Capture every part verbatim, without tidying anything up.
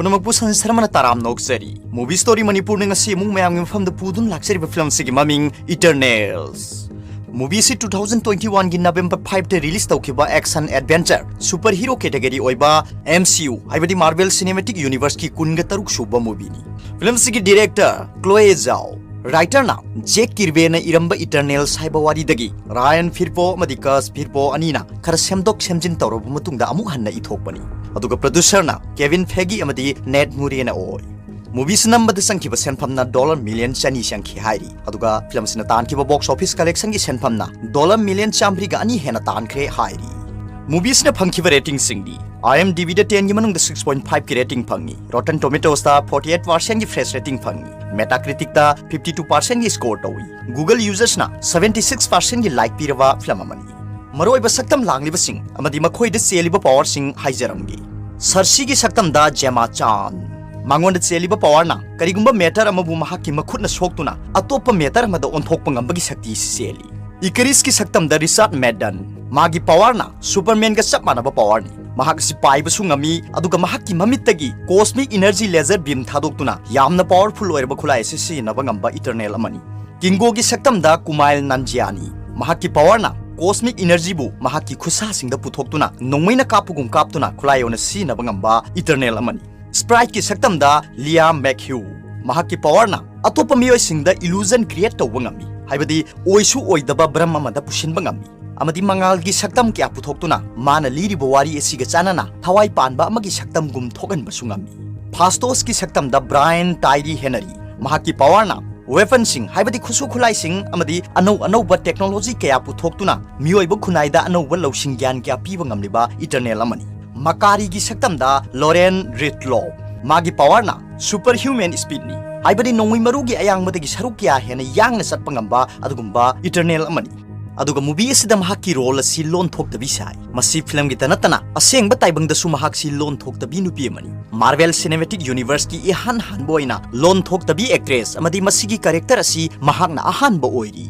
ꯄꯨꯝꯅꯃꯛꯄꯨ ꯁꯟ ꯁꯔꯃꯅ ꯇꯔꯥꯝꯅ ꯑꯣꯛꯆꯔꯤ꯫ Movie Story ꯃꯅꯤꯄꯨꯔꯅ ꯉꯁꯤ ꯑꯃꯨꯛ ꯃꯌꯥꯝꯒꯤ ꯃꯐꯝꯗ ꯄꯨꯗꯨꯅ ꯂꯥꯛꯆꯔꯤꯕ ꯐꯤꯂꯝꯁꯤꯒꯤ ꯃꯃꯤꯡ Eternals꯫ Movie ꯑꯁꯤ two thousand twenty one ꯒꯤ November five ꯇ release ꯇꯧꯈꯤꯕ action adventure super hero category ꯑꯣꯏꯕ M C U, ꯍꯥꯏꯕꯗꯤ Marvel Cinematic Universe ꯀꯤ ꯀꯨꯟꯒ ꯇꯔꯨꯛ ꯁꯨꯕ movie ꯅꯤ꯫ ꯐꯤꯂꯝꯁꯤꯒꯤ director Chloe Zhao, writer ꯅ Jack Kirby ꯅ ꯏꯔꯝꯕ Eternals ꯍꯥꯏꯕ ꯋꯥꯔꯤꯗꯒꯤ Ryan Firpo ꯑꯃꯗꯤ Gus Firpo ꯑꯅꯤꯅ ꯈꯔ ꯁꯦꯝꯗꯣꯛ ꯁꯦꯝꯖꯤꯟ ꯇꯧꯔꯕ ꯃꯇꯨꯡꯗ ꯑꯃꯨꯛ ꯍꯟꯅ ꯏꯊꯣꯛꯄꯅꯤ꯫ ꯑꯗꯨꯒ producer ꯅ Kevin Feige ꯑꯃꯗꯤ Ned Murray ꯅ ꯑꯣꯏ꯫ Movie ꯁꯤ ꯅꯝꯕꯗ ꯆꯪꯈꯤꯕ ꯁꯦꯟꯐꯝꯅ dollar million ꯆꯅꯤ ꯆꯪꯈꯤ ꯍꯥꯏꯔꯤ꯫ ꯑꯗꯨꯒ ꯐꯤꯂꯝꯁꯤꯅ ꯇꯥꯟꯈꯤꯕ box office collection ꯒꯤ ꯁꯦꯟꯐꯝꯅ dollar million ꯆꯥꯃꯔꯤꯒ ꯑꯅꯤ ꯍꯦꯟꯅ ꯇꯥꯟꯈ꯭ꯔꯦ ꯍꯥꯏꯔꯤ꯫ Movie ꯁꯤꯅ ꯐꯪꯈꯤꯕ rating ꯁꯤꯡꯗꯤ IMDb ꯗ ten ꯒꯤ ꯃꯅꯨꯡꯗ six point five ꯀꯤ rating ꯐꯪꯉꯤ, Rotten Tomatoes ꯇ forty eight percent ꯒꯤ fresh rating ꯐꯪꯉꯤ, Metacritic ꯇ fifty two percent ꯒꯤ score ꯇꯧꯏ꯫ Google users ꯅ seventy six percent ꯒꯤ like ꯄꯤꯔꯕ ꯐꯤꯂꯝ ꯑꯃꯅꯤ꯫ ꯃꯔꯨꯑꯣꯏꯕ ꯁꯛꯇꯝ ꯂꯥꯡꯂꯤꯕꯁꯤꯡ ꯑꯃꯗꯤ ꯃꯈꯣꯏꯗ ꯆꯦꯜꯂꯤꯕ power ꯁꯤꯡ ꯍꯥꯏꯖꯔꯝꯒꯦ꯫ Sersi ꯒꯤ ꯁꯛꯇꯝꯗ Gemma Chan꯫ ꯃꯉꯣꯟꯗ ꯆꯦꯜꯂꯤꯕ power ꯅ ꯀꯔꯤꯒꯨꯝꯕ matter ꯑꯃꯕꯨ ꯃꯍꯥꯛꯀꯤ ꯃꯈꯨꯠꯅ ꯁꯣꯛꯇꯨꯅ ꯑꯇꯣꯞꯄ matter ꯑꯃꯗ ꯑꯣꯟꯊꯣꯛꯄ ꯉꯝꯕꯒꯤ ꯁꯛꯇꯤ ꯑꯁꯤ ꯆꯦꯜꯂꯤ꯫ Ikaris ꯀꯤ ꯁꯛꯇꯝꯗ Richard Madden꯫ ꯃꯥꯒꯤ power ꯅ Superman ꯒ ꯆꯞ ꯃꯥꯟꯅꯕ power ꯅꯤ꯫ ꯃꯍꯥꯛ ꯑꯁꯤ ꯄꯥꯏꯕꯁꯨ ꯉꯝꯃꯤ, ꯑꯗꯨꯒ ꯃꯍꯥꯛꯀꯤ ꯃꯃꯤꯠꯇꯒꯤ cosmic energy laser beam ꯊꯥꯗꯣꯛꯇꯨꯅ ꯌꯥꯝꯅ powerful ꯑꯣꯏꯔꯕ ꯈꯨꯠꯂꯥꯏ ꯑꯁꯤ ꯁꯤꯖꯤꯟꯅꯕ ꯉꯝꯕ Eternal ꯑꯃꯅꯤ꯫ Kingo ꯒꯤ ꯁꯛꯇꯝꯗ Kumail Nanjiani꯫ ꯃꯍꯥꯛꯀꯤ power ꯅ cosmic energy ꯕꯨ ꯃꯍꯥꯛꯀꯤ ꯈꯨꯠꯁꯥꯁꯤꯡꯗ ꯄꯨꯊꯣꯛꯇꯨꯅ ꯅꯣꯡꯃꯩꯅ ꯀꯥꯞꯄꯒꯨꯝ ꯀꯥꯞꯇꯨꯅ ꯈꯨꯠꯂꯥꯏ ꯑꯣꯏꯅ ꯁꯤꯖꯤꯟꯅꯕ ꯉꯝꯕ Eternal ꯑꯃꯅꯤ꯫ Sprite ꯀꯤ ꯁꯛꯇꯝꯗ Leah McHugh꯫ ꯃꯍꯥꯛꯀꯤ power ꯅ ꯑꯇꯣꯞꯄ ꯃꯤꯑꯣꯏꯁꯤꯡꯗ illusion create ꯇꯧꯕ ꯉꯝꯃꯤ, ꯍꯥꯏꯕꯗꯤ ꯑꯣꯏꯁꯨ ꯑꯣꯏꯗꯕ ꯚ꯭ꯔꯝ ꯑꯃꯗ ꯄꯨꯁꯤꯟꯕ ꯉꯝꯃꯤ꯫ ꯑꯃꯗꯤ ꯃꯉꯥꯜꯒꯤ ꯁꯛꯇꯝ ꯀꯌꯥ ꯄꯨꯊꯣꯛꯇꯨꯅ ꯃꯥꯅ ꯂꯤꯔꯤꯕ ꯋꯥꯔꯤ ꯑꯁꯤꯒ ꯆꯥꯟꯅꯅ ꯊꯋꯥꯏ ꯄꯥꯟꯕ ꯑꯃꯒꯤ ꯁꯛꯇꯝꯒꯨꯝ ꯊꯣꯛꯍꯟꯕꯁꯨ ꯉꯝꯃꯤ꯫ Phastos ꯀꯤ ꯁꯛꯇꯝꯗ Brian Tyree Henry꯫ ꯃꯍꯥꯛꯀꯤ power ꯅ weapon ꯁꯤꯡ, ꯍꯥꯏꯕꯗꯤ ꯈꯨꯠꯁꯨ ꯈꯨꯠꯂꯥꯏꯁꯤꯡ ꯑꯃꯗꯤ ꯑꯅꯧ ꯑꯅꯧꯕ technology ꯀꯌꯥ ꯄꯨꯊꯣꯛꯇꯨꯅ ꯃꯤꯑꯣꯏꯕ ꯈꯨꯟꯅꯥꯏꯗ ꯑꯅꯧꯕ ꯂꯧꯁꯤꯡ ꯒ꯭ꯌꯥꯟ ꯀꯌꯥ ꯄꯤꯕ ꯉꯝꯂꯤꯕ Eternal ꯑꯃꯅꯤ꯫ Makkari ꯒꯤ ꯁꯛꯇꯝꯗ Lauren Ridloff꯫ ꯃꯥꯒꯤ power ꯅ superhuman speed ꯅꯤ, ꯍꯥꯏꯕꯗꯤ ꯅꯣꯡꯃꯩ ꯃꯔꯨꯒꯤ ꯑꯌꯥꯡꯕꯗꯒꯤ ꯁꯔꯨꯛ ꯀꯌꯥ ꯍꯦꯟꯅ ꯌꯥꯡꯅ ꯆꯠꯄ ꯉꯝꯕ ꯑꯗꯨꯒꯨꯝꯕ Eternal ꯑꯃꯅꯤ꯫ ꯑꯗꯨꯒ movie ꯑꯁꯤꯗ ꯃꯍꯥꯛꯀꯤ role ꯑꯁꯤ ꯂꯣꯟ ꯊꯣꯛꯇꯕꯤ ꯁꯥꯏ꯫ ꯃꯁꯤ ꯐꯤꯂꯝꯒꯤꯇ ꯅꯠꯇꯅ ꯑꯁꯦꯡꯕ ꯇꯥꯏꯕꯪꯗꯁꯨ ꯃꯍꯥꯛꯁꯤ ꯂꯣꯟ ꯊꯣꯛꯇꯕꯤ ꯅꯨꯄꯤ ꯑꯃꯅꯤ꯫ Marvel Cinematic Universe ꯀꯤ ꯏꯍꯥꯟ ꯍꯥꯟꯕ ꯑꯣꯏꯅ ꯂꯣꯟ ꯊꯣꯛꯇꯕꯤ actress ꯑꯃꯗꯤ ꯃꯁꯤꯒꯤ character ꯑꯁꯤ ꯃꯍꯥꯛꯅ ꯑꯍꯥꯟꯕ ꯑꯣꯏꯔꯤ꯫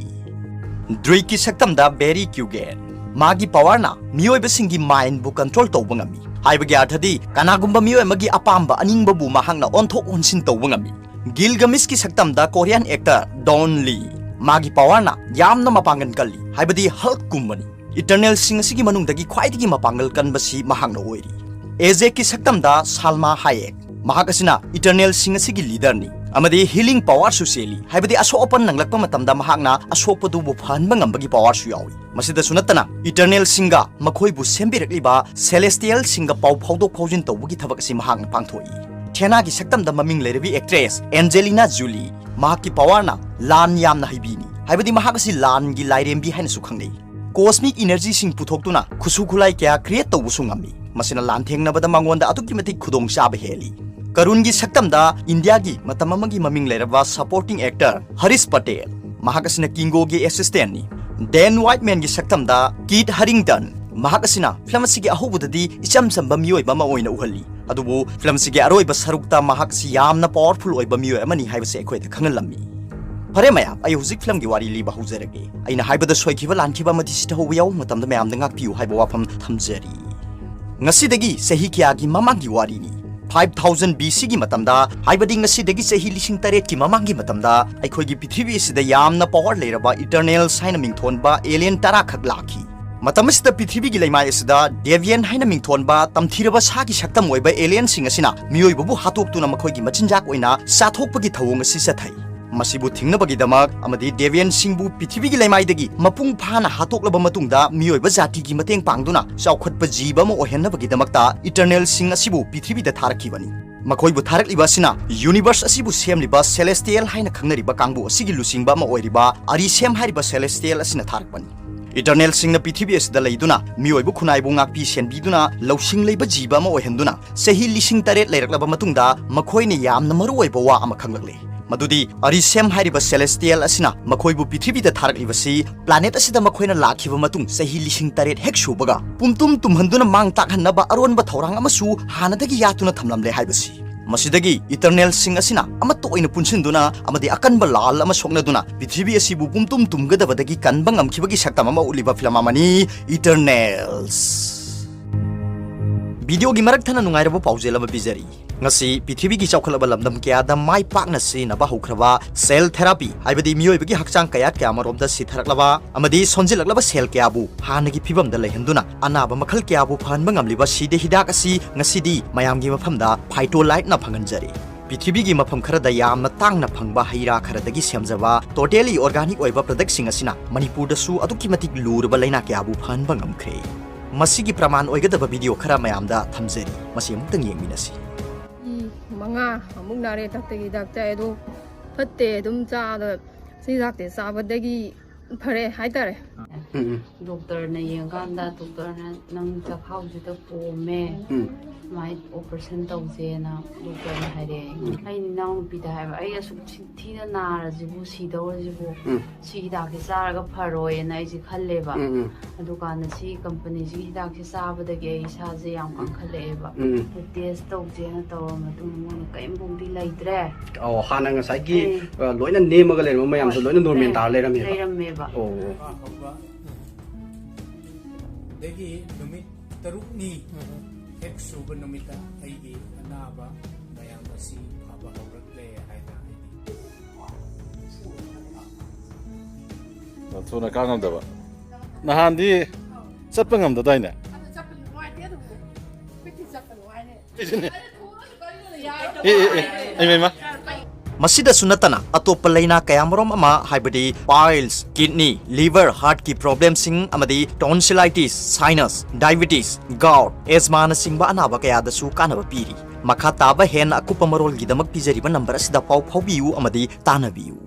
Druig ꯀꯤ ꯁꯛꯇꯝꯗ Barry Keoghan꯫ ꯃꯥꯒꯤ ꯄꯋꯥꯔꯅ ꯃꯤꯑꯣꯏꯕꯁꯤꯡꯒꯤ ꯃꯥꯏꯟꯕꯨ ꯀꯟꯇ꯭ꯔꯣꯜ ꯇꯧꯕ ꯉꯝꯃꯤ꯫ ꯍꯥꯏꯕꯒꯤ ꯑꯔꯊꯗꯤ, ꯀꯅꯥꯒꯨꯝꯕ ꯃꯤꯑꯣꯏ ꯑꯃꯒꯤ ꯑꯄꯥꯝꯕ ꯑꯅꯤꯡꯕꯕꯨ ꯃꯍꯥꯛꯅ ꯑꯣꯟꯊꯣꯛ ꯑꯣꯟꯁꯤꯟ ꯇꯧꯕ ꯉꯝꯃꯤ꯫ ꯒꯤꯜꯒꯃꯤꯁꯀꯤ ꯁꯛꯇꯝꯗ ꯀꯣꯔꯤꯌꯥꯟ ꯑꯦꯛꯇꯔ ꯗꯣꯟ ꯂꯤ, ꯃꯥꯒꯤ ꯄꯋꯥꯔꯅ ꯌꯥꯝꯅ ꯃꯄꯥꯡꯒꯜ ꯀꯜꯂꯤ, ꯍꯥꯏꯕꯗꯤ ꯍꯜꯛꯀꯨꯝꯕꯅꯤ꯫ ꯏꯇꯔꯅꯦꯜꯁꯤꯡ ꯑꯁꯤꯒꯤ ꯃꯅꯨꯡꯗꯒꯤ ꯈ꯭ꯋꯥꯏꯗꯒꯤ ꯃꯄꯥꯡꯒꯜ ꯀꯟꯕꯁꯤ ꯃꯍꯥꯛꯅ ꯑꯣꯏꯔꯤ꯫ ꯑꯦꯖꯦꯛꯀꯤ ꯁꯛꯇꯝꯗ ꯁꯥꯜꯃꯥ ꯍꯥꯌꯦꯛ, ꯃꯍꯥꯛ ꯑꯁꯤꯅ ꯏꯇꯔꯅꯦꯜꯁꯤꯡ ꯑꯁꯤꯒꯤ ꯂꯤꯗꯔꯅꯤ ꯑꯃꯗꯤ ꯍꯤꯂꯤꯡ ꯄꯋꯥꯔꯁꯨ ꯆꯦꯜꯂꯤ, ꯍꯥꯏꯕꯗꯤ ꯑꯁꯣꯛ ꯑꯄꯟ ꯅꯪꯂꯛꯄ ꯃꯇꯝꯗ ꯃꯍꯥꯛꯅ ꯑꯁꯣꯛꯄꯗꯨꯕꯨ ꯐꯍꯟꯕ ꯉꯝꯕꯒꯤ ꯄꯋꯥꯔꯁꯨ ꯌꯥꯎꯏ꯫ ꯃꯁꯤꯗꯁꯨ ꯅꯠꯇꯅ, ꯏꯇꯔꯅꯦꯜꯁꯤꯡꯒ ꯃꯈꯣꯏꯕꯨ ꯁꯦꯝꯕꯤꯔꯛꯂꯤꯕ ꯁꯦꯂꯦꯁꯇꯤꯌꯦꯜꯁꯤꯡꯒ ꯄꯥꯎ ꯐꯥꯎꯗꯣꯛ ꯐꯥꯎꯖꯤꯟ ꯇꯧꯕꯒꯤ ꯊꯕꯛ ꯑꯁꯤ ꯃꯍꯥꯛꯅ ꯄꯥꯡꯊꯣꯛꯏ꯫ ꯊꯦꯅꯥꯒꯤ ꯁꯛꯇꯝꯗ ꯃꯃꯤꯡ ꯂꯩꯔꯕꯤ ꯑꯦꯛꯇ꯭ꯔꯦꯁ ꯑꯦꯟꯖꯦꯂꯤꯅꯥ ꯖꯨꯂꯤ, ꯃꯍꯥꯛꯀꯤ ꯄꯋꯥꯔꯅ ꯂꯥꯟ ꯌꯥꯝꯅ ꯍꯩꯕꯤꯅꯤ, ꯍꯥꯏꯕꯗꯤ ꯃꯍꯥꯛ ꯑꯁꯤ ꯂꯥꯟꯒꯤ ꯂꯥꯏꯔꯦꯝꯕꯤ ꯍꯥꯏꯅꯁꯨ ꯈꯪꯅꯩ꯫ ꯀꯣꯁꯃꯤꯛ ꯏꯅꯔꯖꯤꯁꯤꯡ ꯄꯨꯊꯣꯛꯇꯨꯅ ꯈꯨꯠꯁꯨ ꯈꯨꯠꯂꯥꯏ ꯀꯌꯥ ꯀ꯭ꯔꯤꯌꯦꯠ ꯇꯧꯕꯁꯨ ꯉꯝꯃꯤ꯫ ꯃꯁꯤꯅ ꯂꯥꯟ ꯊꯦꯡꯅꯕꯗ ꯃꯉꯣꯟꯗ ꯑꯗꯨꯛꯀꯤ ꯃꯇꯤꯛ ꯈꯨꯗꯣꯡꯆꯥꯕ ꯍꯦꯜꯂꯤ꯫ ꯀꯔꯨꯟꯒꯤ ꯁꯛꯇꯝꯗ ꯏꯟꯗꯤꯌꯥꯒꯤ ꯃꯇꯝ ꯑꯃꯒꯤ ꯃꯃꯤꯡ ꯂꯩꯔꯕ ꯁꯄꯣꯔꯇꯤꯡ ꯑꯦꯛꯇꯔ ꯍꯔꯤꯁ ꯄꯇꯦꯜ, ꯃꯍꯥꯛ ꯑꯁꯤꯅ ꯀꯤꯡꯒꯣꯒꯤ ꯑꯦꯁꯤꯁꯇꯦꯟꯠꯅꯤ꯫ ꯗꯦꯟ ꯋꯥꯏꯠꯃꯦꯟꯒꯤ ꯁꯛꯇꯝꯗ ꯀꯤꯠ ꯍꯔꯤꯡꯇꯟ, ꯃꯍꯥꯛ ꯑꯁꯤꯅ ꯐꯤꯂꯝ ꯑꯁꯤꯒꯤ ꯑꯍꯧꯕꯗꯗꯤ ꯏꯆꯝ ꯆꯝꯕ ꯃꯤꯑꯣꯏꯕ ꯑꯃ ꯑꯣꯏꯅ ꯎꯍꯜꯂꯤ, ꯑꯗꯨꯕꯨ ꯐꯤꯂꯝ ꯑꯁꯤꯒꯤ ꯑꯔꯣꯏꯕ ꯁꯔꯨꯛꯇ ꯃꯍꯥꯛ ꯑꯁꯤ ꯌꯥꯝꯅ ꯄꯋꯥꯔꯐꯨꯜ ꯑꯣꯏꯕ ꯃꯤꯑꯣꯏ ꯑꯃꯅꯤ ꯍꯥꯏꯕꯁꯤ ꯑꯩꯈꯣꯏꯗ ꯈꯪꯍꯜꯂꯝꯃꯤ꯫ ꯐꯔꯦ ꯃꯌꯥꯝ, ꯑꯩ ꯍꯧꯖꯤꯛ ꯐꯤꯂꯝꯒꯤ ꯋꯥꯔꯤ ꯂꯤꯕ ꯍꯧꯖꯔꯒꯦ꯫ ꯑꯩꯅ ꯍꯥꯏꯕꯗ ꯁꯣꯏꯈꯤꯕ ꯂꯥꯟꯈꯤꯕ ꯑꯃꯗꯤ ꯁꯤꯊꯍꯧꯕ ꯌꯥꯎꯕ ꯃꯇꯝꯗ ꯃꯌꯥꯝꯗ ꯉꯥꯛꯄꯤꯌꯨ ꯍꯥꯏꯕ ꯋꯥꯐꯝ ꯊꯝꯖꯔꯤ꯫ ꯉꯁꯤꯗꯒꯤ ꯆꯍꯤ ꯀꯌꯥꯒꯤ ꯃꯃꯥꯡꯒꯤ ꯋꯥꯔꯤꯅꯤ꯫ ꯐꯥꯏꯚ ꯊꯥꯎꯖꯟ ꯕꯤ ꯁꯤꯒꯤ ꯃꯇꯝꯗ, ꯍꯥꯏꯕꯗꯤ ꯉꯁꯤꯗꯒꯤ ꯆꯍꯤ ꯂꯤꯁꯤꯡ ꯇꯔꯦꯠꯀꯤ ꯃꯃꯥꯡꯒꯤ ꯃꯇꯝꯗ, ꯑꯩꯈꯣꯏꯒꯤ ꯄ꯭ꯔꯤꯊꯤꯕꯤ ꯑꯁꯤꯗ ꯌꯥꯝꯅ ꯄꯋꯥꯔ ꯂꯩꯔꯕ ꯏꯇꯔꯅꯦꯜꯁ ꯍꯥꯏꯅ ꯃꯤꯡꯊꯣꯟꯕ ꯑꯦꯂꯤꯌꯟ ꯇꯔꯥꯈꯛ ꯂꯥꯛꯈꯤ꯫ ꯃꯇꯝ ꯑꯁꯤꯗ ꯄ꯭ꯔꯤꯊꯤꯕꯤꯒꯤ ꯂꯩꯃꯥꯏ ꯑꯁꯤꯗ ꯗꯦꯚꯤꯌꯟ ꯍꯥꯏꯅ ꯃꯤꯡꯊꯣꯟꯕ ꯇꯝꯊꯤꯔꯕ ꯁꯥꯒꯤ ꯁꯛꯇꯝ ꯑꯣꯏꯕ ꯑꯦꯂꯤꯌꯟꯁꯤꯡ ꯑꯁꯤꯅ ꯃꯤꯑꯣꯏꯕꯕꯨ ꯍꯥꯠꯇꯣꯛꯇꯨꯅ ꯃꯈꯣꯏꯒꯤ ꯃꯆꯤꯟꯖꯥꯛ ꯑꯣꯏꯅ ꯆꯥꯊꯣꯛꯄꯒꯤ ꯊꯧꯑꯣꯡ ꯑꯁꯤ ꯆꯠꯊꯩ꯫ ꯃꯁꯤꯕꯨ ꯊꯤꯡꯅꯕꯒꯤꯗꯃꯛ ꯑꯃꯗꯤ ꯗꯦꯚꯤꯌꯟꯁꯤꯡꯕꯨ ꯄ꯭ꯔꯤꯊꯤꯕꯤꯒꯤ ꯂꯩꯃꯥꯏꯗꯒꯤ ꯃꯄꯨꯡ ꯐꯥꯅ ꯍꯥꯠꯇꯣꯛꯂꯕ ꯃꯇꯨꯡꯗ, ꯃꯤꯑꯣꯏꯕ ꯖꯥꯇꯤꯒꯤ ꯃꯇꯦꯡ ꯄꯥꯡꯗꯨꯅ ꯆꯥꯎꯈꯠꯄ ꯖꯤꯕ ꯑꯃ ꯑꯣꯏꯍꯟꯅꯕꯒꯤꯗꯃꯛꯇ ꯏꯇꯔꯅꯦꯜꯁꯤꯡ ꯑꯁꯤꯕꯨ ꯄ꯭ꯔꯤꯊꯤꯕꯤꯗ ꯊꯥꯔꯛꯈꯤꯕꯅꯤ꯫ ꯃꯈꯣꯏꯕꯨ ꯊꯥꯔꯛꯂꯤꯕ ꯑꯁꯤꯅ ꯌꯨꯅꯤꯚꯔꯁ ꯑꯁꯤꯕꯨ ꯁꯦꯝꯂꯤꯕ ꯁꯦꯂꯦꯁꯇꯤꯌꯦꯜ ꯍꯥꯏꯅ ꯈꯪꯅꯔꯤꯕ ꯀꯥꯡꯕꯨ ꯑꯁꯤꯒꯤ ꯂꯨꯆꯤꯡꯕ ꯑꯃ ꯑꯣꯏꯔꯤꯕ ꯑꯔꯤꯁꯦꯝ ꯍꯥꯏꯔꯤꯕ ꯁꯦꯂꯦꯁꯇꯤꯌꯦꯜ ꯑꯁꯤꯅ ꯊꯥꯔꯛꯄꯅꯤ꯫ ꯏꯇꯔꯅꯦꯜꯁꯤꯡꯅ ꯄ꯭ꯔꯤꯊꯤꯕꯤ ꯑꯁꯤꯗ ꯂꯩꯗꯨꯅ ꯃꯤꯑꯣꯏꯕ ꯈꯨꯟꯅꯥꯏꯕꯨ ꯉꯥꯛꯄꯤ ꯁꯦꯟꯕꯤꯗꯨꯅ ꯂꯧꯁꯤꯡ ꯂꯩꯕ ꯖꯤꯕ ꯑꯃ ꯑꯣꯏꯍꯟꯗꯨꯅ ꯆꯍꯤ ꯂꯤꯁꯤꯡ ꯇꯔꯦꯠ ꯂꯩꯔꯛꯂꯕ ꯃꯇꯨꯡꯗ, ꯃꯈꯣꯏꯅ ꯌꯥꯝꯅ ꯃꯔꯨ ꯑꯣꯏꯕ ꯋꯥ ꯑꯃ ꯈꯪꯂꯛꯂꯦ꯫ ꯃꯗꯨꯗꯤ ꯑꯔꯤꯁꯦꯝ ꯍꯥꯏꯔꯤꯕ ꯁꯦꯂꯦꯁꯇꯤꯌꯦꯜ ꯑꯁꯤꯅ ꯃꯈꯣꯏꯕꯨ ꯄ꯭ꯔꯤꯊꯤꯕꯤꯗ ꯊꯥꯔꯛꯂꯤꯕꯁꯤ, ꯄ꯭ꯂꯥꯅꯦꯠ ꯑꯁꯤꯗ ꯃꯈꯣꯏꯅ ꯂꯥꯛꯈꯤꯕ ꯃꯇꯨꯡ ꯆꯍꯤ ꯂꯤꯁꯤꯡ ꯇꯔꯦꯠ ꯍꯦꯛ ꯁꯨꯕꯒ, ꯄꯨꯝꯇꯨꯝ ꯇꯨꯝꯍꯟꯗꯨꯅ ꯃꯥꯡ ꯇꯥꯛꯍꯟꯅꯕ ꯑꯔꯣꯟꯕ ꯊꯧꯔꯥꯡ ꯑꯃꯁꯨ ꯍꯥꯟꯅꯗꯒꯤ ꯌꯥꯠꯇꯨꯅ ꯊꯝꯂꯝꯂꯦ ꯍꯥꯏꯕꯁꯤ꯫ ꯃꯁꯤꯗꯒꯤ ꯏꯇꯔꯅꯦꯜꯁꯤꯡ ꯑꯁꯤꯅ ꯑꯃꯠꯇ ꯑꯣꯏꯅ ꯄꯨꯟꯁꯤꯟꯗꯨꯅ ꯑꯃꯗꯤ ꯑꯀꯟꯕ ꯂꯥꯜ ꯑꯃ ꯁꯣꯛꯅꯗꯨꯅ ꯄ꯭ꯔꯤꯊꯤꯕꯤ ꯑꯁꯤꯕꯨ ꯄꯨꯝꯇꯨꯝ ꯇꯨꯝꯒꯗꯕꯗꯒꯤ ꯀꯟꯕ ꯉꯝꯈꯤꯕꯒꯤ ꯁꯛꯇꯝ ꯑꯃ ꯎꯠꯂꯤꯕ ꯐꯤꯂꯝ ꯑꯃꯅꯤ, ꯏꯇꯔꯅꯦꯜꯁ꯫ ꯚꯤꯗꯤꯑꯣꯒꯤ ꯃꯔꯛ ꯊꯠꯅ ꯅꯨꯡꯉꯥꯏꯔꯕ ꯄꯥꯎꯖꯦꯜ ꯑꯃ ꯄꯤꯖꯔꯤ꯫ ꯉꯁꯤ ꯄ꯭ꯔꯤꯊꯤꯕꯤꯒꯤ ꯆꯥꯎꯈꯠꯂꯕ ꯂꯝꯗꯝ ꯀꯌꯥꯗ ꯃꯥꯏ ꯄꯥꯛꯅ ꯁꯤꯖꯤꯟꯅꯕ ꯍꯧꯈ꯭ꯔꯕ ꯁꯦꯜ ꯊꯦꯔꯥꯄꯤ, ꯍꯥꯏꯕꯗꯤ ꯃꯤꯑꯣꯏꯕꯒꯤ ꯍꯛꯆꯥꯡ ꯀꯌꯥꯠ ꯀꯌꯥ ꯑꯃꯔꯣꯝꯗ ꯁꯤꯊꯔꯛꯂꯕ ꯑꯃꯗꯤ ꯁꯣꯟꯖꯤꯜꯂꯛꯂꯕ ꯁꯦꯜ ꯀꯌꯥꯕꯨ ꯍꯥꯟꯅꯒꯤ ꯐꯤꯕꯝꯗ ꯂꯩꯍꯟꯗꯨꯅ ꯑꯅꯥꯕ ꯃꯈꯜ ꯀꯌꯥꯕꯨ ꯐꯍꯟꯕ ꯉꯝꯂꯤꯕ ꯁꯤꯗ ꯍꯤꯗꯥꯛ ꯑꯁꯤ ꯉꯁꯤꯗꯤ ꯃꯌꯥꯝꯒꯤ ꯃꯐꯝꯗ ꯐꯥꯏꯇꯣ ꯂꯥꯏꯠꯅ ꯐꯪꯍꯟꯖꯔꯤ꯫ ꯄ꯭ꯔꯤꯊꯤꯕꯤꯒꯤ ꯃꯐꯝ ꯈꯔꯗ ꯌꯥꯝꯅ ꯇꯥꯡꯅ ꯐꯪꯕ ꯍꯩ ꯔꯥ ꯈꯔꯗꯒꯤ ꯁꯦꯝꯖꯕ totally organic ꯑꯣꯏꯕ productꯁꯤꯡ ꯑꯁꯤꯅ ꯃꯅꯤꯄꯨꯔꯗꯁꯨ ꯑꯗꯨꯛꯀꯤ ꯃꯇꯤꯛ ꯂꯨꯔꯕ ꯂꯩꯅꯥ ꯀꯌꯥꯕꯨ ꯐꯍꯟꯕ ꯉꯝꯈ꯭ꯔꯦ꯫ ꯃꯁꯤꯒꯤ ꯄ꯭ꯔꯃꯥꯟ ꯑꯣꯏꯒꯗꯕ ꯚꯤꯗꯤꯑꯣ ꯈꯔ ꯃꯌꯥꯝꯗ ꯊꯝꯖꯔꯤ, ꯃꯁꯤ ꯑꯃꯨꯛꯇꯪ ꯌꯦꯡꯃꯤꯟꯅꯁꯤ꯫ ꯃꯤ ꯃꯉꯥ ꯑꯃꯨꯛ ꯅꯥꯔꯦ, ꯗꯥꯛꯇꯔꯒꯤ ꯍꯤꯗꯥꯛ ꯆꯥꯏ, ꯑꯗꯣ ꯐꯠꯇꯦ, ꯑꯗꯨꯝ ꯆꯥꯗ ꯁꯤ ꯍꯤꯗꯥꯛꯇꯤ ꯆꯥꯕꯗꯒꯤ ꯐꯔꯦ ꯍꯥꯏꯇꯥꯔꯦ꯫ ꯎꯝ, ꯎꯝ꯫ ꯗꯣꯛꯇꯔꯅ ꯌꯦꯡꯀꯥꯟꯗ ꯗꯣꯛꯇꯔꯅ "ꯅꯪ ꯆꯈꯥꯎꯁꯤꯗ ꯄꯣꯝꯃꯦ, ꯎꯝ꯫ ꯁꯨꯃꯥꯏꯅ ꯑꯣꯄꯔꯦꯁꯟ ꯇꯧꯁꯦꯅ" ꯗꯣꯛꯇꯔꯅ ꯍꯥꯏꯔꯛꯑꯦ꯫ ꯎꯝ꯫ ꯑꯩꯅ ꯏꯅꯥꯎꯅꯨꯄꯤꯗ ꯍꯥꯏꯕ, "ꯑꯩ ꯑꯁꯨꯛ ꯊꯤ-, ꯊꯤꯅ ꯅꯥꯔꯁꯤꯕꯨ, ꯁꯤꯗꯧꯔꯁꯤꯕꯨ, ꯎꯝ꯫ ꯁꯤ ꯍꯤꯗꯥꯛꯁꯦ ꯆꯥꯔꯒ ꯐꯔꯣꯏꯅ ꯑꯩꯁꯦ ꯈꯜꯂꯦꯕ꯫ ꯎꯝ, ꯎꯝ꯫ ꯑꯗꯨꯀꯥꯟꯗ ꯁꯤ ꯀꯝꯄꯅꯤꯁꯤꯒꯤ ꯍꯤꯗꯥꯛꯁꯦ ꯆꯥꯕꯗꯒꯤ ꯑꯩ ꯏꯁꯥꯁꯦ ꯌꯥꯝ ꯀꯟꯈꯠꯂꯛꯑꯦꯕ꯫ ꯎꯝ꯫ ꯑꯗꯨ ꯇꯦꯁ ꯇꯧꯁꯦꯅ ꯇꯧꯔ ꯃꯇꯨꯡꯗ ꯃꯣꯏꯅ ꯀꯔꯤꯝꯐꯥꯎꯗꯤ ꯂꯩꯇ꯭ꯔꯦ"꯫ ꯑꯧ, ꯍꯥꯟꯅ ꯉꯁꯥꯏꯒꯤ, ꯑꯦ꯫ ꯑ, ꯂꯣꯏꯅ ꯅꯦꯝꯃꯒ ꯂꯩꯔꯝꯕ ꯃꯌꯥꯝꯗꯣ ꯍꯣꯏ꯫ ꯂꯣꯏꯅ ꯅꯣꯔꯃꯦꯜ ꯑꯦ꯫ ꯇꯥꯔ ꯂꯩꯔꯝꯃꯦꯕ꯫ ꯂꯩꯔꯝꯃꯦꯕ꯫ ꯑꯣ꯫ ꯍꯧꯕ꯫ ꯑꯗꯒꯤ ꯅꯨꯃꯤꯠ ꯇꯔꯨꯛꯅꯤ ꯎꯝ꯫ ꯍꯦꯛ ꯁꯨꯕ ꯅꯨꯃꯤꯠꯇ ꯑꯩꯒꯤ ꯑꯅꯥꯕ ꯃꯌꯥꯝ ꯑꯁꯤ ꯐꯕ ꯍꯧꯔꯛꯂꯦ ꯍꯥꯏꯅ ꯑꯩꯗꯤ ꯌꯥꯝ ꯊꯨꯅ ꯀꯥ ꯉꯝꯗꯕ꯫ ꯅꯍꯥꯟꯗꯤ ꯆꯠꯄ ꯉꯝꯗꯗꯥꯏꯅꯦ? ꯑꯗꯨ ꯆꯠꯄ ꯅꯨꯡꯉꯥꯏꯇꯦ, ꯑꯗꯨꯕꯨ꯫ ꯑꯩꯈꯣꯏꯗꯤ ꯆꯠꯄ ꯅꯨꯡꯉꯥꯏꯅꯦ꯫ ꯑꯦ, ꯑꯦ, ꯑꯦ, ꯑꯩ ꯃꯩꯃ꯫ ꯃꯁꯤꯗꯁꯨ ꯅꯠꯇꯅ ꯑꯇꯣꯞꯄ ꯂꯩꯅꯥ ꯀꯌꯥꯃꯔꯨꯝ ꯑꯃ, ꯍꯥꯏꯕꯗꯤ piles, kidney, liver, heartꯀꯤ problemꯁꯤꯡ ꯑꯃꯗꯤ tonsillitis, sinus, diabetes, gout, asthmaꯅꯆꯤꯡꯕ ꯑꯅꯥꯕ ꯀꯌꯥꯗꯁꯨ ꯀꯥꯟꯅꯕ ꯄꯤꯔꯤ꯫ ꯃꯈꯥ ꯇꯥꯕ ꯍꯦꯟꯅ ꯑꯀꯨꯞꯄ ꯃꯔꯣꯜꯒꯤꯗꯃꯛ ꯄꯤꯖꯔꯤꯕ ꯅꯝꯕꯔ ꯑꯁꯤꯗ ꯄꯥꯎ ꯐꯥꯎꯕꯤꯌꯨ ꯑꯃꯗꯤ ꯇꯥꯟꯅꯕꯤꯌꯨ꯫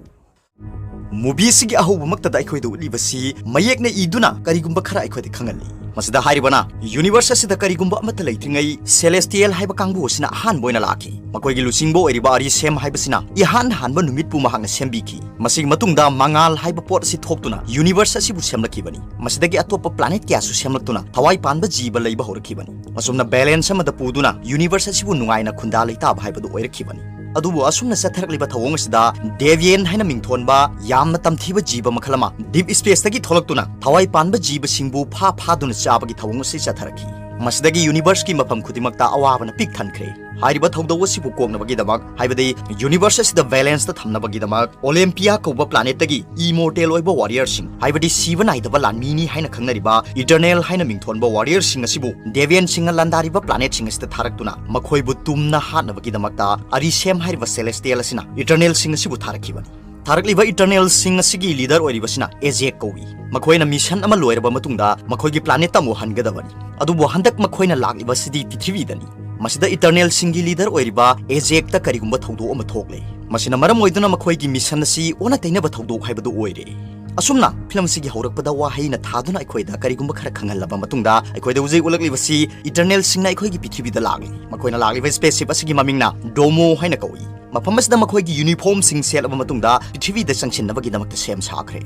Movie ꯑꯁꯤꯒꯤ ꯑꯍꯧꯕꯃꯛꯇꯗ ꯑꯩꯈꯣꯏꯗ ꯎꯠꯂꯤꯕꯁꯤ ꯃꯌꯦꯛꯅ ꯏꯗꯨꯅ ꯀꯔꯤꯒꯨꯝꯕ ꯈꯔ ꯑꯩꯈꯣꯏꯗ ꯈꯪꯍꯜꯂꯤ꯫ ꯃꯁꯤꯗ ꯍꯥꯏꯔꯤꯕꯅ, universe ꯑꯁꯤꯗ ꯀꯔꯤꯒꯨꯝꯕ ꯑꯃꯠꯇ ꯂꯩꯇ꯭ꯔꯤꯉꯩ celestial ꯍꯥꯏꯕ ꯀꯥꯡꯕꯨ ꯑꯁꯤꯅ ꯑꯍꯥꯟꯕ ꯑꯣꯏꯅ ꯂꯥꯛꯈꯤ꯫ ꯃꯈꯣꯏꯒꯤ ꯂꯨꯆꯤꯡꯕ ꯑꯣꯏꯔꯤꯕ ꯑꯔꯤꯁꯦꯝ ꯍꯥꯏꯕꯁꯤꯅ ꯏꯍꯥꯟ ꯍꯥꯟꯕ ꯅꯨꯃꯤꯠꯄꯨ ꯃꯍꯥꯛꯅ ꯁꯦꯝꯕꯤꯈꯤ꯫ ꯃꯁꯤꯒꯤ ꯃꯇꯨꯡꯗ ꯃꯉꯥꯜ ꯍꯥꯏꯕ ꯄꯣꯠ ꯑꯁꯤ ꯊꯣꯛꯇꯨꯅ universe ꯑꯁꯤꯕꯨ ꯁꯦꯝꯂꯛꯈꯤꯕꯅꯤ꯫ ꯃꯁꯤꯗꯒꯤ ꯑꯇꯣꯞꯄ planet ꯀꯌꯥꯁꯨ ꯁꯦꯝꯂꯛꯇꯨꯅ ꯊꯋꯥꯏ ꯄꯥꯟꯕ ꯖꯤꯕ ꯂꯩꯕ ꯍꯧꯔꯛꯈꯤꯕꯅꯤ꯫ ꯑꯁꯨꯝꯅ balance ꯑꯃꯗ ꯄꯨꯗꯨꯅ universe ꯑꯁꯤꯕꯨ ꯅꯨꯡꯉꯥꯏꯅ ꯈꯨꯟꯗꯥ ꯂꯩꯇꯥꯕ ꯍꯥꯏꯕꯗꯨ ꯑꯣꯏꯔꯛꯈꯤꯕꯅꯤ꯫ ꯑꯗꯨꯕꯨ ꯑꯁꯨꯝꯅ ꯆꯠꯊꯔꯛꯂꯤꯕ ꯊꯧꯑꯣꯡ ꯑꯁꯤꯗ Deviant ꯍꯥꯏꯅ ꯃꯤꯡꯊꯣꯟꯕ ꯌꯥꯝꯅ ꯇꯝꯊꯤꯕ ꯖꯤꯕ ꯃꯈꯜ ꯑꯃ deep space ꯇꯒꯤ ꯊꯣꯛꯂꯛꯇꯨꯅ ꯊꯋꯥꯏ ꯄꯥꯟꯕ ꯖꯤꯕꯁꯤꯡꯕꯨ ꯐꯥ ꯐꯥꯗꯨꯅ ꯆꯥꯕꯒꯤ ꯊꯧꯑꯣꯡ ꯑꯁꯤ ꯆꯠꯊꯔꯛꯈꯤ꯫ ꯃꯁꯤꯗꯒꯤ universe ꯀꯤ ꯃꯐꯝ ꯈꯨꯗꯤꯡꯃꯛꯇ ꯑꯋꯥꯕꯅ ꯄꯤꯛ ꯊꯟꯈ꯭ꯔꯦ꯫ ꯍꯥꯏꯔꯤꯕ ꯊꯧꯗꯧ ꯑꯁꯤꯕꯨ ꯀꯣꯛꯅꯕꯒꯤꯗꯃꯛ, ꯍꯥꯏꯕꯗꯤ universe ꯑꯁꯤꯗ balance ꯇ ꯊꯝꯅꯕꯒꯤꯗꯃꯛ, Olympia ꯀꯧꯕ planet ꯇꯒꯤ immortal ꯑꯣꯏꯕ warrior ꯁꯤꯡ, ꯍꯥꯏꯕꯗꯤ ꯁꯤꯕ ꯅꯥꯏꯗꯕ ꯂꯥꯟꯃꯤꯅꯤ ꯍꯥꯏꯅ ꯈꯪꯅꯔꯤꯕ Eternal ꯍꯥꯏꯅ ꯃꯤꯡꯊꯣꯟꯕ warrior ꯁꯤꯡ ꯑꯁꯤꯕꯨ Deviant ꯁꯤꯡꯅ ꯂꯥꯟꯗꯥꯔꯤꯕ planet ꯁꯤꯡ ꯑꯁꯤꯗ ꯊꯥꯔꯛꯇꯨꯅ ꯃꯈꯣꯏꯕꯨ ꯇꯨꯝꯅ ꯍꯥꯠꯅꯕꯒꯤꯗꯃꯛꯇ ꯑꯔꯤꯁꯦꯝ ꯍꯥꯏꯔꯤꯕ celestial ꯑꯁꯤꯅ Eternal ꯁꯤꯡ ꯑꯁꯤꯕꯨ ꯊꯥꯔꯛꯈꯤꯕꯅꯤ꯫ ꯊꯥꯔꯛꯂꯤꯕ Eternal ꯁꯤꯡ ꯑꯁꯤꯒꯤ leader ꯑꯣꯏꯔꯤꯕꯁꯤꯅ Ajak ꯀꯧꯏ꯫ ꯃꯈꯣꯏꯅ mission ꯑꯃ ꯂꯣꯏꯔꯕ ꯃꯇꯨꯡꯗ ꯃꯈꯣꯏꯒꯤ planet ꯇ ꯑꯃꯨꯛ ꯍꯟꯒꯗꯕꯅꯤ꯫ ꯑꯗꯨꯕꯨ ꯍꯟꯗꯛ ꯃꯈꯣꯏꯅ ꯂꯥꯛꯂꯤꯕꯁꯤꯗꯤ ꯄ꯭ꯔꯤꯊꯤꯕꯤꯗꯅꯤ꯫ ꯃꯁꯤꯗ Eternal ꯁꯤꯡꯒꯤ leader ꯑꯣꯏꯔꯤꯕ Ajak ꯇ ꯀꯔꯤꯒꯨꯝꯕ ꯊꯧꯗꯣꯛ ꯑꯃ ꯊꯣꯛꯂꯦ꯫ ꯃꯁꯤꯅ ꯃꯔꯝ ꯑꯣꯏꯗꯨꯅ ꯃꯈꯣꯏꯒꯤ mission ꯑꯁꯤ ꯑꯣꯟꯅ ꯇꯩꯅꯕ ꯊꯧꯗꯣꯛ ꯍꯥꯏꯕꯗꯨ ꯑꯣꯏꯔꯦ꯫ ꯑꯁꯨꯝꯅ film ꯑꯁꯤꯒꯤ ꯍꯧꯔꯛꯄꯗ ꯋꯥꯍꯩꯅ ꯊꯥꯗꯨꯅ ꯑꯩꯈꯣꯏꯗ ꯀꯔꯤꯒꯨꯝꯕ ꯈꯔ ꯈꯪꯍꯜꯂꯕ ꯃꯇꯨꯡꯗ, ꯑꯩꯈꯣꯏꯗ ꯍꯧꯖꯤꯛ ꯎꯠꯂꯛꯂꯤꯕꯁꯤ Eternal ꯁꯤꯡꯅ ꯑꯩꯈꯣꯏꯒꯤ ꯄ꯭ꯔꯤꯊꯤꯕꯤꯗ ꯂꯥꯛꯂꯤ꯫ ꯃꯈꯣꯏꯅ ꯂꯥꯛꯂꯤꯕ spaceship ꯑꯁꯤꯒꯤ ꯃꯃꯤꯡꯅ Domo ꯍꯥꯏꯅ ꯀꯧꯏ꯫ ꯃꯐꯝ ꯑꯁꯤꯗ ꯃꯈꯣꯏꯒꯤ uniform ꯁꯤꯡ ꯁꯦꯠꯂꯕ ꯃꯇꯨꯡꯗ ꯄ꯭ꯔꯤꯊꯤꯕꯤꯗ ꯆꯪꯁꯤꯟꯅꯕꯒꯤꯗꯃꯛꯇ ꯁꯦꯝ ꯁꯥꯈ꯭ꯔꯦ꯫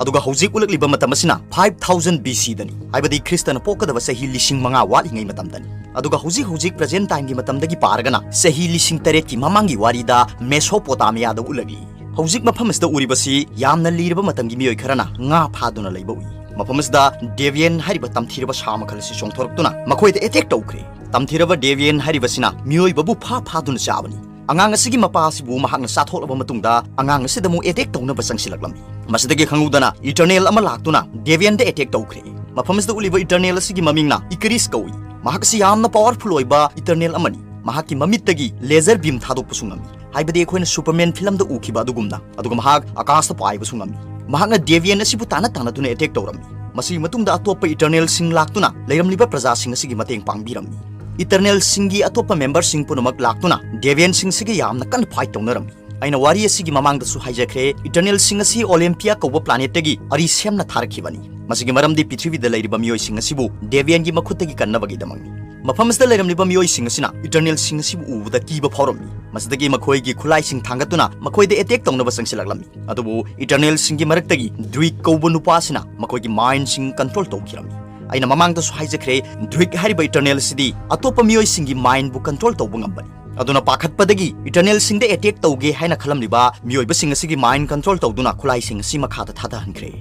ꯑꯗꯨꯒ ꯍꯧꯖꯤꯛ ꯎꯠꯂꯛꯂꯤꯕ ꯃꯇꯝ ꯑꯁꯤꯅ five thousand B C ꯗꯅꯤ, ꯍꯥꯏꯕꯗꯤ ꯈ꯭ꯔꯤꯁꯇꯅ ꯄꯣꯛꯀꯗꯕ ꯆꯍꯤ ꯂꯤꯁꯤꯡ ꯃꯉꯥ ꯋꯥꯠꯂꯤꯉꯩ ꯃꯇꯝꯗꯅꯤ꯫ ꯑꯗꯨꯒ ꯍꯧꯖꯤꯛ ꯍꯧꯖꯤꯛ present time ꯒꯤ ꯃꯇꯝꯗꯒꯤ ꯄꯥꯔꯒꯅ ꯆꯍꯤ ꯂꯤꯁꯤꯡ ꯇꯔꯦꯠꯀꯤ ꯃꯃꯥꯡꯒꯤ ꯋꯥꯔꯤꯗ Mesopotamia ꯗ ꯎꯠꯂꯛꯂꯤ꯫ ꯍꯧꯖꯤꯛ ꯃꯐꯝ ꯑꯁꯤꯗ ꯎꯔꯤꯕꯁꯤ ꯌꯥꯝꯅ ꯂꯤꯔꯕ ꯃꯇꯝꯒꯤ ꯃꯤꯑꯣꯏ ꯈꯔꯅ ꯉꯥ ꯐꯥꯗꯨꯅ ꯂꯩꯕ ꯎꯏ꯫ ꯃꯐꯝ ꯑꯁꯤꯗ Deviant ꯍꯥꯏꯔꯤꯕ ꯇꯝꯊꯤꯔꯕ ꯁꯥ ꯃꯈꯜ ꯑꯁꯤ ꯆꯣꯡꯊꯣꯔꯛꯇꯨꯅ ꯃꯈꯣꯏꯗ attack ꯇꯧꯈ꯭ꯔꯦ꯫ ꯇꯝꯊꯤꯔꯕ Deviant ꯍꯥꯏꯔꯤꯕꯁꯤꯅ ꯃꯤꯑꯣꯏꯕꯕꯨ ꯐꯥ ꯐꯥꯗꯨꯅ ꯆꯥꯕꯅꯤ꯫ ꯑꯉꯥꯡ ꯑꯁꯤꯒꯤ ꯃꯄꯥ ꯑꯁꯤꯕꯨ ꯃꯍꯥꯛꯅ ꯆꯥꯊꯣꯛꯂꯕ ꯃꯇꯨꯡꯗ ꯑꯉꯥꯡ ꯑꯁꯤꯗ ꯑꯃꯨꯛ attack ꯇꯧꯅꯕ ꯆꯪꯁꯤꯜꯂꯛꯂꯝꯃꯤ꯫ ꯃꯁꯤꯗꯒꯤ ꯈꯪꯍꯧꯗꯅ Eternal ꯑꯃ ꯂꯥꯛꯇꯨꯅ Deviant ꯗ attack ꯇꯧꯈ꯭ꯔꯦ꯫ ꯃꯐꯝ ꯑꯁꯤꯗ ꯎꯠꯂꯤꯕ Eternal ꯑꯁꯤꯒꯤ ꯃꯃꯤꯡꯅ Ikaris ꯀꯧꯏ꯫ ꯃꯍꯥꯛ ꯑꯁꯤ ꯌꯥꯝꯅ powerful ꯑꯣꯏꯕ Eternal ꯑꯃꯅꯤ꯫ ꯃꯍꯥꯛꯀꯤ ꯃꯃꯤꯠꯇꯒꯤ laser beam ꯊꯥꯗꯣꯛꯄꯁꯨ ꯉꯝꯃꯤ, ꯍꯥꯏꯕꯗꯤ ꯑꯩꯈꯣꯏꯅ Superman film ꯗ ꯎꯈꯤꯕ ꯑꯗꯨꯒꯨꯝꯅ꯫ ꯑꯗꯨꯒ ꯃꯍꯥꯛ ꯑꯀꯥꯁꯇ ꯄꯥꯏꯕꯁꯨ ꯉꯝꯃꯤ꯫ ꯃꯍꯥꯛꯅ Deviant ꯑꯁꯤꯕꯨ ꯇꯥꯟꯅ ꯇꯥꯟꯅꯗꯨꯅ attack ꯇꯧꯔꯝꯃꯤ꯫ ꯃꯁꯤꯒꯤ ꯃꯇꯨꯡꯗ ꯑꯇꯣꯞꯄ Eternal ꯁꯤꯡ ꯂꯥꯛꯇꯨꯅ ꯂꯩꯔꯝꯂꯤꯕ ꯄ꯭ꯔꯖꯥꯁꯤꯡ ꯑꯁꯤꯒꯤ ꯃꯇꯦꯡ ꯄꯥꯡꯕꯤꯔꯝꯃꯤ꯫ Eternal ꯁꯤꯡꯒꯤ ꯑꯇꯣꯞꯄ member ꯁꯤꯡ ꯄꯨꯝꯅꯃꯛ ꯂꯥꯛꯇꯨꯅ Deviant ꯁꯤꯡ ꯑꯁꯤꯒ ꯌꯥꯝꯅ ꯀꯟꯅ fight ꯇꯧꯅꯔꯝꯃꯤ꯫ ꯑꯩꯅ ꯋꯥꯔꯤ ꯑꯁꯤꯒꯤ ꯃꯃꯥꯡꯗꯁꯨ ꯍꯥꯏꯖꯈ꯭ꯔꯦ, Eternalꯁꯤꯡ ꯑꯁꯤ Olympia ꯀꯧꯕ planetꯇꯒꯤ ꯑꯔꯤ ꯁꯦꯝꯅ ꯊꯥꯔꯛꯈꯤꯕꯅꯤ꯫ ꯃꯁꯤꯒꯤ ꯃꯔꯝꯗꯤ ꯄ꯭ꯔꯤꯊꯤꯕꯤꯗ ꯂꯩꯔꯤꯕ ꯃꯤꯑꯣꯏꯁꯤꯡ ꯑꯁꯤꯕꯨ Deviantꯒꯤ ꯃꯈꯨꯠꯇꯒꯤ ꯀꯟꯅꯕꯒꯤꯗꯃꯛꯅꯤ꯫ ꯃꯐꯝ ꯑꯁꯤꯗ ꯂꯩꯔꯝꯂꯤꯕ ꯃꯤꯑꯣꯏꯁꯤꯡ ꯑꯁꯤꯅ Eternalꯁꯤꯡ ꯑꯁꯤꯕꯨ ꯎꯕꯗ ꯀꯤꯕ ꯐꯥꯎꯔꯝꯃꯤ꯫ ꯃꯁꯤꯗꯒꯤ ꯃꯈꯣꯏꯒꯤ ꯈꯨꯠꯂꯥꯏꯁꯤꯡ ꯊꯥꯡꯒꯠꯇꯨꯅ ꯃꯈꯣꯏꯗ attack ꯇꯧꯅꯕ ꯆꯪꯁꯤꯜꯂꯛꯂꯝꯃꯤ꯫ ꯑꯗꯨꯕꯨ Eternalꯁꯤꯡꯒꯤ ꯃꯔꯛꯇꯒꯤ Druig ꯀꯧꯕ ꯅꯨꯄꯥ ꯑꯁꯤꯅ ꯃꯈꯣꯏꯒꯤ mindꯁꯤꯡ control ꯇꯧꯈꯤꯔꯝꯃꯤ꯫ ꯑꯩꯅ ꯃꯃꯥꯡꯗꯁꯨ ꯍꯥꯏꯖꯈ꯭ꯔꯦ, Druig ꯍꯥꯏꯔꯤꯕ Eternal ꯑꯁꯤꯗꯤ ꯑꯇꯣꯞꯄ ꯃꯤꯑꯣꯏꯁꯤꯡꯒꯤ mindꯕꯨ control ꯇꯧꯕ ꯉꯝꯕꯅꯤ꯫ ꯑꯗꯨꯅ ꯄꯥꯈꯠꯄꯗꯒꯤ Eternalꯁꯤꯡꯗ attack ꯇꯧꯒꯦ ꯍꯥꯏꯅ ꯈꯜꯂꯝꯂꯤꯕ ꯃꯤꯑꯣꯏꯕꯁꯤꯡ ꯑꯁꯤꯒꯤ mind control ꯇꯧꯗꯨꯅ ꯈꯨꯠꯂꯥꯏꯁꯤꯡ ꯑꯁꯤ ꯃꯈꯥꯗ ꯊꯥꯗꯍꯟꯈ꯭ꯔꯦ꯫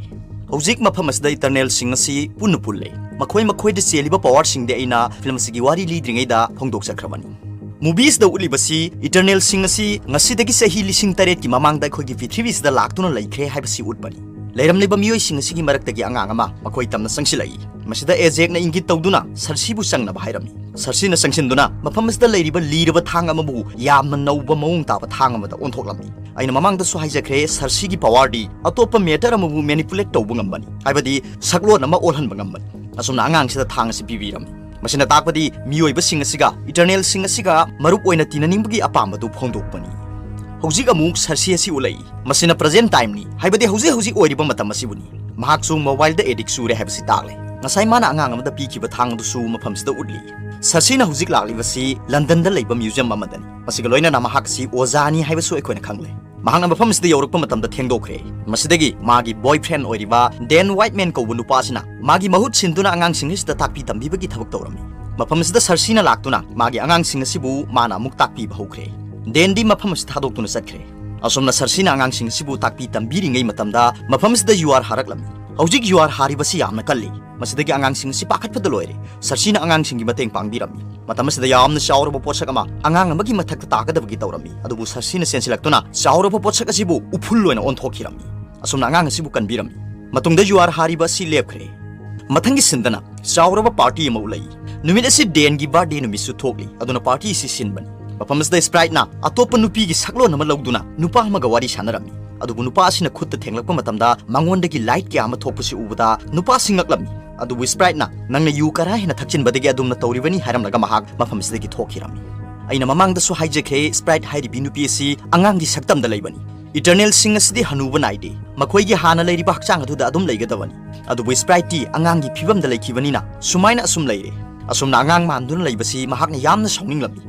ꯍꯧꯖꯤꯛ ꯃꯐꯝ ꯑꯁꯤꯗ Eternalꯁꯤꯡ ꯑꯁꯤ ꯄꯨꯟꯅ ꯄꯨꯜꯂꯦ꯫ ꯃꯈꯣꯏ ꯃꯈꯣꯏꯗ ꯆꯦꯜꯂꯤꯕ powerꯁꯤꯡꯗꯤ ꯑꯩꯅ film ꯑꯁꯤꯒꯤ ꯋꯥꯔꯤ ꯂꯤꯗ꯭ꯔꯤꯉꯩꯗ ꯐꯣꯡꯗꯣꯛꯆꯈ꯭ꯔꯕꯅꯤ꯫ Movieꯁꯤꯗ ꯎꯠꯂꯤꯕꯁꯤ Eternalꯁꯤꯡ ꯑꯁꯤ ꯉꯁꯤꯗꯒꯤ ꯆꯍꯤ ꯂꯤꯁꯤꯡ ꯇꯔꯦꯠꯀꯤ ꯃꯃꯥꯡꯗ ꯑꯩꯈꯣꯏꯒꯤ ꯄ꯭ꯔꯤꯊꯤꯕꯤꯁꯤꯗ ꯂꯥꯛꯇꯨꯅ ꯂꯩꯈ꯭ꯔꯦ ꯍꯥꯏꯕꯁꯤ ꯎꯠꯄꯅꯤ꯫ ꯂꯩꯔꯝꯂꯤꯕ ꯃꯤꯑꯣꯏꯁꯤꯡ ꯑꯁꯤꯒꯤ ꯃꯔꯛꯇꯒꯤ ꯑꯉꯥꯡ ꯑꯃ ꯃꯈꯣꯏ ꯇꯝꯅ ꯆꯪꯁꯤꯜꯂꯛꯏ꯫ ꯃꯁꯤꯗ Ezeicꯅ ꯏꯪꯒꯤꯠ ꯇꯧꯗꯨꯅ Cerseiꯕꯨ ꯆꯪꯅꯕ ꯍꯥꯏꯔꯝꯃꯤ꯫ Cerseiꯅ ꯆꯪꯁꯤꯟꯗꯨꯅ ꯃꯐꯝ ꯑꯁꯤꯗ ꯂꯩꯔꯤꯕ ꯂꯤꯔꯕ ꯊꯥꯡ ꯑꯃꯕꯨ ꯌꯥꯝꯅ ꯅꯧꯕ ꯃꯑꯣꯡ ꯇꯥꯕ ꯊꯥꯡ ꯑꯃꯗ ꯑꯣꯟꯊꯣꯛꯂꯝꯃꯤ꯫ ꯑꯩꯅ ꯃꯃꯥꯡꯗꯁꯨ ꯍꯥꯏꯖꯈ꯭ꯔꯦ, Cerseiꯒꯤ powerꯗꯤ ꯑꯇꯣꯞꯄ matter ꯑꯃꯕꯨ manipulate ꯇꯧꯕ ꯉꯝꯕꯅꯤ, ꯍꯥꯏꯕꯗꯤ ꯁꯛꯂꯣꯟ ꯑꯃ ꯑꯣꯜꯍꯟꯕ ꯉꯝꯕꯅꯤ꯫ ꯑꯁꯨꯝꯅ ꯑꯉꯥꯡꯁꯤꯗ ꯊꯥꯡ ꯑꯁꯤ ꯄꯤꯕꯤꯔꯝꯃꯤ꯫ ꯃꯁꯤꯅ ꯇꯥꯛꯄꯗꯤ ꯃꯤꯑꯣꯏꯕꯁꯤꯡ ꯑꯁꯤꯒ Eternalꯁꯤꯡ ꯑꯁꯤꯒ ꯃꯔꯨꯞ ꯑꯣꯏꯅ ꯇꯤꯟꯅꯅꯤꯡꯕꯒꯤ ꯑꯄꯥꯝꯕꯗꯨ ꯐꯣꯡꯗꯣꯛꯄꯅꯤ꯫ ꯍꯧꯖꯤꯛ ꯑꯃꯨꯛ Cersei ꯑꯁꯤ ꯎꯠꯂꯛꯏ꯫ ꯃꯁꯤꯅ present timeꯅꯤ, ꯍꯥꯏꯕꯗꯤ ꯍꯧꯖꯤꯛ ꯍꯧꯖꯤꯛ ꯑꯣꯏꯔꯤꯕ ꯃꯇꯝ ꯑꯁꯤꯕꯨꯅꯤ꯫ ꯃꯍꯥꯛꯁꯨ mobileꯗ addict ꯆꯨꯔꯦ ꯍꯥꯏꯕꯁꯤ ꯇꯥꯛꯂꯦ꯫ ꯉꯁꯥꯏ ꯃꯥꯅ ꯑꯉꯥꯡ ꯑꯃꯗ ꯄꯤꯈꯤꯕ ꯊꯥꯡ ꯑꯗꯨꯁꯨ ꯃꯐꯝꯁꯤꯗ ꯎꯠꯂꯤ꯫ Cerseiꯅ ꯍꯧꯖꯤꯛ ꯂꯥꯛꯂꯤꯕꯁꯤ Londonꯗ ꯂꯩꯕ museum ꯑꯃꯗꯅꯤ꯫ ꯃꯁꯤꯒ ꯂꯣꯏꯅꯅ ꯃꯍꯥꯛ ꯑꯁꯤ ꯑꯣꯖꯥꯅꯤ ꯍꯥꯏꯕꯁꯨ ꯑꯩꯈꯣꯏꯅ ꯈꯪꯂꯦ꯫ ꯃꯍꯥꯛꯅ ꯃꯐꯝ ꯑꯁꯤꯗ ꯌꯧꯔꯛꯄ ꯃꯇꯝꯗ ꯊꯦꯡꯗꯣꯛꯈ꯭ꯔꯦ꯫ ꯃꯁꯤꯗꯒꯤ ꯃꯥꯒꯤ boyfriend ꯑꯣꯏꯔꯤꯕ Dan Whiteman ꯀꯧꯕ ꯅꯨꯄꯥ ꯑꯁꯤꯅ ꯃꯥꯒꯤ ꯃꯍꯨꯠ ꯁꯤꯟꯗꯨꯅ ꯑꯉꯥꯡꯁꯤꯡ ꯑꯁꯤꯗ ꯇꯥꯛꯄꯤ ꯇꯝꯕꯤꯕꯒꯤ ꯊꯕꯛ ꯇꯧꯔꯝꯃꯤ꯫ ꯃꯐꯝ ꯑꯁꯤꯗ Cerseiꯅ ꯂꯥꯛꯇꯨꯅ ꯃꯥꯒꯤ ꯑꯉꯥꯡꯁꯤꯡ ꯑꯁꯤꯕꯨ ꯃꯥꯅ ꯑꯃꯨꯛ ꯇꯥꯛꯄꯤꯕ ꯍꯧꯈ꯭ꯔꯦ꯫ Danꯗꯤ ꯃꯐꯝ ꯑꯁꯤ ꯊꯥꯗꯣꯛꯇꯨꯅ ꯆꯠꯈ꯭ꯔꯦ꯫ ꯑꯁꯨꯝꯅ Cerseiꯅ ꯑꯉꯥꯡꯁꯤꯡ ꯑꯁꯤꯕꯨ ꯇꯥꯛꯄꯤ ꯇꯝꯕꯤꯔꯤꯉꯩ ꯃꯇꯝꯗ ꯃꯐꯝ ꯑꯁꯤꯗ ꯌꯨꯍꯥꯔ ꯍꯥꯔꯛꯂꯝꯃꯤ꯫ ꯍꯧꯖꯤꯛ ꯌꯨꯍꯥꯔ ꯍꯥꯔꯤꯕꯁꯤ ꯌꯥꯝꯅ ꯀꯜꯂꯤ꯫ ꯃꯁꯤꯗꯒꯤ ꯑꯉꯥꯡꯁꯤꯡ ꯑꯁꯤ ꯄꯥꯈꯠꯄꯗ ꯂꯣꯏꯔꯦ꯫ Cerseiꯅ ꯑꯉꯥꯡꯁꯤꯡꯒꯤ ꯃꯇꯦꯡ ꯄꯥꯡꯕꯤꯔꯝꯃꯤ꯫ ꯃꯇꯝ ꯑꯁꯤꯗ ꯌꯥꯝꯅ ꯆꯥꯎꯔꯕ ꯄꯣꯠꯁꯛ ꯑꯃ ꯑꯉꯥꯡ ꯑꯃꯒꯤ ꯃꯊꯛꯇ ꯇꯥꯒꯗꯕꯒꯤ ꯇꯧꯔꯝꯃꯤ꯫ ꯑꯗꯨꯕꯨ Cerseiꯅ ꯆꯦꯟꯁꯤꯜꯂꯛꯇꯨꯅ ꯆꯥꯎꯔꯕ ꯄꯣꯠꯁꯛ ꯑꯁꯤꯕꯨ ꯎꯐꯨꯜ ꯑꯣꯏꯅ ꯑꯣꯟꯊꯣꯛꯈꯤꯔꯝꯃꯤ꯫ ꯑꯁꯨꯝꯅ ꯑꯉꯥꯡ ꯑꯁꯤꯕꯨ ꯀꯟꯕꯤꯔꯝꯃꯤ꯫ ꯃꯇꯨꯡꯗ ꯌꯨꯍꯥꯔ ꯍꯥꯔꯤꯕ ꯑꯁꯤ ꯂꯦꯞꯈ꯭ꯔꯦ꯫ ꯃꯊꯪꯒꯤ sceneꯗꯅ ꯆꯥꯎꯔꯕ party ꯑꯃ ꯎꯠꯂꯛꯏ꯫ ꯅꯨꯃꯤꯠ ꯑꯁꯤ Danꯒꯤ birthday ꯅꯨꯃꯤꯠꯁꯨ ꯊꯣꯛꯂꯤ, ꯑꯗꯨꯅ party ꯑꯁꯤ ꯁꯤꯟꯕꯅꯤ꯫ ꯃꯐꯝ ꯑꯁꯤꯗ Spriteꯅ ꯑꯇꯣꯞꯄ ꯅꯨꯄꯤꯒꯤ ꯁꯛꯂꯣꯟ ꯑꯃ ꯂꯧꯗꯨꯅ ꯅꯨꯄꯥ ꯑꯃꯒ ꯋꯥꯔꯤ ꯁꯥꯟꯅꯔꯝꯃꯤ꯫ ꯑꯗꯨꯕꯨ ꯅꯨꯄꯥ ꯑꯁꯤꯅ ꯈꯨꯠꯇ ꯊꯦꯡꯂꯛꯄ ꯃꯇꯝꯗ ꯃꯉꯣꯟꯗꯒꯤ light ꯀꯌꯥ ꯑꯃ ꯊꯣꯛꯄꯁꯤ ꯎꯕꯗ ꯅꯨꯄꯥ ꯑꯁꯤ ꯉꯛꯂꯝꯃꯤ꯫ ꯑꯗꯨꯕꯨ Spriteꯅ, "ꯅꯪꯅ ꯌꯨ ꯀꯔꯥ ꯍꯦꯟꯅ ꯊꯛꯆꯤꯟꯕꯗꯒꯤ ꯑꯗꯨꯝꯅ ꯇꯧꯔꯤꯕꯅꯤ" ꯍꯥꯏꯔꯝꯂꯒ ꯃꯍꯥꯛ ꯃꯐꯝ ꯑꯁꯤꯗꯒꯤ ꯊꯣꯛꯈꯤꯔꯝꯃꯤ꯫ ꯑꯩꯅ ꯃꯃꯥꯡꯗꯁꯨ ꯍꯥꯏꯖꯈ꯭ꯔꯦ, ꯁ꯭ꯄ꯭ꯔꯥꯏꯠ ꯍꯥꯏꯔꯤꯕꯤ ꯅꯨꯄꯤ ꯑꯁꯤ ꯑꯉꯥꯡꯒꯤ ꯁꯛꯇꯝꯗ ꯂꯩꯕꯅꯤ꯫ ꯏꯇꯔꯅꯦꯜꯁꯤꯡ ꯑꯁꯤꯗꯤ ꯍꯅꯨꯕ ꯅꯥꯏꯗꯦ, ꯃꯈꯣꯏꯒꯤ ꯍꯥꯟꯅ ꯂꯩꯔꯤꯕ ꯍꯛꯆꯥꯡ ꯑꯗꯨꯗ ꯑꯗꯨꯝ ꯂꯩꯒꯗꯕꯅꯤ꯫ ꯑꯗꯨꯕꯨ ꯁ꯭ꯄ꯭ꯔꯥꯏꯠꯇꯤ ꯑꯉꯥꯡꯒꯤ ꯐꯤꯕꯝꯗ ꯂꯩꯈꯤꯕꯅꯤꯅ ꯁꯨꯃꯥꯏꯅ ꯑꯁꯨꯝ ꯂꯩꯔꯦ꯫ ꯑꯁꯨꯝꯅ ꯑꯉꯥꯡ ꯃꯥꯟꯗꯨꯅ ꯂꯩꯕꯁꯤ ꯃꯍꯥꯛꯅ ꯌꯥꯝꯅ ꯁꯥꯎꯅꯤꯡꯂꯝꯃꯤ꯫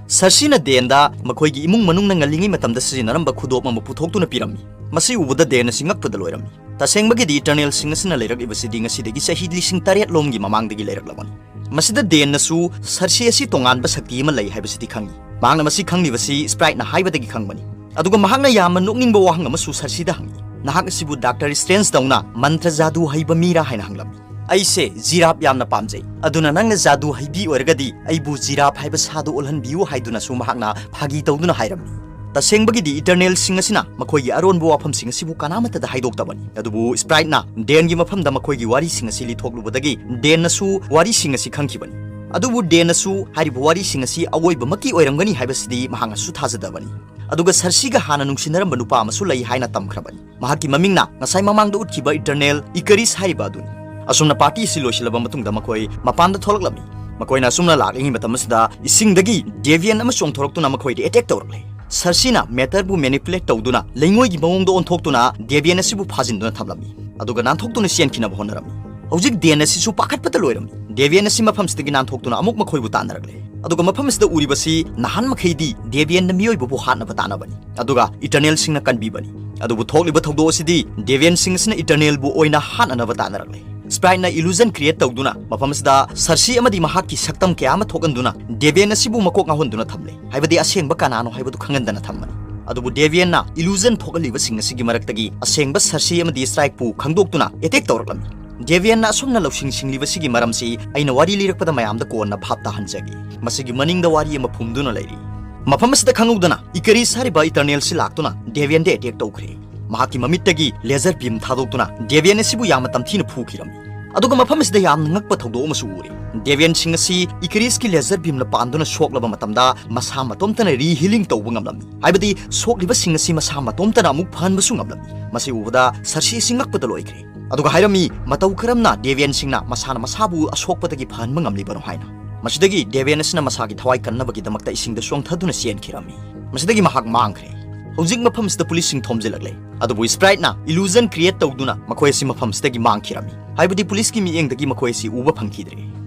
ꯁꯔꯁꯤꯅ ꯗꯦꯟꯗ ꯃꯈꯣꯏꯒꯤ ꯏꯃꯨꯡ ꯃꯅꯨꯡꯅ ꯉꯜꯂꯤꯉꯩ ꯃꯇꯝꯗ ꯁꯤꯖꯤꯟꯅꯔꯝꯕ ꯈꯨꯗꯣꯞ ꯑꯃ ꯄꯨꯊꯣꯛꯇꯨꯅ ꯄꯤꯔꯝꯃꯤ꯫ ꯃꯁꯤ ꯎꯕꯗ ꯗꯦꯟ ꯑꯁꯤ ꯉꯛꯄꯗ ꯂꯣꯏꯔꯝꯃꯤ꯫ ꯇꯁꯦꯡꯕꯒꯤꯗꯤ ꯏꯇꯔꯅꯦꯜꯁꯤꯡ ꯑꯁꯤꯅ ꯂꯩꯔꯛꯂꯤꯕꯁꯤꯗꯤ ꯉꯁꯤꯗꯒꯤ ꯆꯍꯤ ꯂꯤꯁꯤꯡ ꯇꯔꯦꯠ ꯂꯣꯝꯒꯤ ꯃꯃꯥꯡꯗꯒꯤ ꯂꯩꯔꯛꯂꯕꯅꯤ꯫ ꯃꯁꯤꯗ ꯗꯦꯟꯅꯁꯨ ꯁꯔꯁꯤ ꯑꯁꯤ ꯇꯣꯉꯥꯟꯕ ꯁꯛꯇꯤ ꯑꯃ ꯂꯩ ꯍꯥꯏꯕꯁꯤꯗꯤ ꯈꯪꯏ꯫ ꯃꯍꯥꯛꯅ ꯃꯁꯤ ꯈꯪꯂꯤꯕꯁꯤ ꯁ꯭ꯄ꯭ꯔꯥꯏꯠꯅ ꯍꯥꯏꯕꯗꯒꯤ ꯈꯪꯕꯅꯤ꯫ ꯑꯗꯨꯒ ꯃꯍꯥꯛꯅ ꯌꯥꯝꯅ ꯅꯣꯛꯅꯤꯡꯕ ꯋꯥꯍꯪ ꯑꯃꯁꯨ ꯁꯔꯁꯤꯗ ꯍꯪꯏ, "ꯅꯍꯥꯛ ꯑꯁꯤꯕꯨ ꯗꯥꯛꯇꯔ ꯁ꯭ꯇ꯭ꯔꯦꯟꯖ ꯗꯧꯅ ꯃꯟꯇ꯭ꯔ ꯖꯥꯗꯨ ꯍꯩꯕ ꯃꯤꯔꯥ?" ꯍꯥꯏꯅ ꯍꯪꯂꯝꯃꯤ꯫ "ꯑꯩꯁꯦ ꯖꯤꯔꯥꯞ ꯌꯥꯝꯅ ꯄꯥꯝꯖꯩ, ꯑꯗꯨꯅ ꯅꯪꯅ ꯖꯥꯗꯨ ꯍꯩꯕꯤ ꯑꯣꯏꯔꯒꯗꯤ ꯑꯩꯕꯨ ꯖꯤꯔꯥꯞ ꯍꯥꯏꯕ ꯁꯥꯗꯨ ꯑꯣꯜꯍꯟꯕꯤꯌꯨ" ꯍꯥꯏꯗꯨꯅꯁꯨ ꯃꯍꯥꯛꯅ ꯐꯥꯒꯤ ꯇꯧꯗꯨꯅ ꯍꯥꯏꯔꯝꯃꯤ꯫ ꯇꯁꯦꯡꯕꯒꯤꯗꯤ ꯏꯇꯔꯅꯦꯜꯁꯤꯡ ꯑꯁꯤꯅ ꯃꯈꯣꯏꯒꯤ ꯑꯔꯣꯟꯕ ꯋꯥꯐꯝꯁꯤꯡ ꯑꯁꯤꯕꯨ ꯀꯅꯥꯃꯠꯇꯗ ꯍꯥꯏꯗꯣꯛꯇꯕꯅꯤ꯫ ꯑꯗꯨꯕꯨ ꯁ꯭ꯄ꯭ꯔꯥꯏꯠꯅ ꯗꯦꯟꯒꯤ ꯃꯐꯝꯗ ꯃꯈꯣꯏꯒꯤ ꯋꯥꯔꯤꯁꯤꯡ ꯑꯁꯤ ꯂꯤꯊꯣꯛꯂꯨꯕꯗꯒꯤ ꯗꯦꯟꯅꯁꯨ ꯋꯥꯔꯤꯁꯤꯡ ꯑꯁꯤ ꯈꯪꯈꯤꯕꯅꯤ꯫ ꯑꯗꯨꯕꯨ ꯗꯦꯟꯅꯁꯨ ꯍꯥꯏꯔꯤꯕ ꯋꯥꯔꯤꯁꯤꯡ ꯑꯁꯤ ꯑꯋꯣꯏꯕꯃꯛꯀꯤ ꯑꯣꯏꯔꯝꯒꯅꯤ ꯍꯥꯏꯕꯁꯤꯗꯤ ꯃꯍꯥꯛꯅꯁꯨ ꯊꯥꯖꯗꯕꯅꯤ꯫ ꯑꯗꯨꯒ ꯁꯔꯁꯤꯒ ꯍꯥꯟꯅ ꯅꯨꯡꯁꯤꯅꯔꯝꯕ ꯅꯨꯄꯥ ꯑꯃꯁꯨ ꯂꯩ ꯍꯥꯏꯅ ꯇꯝꯈ꯭ꯔꯕꯅꯤ꯫ ꯃꯍꯥꯛꯀꯤ ꯃꯃꯤꯡꯅ ꯉꯁꯥꯏ ꯃꯃꯥꯡꯗ ꯎꯠꯈꯤꯕ ꯏꯇꯔꯅꯦꯜ ꯏꯀꯔꯤꯁ ꯍꯥꯏꯔꯤꯕ ꯑꯗꯨꯅꯤ꯫ ꯑꯁꯨꯝꯅ ꯄꯥꯔꯇꯤ ꯑꯁꯤ ꯂꯣꯏꯁꯤꯜꯂꯕ ꯃꯇꯨꯡꯗ ꯃꯈꯣꯏ ꯃꯄꯥꯟꯗ ꯊꯣꯛꯂꯛꯂꯝꯃꯤ꯫ ꯃꯈꯣꯏꯅ ꯑꯁꯨꯝꯅ ꯂꯥꯛꯂꯤꯉꯩ ꯃꯇꯝ ꯑꯁꯤꯗ ꯏꯁꯤꯡꯗꯒꯤ ꯗꯦꯕꯤꯌꯟ ꯑꯃ ꯆꯣꯡꯊꯣꯔꯛꯇꯨꯅ ꯃꯈꯣꯏꯗ ꯑꯦꯇꯦꯛ ꯇꯧꯔꯛꯂꯦ꯫ ꯁꯔꯁꯤꯅ ꯃꯦꯇꯔꯕꯨ ꯃꯦꯅꯤꯄꯨꯂꯦꯠ ꯇꯧꯗꯨꯅ ꯂꯩꯉꯣꯏꯒꯤ ꯃꯑꯣꯡꯗ ꯑꯣꯟꯊꯣꯛꯇꯨꯅ ꯗꯦꯕꯤꯌꯟ ꯑꯁꯤꯕꯨ ꯐꯥꯖꯤꯟꯗꯨꯅ ꯊꯝꯂꯝꯃꯤ꯫ ꯑꯗꯨꯒ ꯅꯥꯟꯊꯣꯛꯇꯨꯅ ꯆꯦꯟꯈꯤꯅꯕ ꯍꯣꯠꯅꯔꯝꯃꯤ꯫ ꯍꯧꯖꯤꯛ ꯗꯦꯟ ꯑꯁꯤꯁꯨ ꯄꯥꯈꯠꯄꯇ ꯂꯣꯏꯔꯝꯃꯤ꯫ ꯗꯦꯕꯤꯌꯟ ꯑꯁꯤ ꯃꯐꯝꯁꯤꯗꯒꯤ ꯅꯥꯟꯊꯣꯛꯇꯨꯅ ꯑꯃꯨꯛ ꯃꯈꯣꯏꯕꯨ ꯇꯥꯟꯅꯔꯛꯂꯦ꯫ ꯑꯗꯨꯒ ꯃꯐꯝ ꯑꯁꯤꯗ ꯎꯔꯤꯕꯁꯤ ꯅꯍꯥꯟ ꯃꯈꯩꯗꯤ ꯗꯦꯕꯤꯌꯟꯅ ꯃꯤꯑꯣꯏꯕꯕꯨ ꯍꯥꯠꯅꯕ ꯇꯥꯟꯅꯕꯅꯤ꯫ ꯑꯗꯨꯒ ꯏꯇꯔꯅꯦꯜꯁꯤꯡꯅ ꯀꯟꯕꯤꯕꯅꯤ꯫ ꯑꯗꯨꯕꯨ ꯊꯣꯛꯂꯤꯕ ꯊꯧꯗꯣꯛ ꯑꯁꯤꯗꯤ ꯗꯦꯕꯤꯌꯟꯁꯤꯡ ꯑꯁꯤꯅ ꯏꯇꯔꯅꯦꯜꯕꯨ ꯑꯣꯏꯅ ꯍꯥꯠꯅꯅꯕ ꯇꯥꯟꯅꯔꯛꯂꯦ꯫ ꯁ꯭ꯄ꯭ꯔꯥꯏꯠꯅ ꯏꯂꯨꯖꯟ ꯀ꯭ꯔꯤꯌꯦꯠ ꯇꯧꯗꯨꯅ ꯃꯐꯝ ꯑꯁꯤꯗ ꯁꯔꯁꯤ ꯑꯃꯗꯤ ꯃꯍꯥꯛꯀꯤ ꯁꯛꯇꯝ ꯀꯌꯥ ꯑꯃ ꯊꯣꯛꯍꯟꯗꯨꯅ ꯗꯦꯕꯤꯌꯟ ꯑꯁꯤꯕꯨ ꯃꯀꯣꯛ ꯉꯥꯎꯍꯟꯗꯨꯅ ꯊꯝꯂꯦ꯫ ꯍꯥꯏꯕꯗꯤ ꯑꯁꯦꯡꯕ ꯀꯅꯥꯅꯣ ꯍꯥꯏꯕꯗꯨ ꯈꯪꯍꯟꯗꯅ ꯊꯝꯕꯅꯤ꯫ ꯑꯗꯨꯕꯨ ꯗꯦꯕꯤꯌꯟꯅ ꯏꯂꯨꯖꯟ ꯊꯣꯛꯍꯜꯂꯤꯕꯁꯤꯡ ꯑꯁꯤꯒꯤ ꯃꯔꯛꯇꯒꯤ ꯑꯁꯦꯡꯕ ꯁꯔꯁꯤ ꯑꯃꯗꯤ ꯁ꯭ꯄ꯭ꯔꯥꯏꯠꯄꯨ ꯈꯪꯗꯣꯛꯇꯨꯅ ꯑꯦꯇꯦꯛ ꯇꯧꯔꯛꯂꯝꯃꯤ꯫ ꯗꯦꯕꯤꯌꯟꯅ ꯑꯁꯨꯝꯅ ꯂꯧꯁꯤꯡ ꯁꯤꯡꯂꯤꯕꯁꯤꯒꯤ ꯃꯔꯝꯁꯤ ꯑꯩꯅ ꯋꯥꯔꯤ ꯂꯤꯔꯛꯄꯗ ꯃꯌꯥꯝꯗ ꯀꯣꯟꯅ ꯚꯥꯞ ꯇꯥꯍꯟꯖꯒꯦ꯫ ꯃꯁꯤꯒꯤ ꯃꯅꯤꯡꯗ ꯋꯥꯔꯤ ꯑꯃ ꯐꯨꯝꯗꯨꯅ ꯂꯩꯔꯤ꯫ ꯃꯐꯝ ꯑꯁꯤꯗ ꯈꯪꯍꯧꯗꯅ ꯏꯀꯔꯤꯁ ꯍꯥꯏꯔꯤꯕ ꯏꯇꯔꯅꯦꯜꯁꯤ ꯂꯥꯛꯇꯨꯅ ꯗꯦꯕꯤꯌꯟꯗ ꯑꯦꯇꯦꯛ ꯇꯧꯈ꯭ꯔꯦ꯫ ꯃꯍꯥꯛꯀꯤ ꯃꯃꯤꯠꯇꯒꯤ ꯂꯦꯖꯔ ꯕꯤꯝ ꯊꯥꯗꯣꯛꯇꯨꯅ ꯗꯦꯕꯤꯌꯟ ꯑꯁꯤꯕꯨ ꯌꯥꯝꯅ ꯇꯝꯊꯤꯅ ꯐꯨꯈꯤꯔꯝꯃꯤ꯫ ꯑꯗꯨꯒ ꯃꯐꯝ ꯑꯁꯤꯗ ꯌꯥꯝꯅ ꯉꯛꯄ ꯊꯧꯗꯣꯛ ꯑꯃꯁꯨ ꯎꯔꯤ꯫ ꯗꯦꯕꯤꯌꯟꯁꯤꯡ ꯑꯁꯤ ꯏꯀꯔꯤꯁꯀꯤ ꯂꯦꯖꯔ ꯕꯤꯝꯅ ꯄꯥꯟꯗꯨꯅ ꯁꯣꯛꯂꯕ ꯃꯇꯝꯗ ꯃꯁꯥ ꯃꯇꯣꯝꯇꯅ ꯔꯤꯍꯤꯂꯤꯡ ꯇꯧꯕ ꯉꯝꯂꯝꯃꯤ꯫ ꯍꯥꯏꯕꯗꯤ ꯁꯣꯛꯂꯤꯕꯁꯤꯡ ꯑꯁꯤ ꯃꯁꯥ ꯃꯇꯣꯝꯇꯅ ꯑꯃꯨꯛ ꯐꯍꯟꯕꯁꯨ ꯉꯝꯂꯝꯃꯤ꯫ ꯃꯁꯤ ꯎꯕꯗ ꯁꯔꯁꯤ ꯑꯁꯤ ꯉꯛꯄꯗ ꯂꯣꯏꯈ꯭ꯔꯦ꯫ ꯑꯗꯨꯒ ꯍꯥꯏꯔꯝꯃꯤ, ꯃꯇꯧ ꯀꯔꯝꯅ ꯗꯦꯕꯤꯌꯟꯁꯤꯡꯅ ꯃꯁꯥꯅ ꯃꯁꯥꯕꯨ ꯑꯁꯣꯛꯄꯗꯒꯤ ꯐꯍꯟꯕ ꯉꯝꯂꯤꯕꯅꯣ ꯍꯥꯏꯅ꯫ ꯃꯁꯤꯗꯒꯤ ꯗꯦꯕꯤꯌꯟ ꯑꯁꯤꯅ ꯃꯁꯥꯒꯤ ꯊꯋꯥꯏ ꯀꯟꯅꯕꯒꯤꯗꯃꯛꯇ ꯏꯁꯤꯡꯗ ꯆꯣꯡꯊꯗꯨꯅ ꯆꯦꯟꯈꯤꯔꯝꯃꯤ꯫ ꯃꯁꯤꯗꯒꯤ ꯃꯍꯥꯛ ꯃꯥꯡꯈ꯭ꯔꯦ꯫ ꯍꯧꯖꯤꯛ ꯃꯐꯝꯁꯤꯗ ꯄꯨꯂꯤꯁꯁꯤꯡ ꯊꯣꯝꯖꯤꯜꯂꯛꯂꯦ꯫ ꯑꯗꯨꯕꯨ ꯁ꯭ꯄ꯭ꯔꯥꯏꯠꯅ illusion create ꯇꯧꯗꯨꯅ ꯃꯈꯣꯏ ꯑꯁꯤ ꯃꯐꯝꯁꯤꯗꯒꯤ ꯃꯥꯡꯈꯤꯔꯝꯃꯤ꯫ ꯍꯥꯏꯕꯗꯤ ꯄꯨꯂꯤꯁꯀꯤ ꯃꯤꯠꯌꯦꯡꯗꯒꯤ ꯃꯈꯣꯏ ꯑꯁꯤ ꯎꯕ ꯐꯪꯈꯤꯗ꯭ꯔꯦ꯫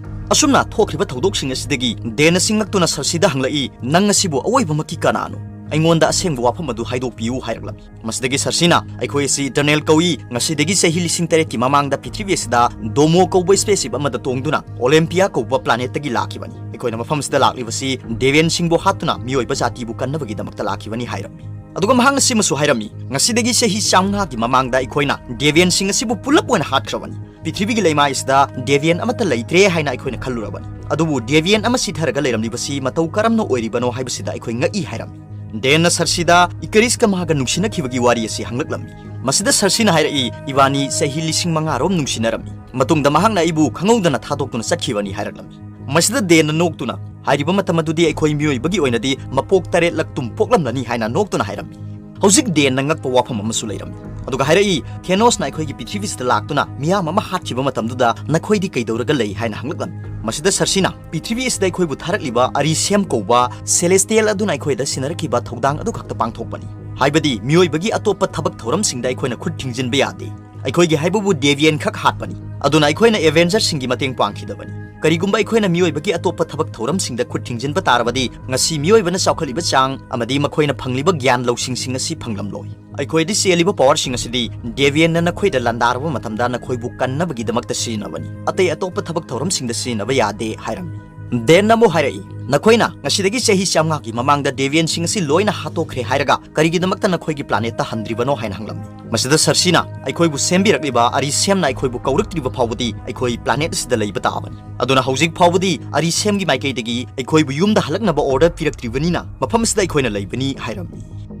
ꯑꯁꯨꯝꯅ ꯊꯣꯛꯈ꯭ꯔꯤꯕ ꯊꯧꯗꯣꯛꯁꯤꯡ ꯑꯁꯤꯗꯒꯤ ꯗꯦꯟ ꯑꯁꯤ ꯉꯛꯇꯨꯅ ꯁꯔꯁꯤꯗ ꯍꯪꯂꯛꯏ, "ꯅꯪ ꯑꯁꯤꯕꯨ ꯑꯋꯣꯏꯕꯃꯛꯀꯤ ꯀꯅꯥꯅꯣ? ꯑꯩꯉꯣꯟꯗ ꯑꯁꯦꯡꯕ ꯋꯥꯐꯝ ꯑꯗꯨ ꯍꯥꯏꯗꯣꯛꯄꯤꯌꯨ" ꯍꯥꯏꯔꯛꯂꯝꯃꯤ꯫ ꯃꯁꯤꯗꯒꯤ ꯁꯔꯁꯤꯅ, "ꯑꯩꯈꯣꯏ ꯑꯁꯤ ꯏꯇꯔꯅꯦꯜ ꯀꯧꯏ, ꯉꯁꯤꯗꯒꯤ ꯆꯍꯤ ꯂꯤꯁꯤꯡ ꯇꯔꯦꯠꯀꯤ ꯃꯃꯥꯡꯗ ꯄ꯭ꯔꯤꯊꯤꯕꯤ ꯑꯁꯤꯗ ꯗꯣꯃꯣ ꯀꯧꯕ ꯁ꯭ꯄꯦꯁꯁꯤꯞ ꯑꯃꯗ ꯇꯣꯡꯗꯨꯅ ꯑꯣꯂꯦꯝꯄꯤꯌꯥ ꯀꯧꯕ ꯄ꯭ꯂꯥꯅꯦꯠꯇꯒꯤ ꯂꯥꯛꯈꯤꯕꯅꯤ꯫ ꯑꯩꯈꯣꯏꯅ ꯃꯐꯝꯁꯤꯗ ꯂꯥꯛꯂꯤꯕꯁꯤ ꯗꯦꯕꯤꯌꯟꯁꯤꯡꯕꯨ ꯍꯥꯠꯇꯨꯅ ꯃꯤꯑꯣꯏꯕ ꯖꯥꯇꯤꯕꯨ ꯀꯟꯅꯕꯒꯤꯗꯃꯛꯇ ꯂꯥꯛꯈꯤꯕꯅꯤ" ꯍꯥꯏꯔꯝꯃꯤ꯫ ꯑꯗꯨꯒ ꯃꯍꯥꯛꯅ ꯁꯤꯃꯁꯨ ꯍꯥꯏꯔꯝꯃꯤ, "ꯉꯁꯤꯗꯒꯤ ꯆꯍꯤ ꯆꯥꯝꯃꯉꯥꯒꯤ ꯃꯃꯥꯡꯗ ꯑꯩꯈꯣꯏꯅ ꯗꯦꯕꯤꯌꯟꯁꯤꯡ ꯑꯁꯤꯕꯨ ꯄꯨꯂꯞ ꯑꯣꯏꯅ ꯍꯥꯠꯈ꯭ꯔꯕꯅꯤ꯫ ꯄ꯭ꯔꯤꯊꯤꯕꯤꯒꯤ ꯂꯩꯃꯥꯏ ꯑꯁꯤꯗ ꯗꯦꯕꯤꯌꯟ ꯑꯃꯠꯇ ꯂꯩꯇ꯭ꯔꯦ ꯍꯥꯏꯅ ꯑꯩꯈꯣꯏꯅ ꯈꯜꯂꯨꯔꯕꯅꯤ꯫ ꯑꯗꯨꯕꯨ ꯗꯦꯕꯤꯌꯟ ꯑꯃ ꯁꯤꯊꯔꯒ ꯂꯩꯔꯝꯂꯤꯕꯁꯤ ꯃꯇꯧ ꯀꯔꯝꯅ ꯑꯣꯏꯔꯤꯕꯅꯣ ꯍꯥꯏꯕꯁꯤꯗ ꯑꯩꯈꯣꯏ ꯉꯛꯏ" ꯍꯥꯏꯔꯝꯃꯤ꯫ ꯗꯦꯟꯅ ꯁꯔꯁꯤꯗ ꯏꯀꯔꯤꯁꯀ ꯃꯍꯥꯛꯀ ꯅꯨꯡꯁꯤꯅꯈꯤꯕꯒꯤ ꯋꯥꯔꯤ ꯑꯁꯤ ꯍꯪꯂꯛꯂꯝꯃꯤ꯫ ꯃꯁꯤꯗ ꯁꯔꯁꯤꯅ ꯍꯥꯏꯔꯛꯏ, "ꯏꯕꯥꯅꯤ ꯆꯍꯤ ꯂꯤꯁꯤꯡ ꯃꯉꯥꯔꯣꯝ ꯅꯨꯡꯁꯤꯅꯔꯝꯃꯤ꯫ ꯃꯇꯨꯡꯗ ꯃꯍꯥꯛꯅ ꯑꯩꯕꯨ ꯈꯪꯍꯧꯗꯅ ꯊꯥꯗꯣꯛꯇꯨꯅ ꯆꯠꯈꯤꯕꯅꯤ" ꯍꯥꯏꯔꯛꯂꯝꯃꯤ꯫ ꯃꯁꯤꯗ ꯗꯦꯟꯅ ꯅꯣꯛꯇꯨꯅ, "ꯍꯥꯏꯔꯤꯕ ꯃꯇꯝ ꯑꯗꯨꯗꯤ ꯑꯩꯈꯣꯏ ꯃꯤꯑꯣꯏꯕꯒꯤ ꯑꯣꯏꯅꯗꯤ ꯃꯄꯣꯛ ꯇꯔꯦꯠꯂꯛ ꯇꯨꯝ ꯄꯣꯛꯂꯝꯂꯅꯤ" ꯍꯥꯏꯅ ꯅꯣꯛꯇꯨꯅ ꯍꯥꯏꯔꯝꯃꯤ꯫ ꯍꯧꯖꯤꯛ ꯗꯦꯟꯅ ꯉꯛꯄ ꯋꯥꯐꯝ ꯑꯃꯁꯨ ꯂꯩꯔꯝꯃꯤ꯫ ꯑꯗꯨꯒ ꯍꯥꯏꯔꯛꯏ, "ꯊꯦꯅꯣꯁꯅ ꯑꯩꯈꯣꯏꯒꯤ ꯄ꯭ꯔꯤꯊꯤꯕꯤꯁꯤꯗ ꯂꯥꯛꯇꯨꯅ ꯃꯤꯌꯥꯝ ꯑꯃ ꯍꯥꯠꯈꯤꯕ ꯃꯇꯝꯗꯨꯗ ꯅꯈꯣꯏꯗꯤ ꯀꯩꯗꯧꯔꯒ ꯂꯩ?" ꯍꯥꯏꯅ ꯍꯪꯂꯛꯂꯝꯃꯤ꯫ ꯃꯁꯤꯗ ꯁꯔꯁꯤꯅ, "ꯄ꯭ꯔꯤꯊꯤꯕꯤ ꯑꯁꯤꯗ ꯑꯩꯈꯣꯏꯕꯨ ꯊꯥꯔꯛꯂꯤꯕ ꯑꯔꯤꯁꯦꯝ ꯀꯧꯕ ꯁꯦꯂꯦꯁꯇꯤꯌꯦꯜ ꯑꯗꯨꯅ ꯑꯩꯈꯣꯏꯗ ꯁꯤꯟꯅꯔꯛꯈꯤꯕ ꯊꯧꯗꯥꯡ ꯑꯗꯨ ꯈꯛꯇ ꯄꯥꯡꯊꯣꯛꯄꯅꯤ꯫ ꯍꯥꯏꯕꯗꯤ ꯃꯤꯑꯣꯏꯕꯒꯤ ꯑꯇꯣꯞꯄ ꯊꯕꯛ ꯊꯧꯔꯝꯁꯤꯡꯗ ꯑꯩꯈꯣꯏꯅ ꯈꯨꯠ ꯊꯤꯡꯖꯤꯟꯕ ꯌꯥꯗꯦ꯫ ꯑꯩꯈꯣꯏꯒꯤ ꯍꯥꯏꯕꯕꯨ ꯗꯦꯕꯤꯌꯟ ꯈꯛ ꯍꯥꯠꯄꯅꯤ꯫ ꯑꯗꯨꯅ ꯑꯩꯈꯣꯏꯅ ꯑꯦꯚꯦꯟꯖꯔꯁꯤꯡꯒꯤ ꯃꯇꯦꯡ ꯄꯥꯡꯈꯤꯗꯕꯅꯤ꯫ ꯀꯔꯤꯒꯨꯝꯕ ꯑꯩꯈꯣꯏꯅ ꯃꯤꯑꯣꯏꯕꯒꯤ ꯑꯇꯣꯞꯄ ꯊꯕꯛ ꯊꯧꯔꯝꯁꯤꯡꯗ ꯈꯨꯠ ꯊꯤꯡꯖꯤꯟꯕ ꯇꯥꯔꯕꯗꯤ ꯉꯁꯤ ꯃꯤꯑꯣꯏꯕꯅ ꯆꯥꯎꯈꯠꯂꯤꯕ ꯆꯥꯡ ꯑꯃꯗꯤ ꯃꯈꯣꯏꯅ ꯐꯪꯂꯤꯕ ꯒ꯭ꯌꯥꯟ ꯂꯧꯁꯤꯡꯁꯤꯡ ꯑꯁꯤ ꯐꯪꯂꯝꯂꯣꯏ꯫ ꯑꯩꯈꯣꯏꯗ ꯆꯦꯜꯂꯤꯕ ꯄꯥꯋꯔꯁꯤꯡ ꯑꯁꯤꯗꯤ ꯗꯦꯕꯤꯌꯟꯅ ꯅꯈꯣꯏꯗ ꯂꯥꯟꯗꯥꯔꯕ ꯃꯇꯝꯗ ꯅꯈꯣꯏꯕꯨ ꯀꯟꯅꯕꯒꯤꯗꯃꯛꯇ ꯁꯤꯖꯤꯟꯅꯕꯅꯤ꯫ ꯑꯇꯩ ꯑꯇꯣꯞꯄ ꯊꯕꯛ ꯊꯧꯔꯝꯁꯤꯡꯗ ꯁꯤꯖꯤꯟꯅꯕ ꯌꯥꯗꯦ" ꯍꯥꯏꯔꯝꯃꯤ꯫ ꯗꯦꯟꯅ ꯑꯃꯨꯛ ꯍꯥꯏꯔꯛꯏ, "ꯅꯈꯣꯏꯅ ꯉꯁꯤꯗꯒꯤ ꯆꯍꯤ ꯆꯥꯝꯃꯉꯥꯒꯤ ꯃꯃꯥꯡꯗ ꯗꯦꯕꯤꯌꯟꯁꯤꯡ ꯑꯁꯤ ꯂꯣꯏꯅ ꯍꯥꯠꯇꯣꯛꯈ꯭ꯔꯦ ꯍꯥꯏꯔꯒ ꯀꯔꯤꯒꯤꯗꯃꯛꯇ ꯅꯈꯣꯏꯒꯤ ꯄ꯭ꯂꯥꯅꯦꯠꯇ ꯍꯟꯗ꯭ꯔꯤꯕꯅꯣ?" ꯍꯥꯏꯅ ꯍꯪꯂꯝꯃꯤ꯫ ꯃꯁꯤꯗ ꯁꯔꯁꯤꯅ, "ꯑꯩꯈꯣꯏꯕꯨ ꯁꯦꯝꯕꯤꯔꯛꯂꯤꯕ ꯑꯔꯤꯁꯦꯝꯅ ꯑꯩꯈꯣꯏꯕꯨ ꯀꯧꯔꯛꯇ꯭ꯔꯤꯕ ꯐꯥꯎꯕꯗꯤ ꯑꯩꯈꯣꯏ ꯄ꯭ꯂꯥꯅꯦꯠ ꯑꯁꯤꯗ ꯂꯩꯕ ꯇꯥꯕꯅꯤ꯫ ꯑꯗꯨꯅ ꯍꯧꯖꯤꯛ ꯐꯥꯎꯕꯗꯤ ꯑꯔꯤꯁꯦꯝꯒꯤ ꯃꯥꯏꯀꯩꯗꯒꯤ ꯑꯩꯈꯣꯏꯕꯨ ꯌꯨꯝꯗ ꯍꯜꯂꯛꯅꯕ ꯑꯣꯔꯗꯔ ꯄꯤꯔꯛꯇ꯭ꯔꯤꯕꯅꯤꯅ ꯃꯐꯝ ꯑꯁꯤꯗ ꯑꯩꯈꯣꯏꯅ ꯂꯩꯕꯅꯤ" ꯍꯥꯏꯔꯝꯃꯤ꯫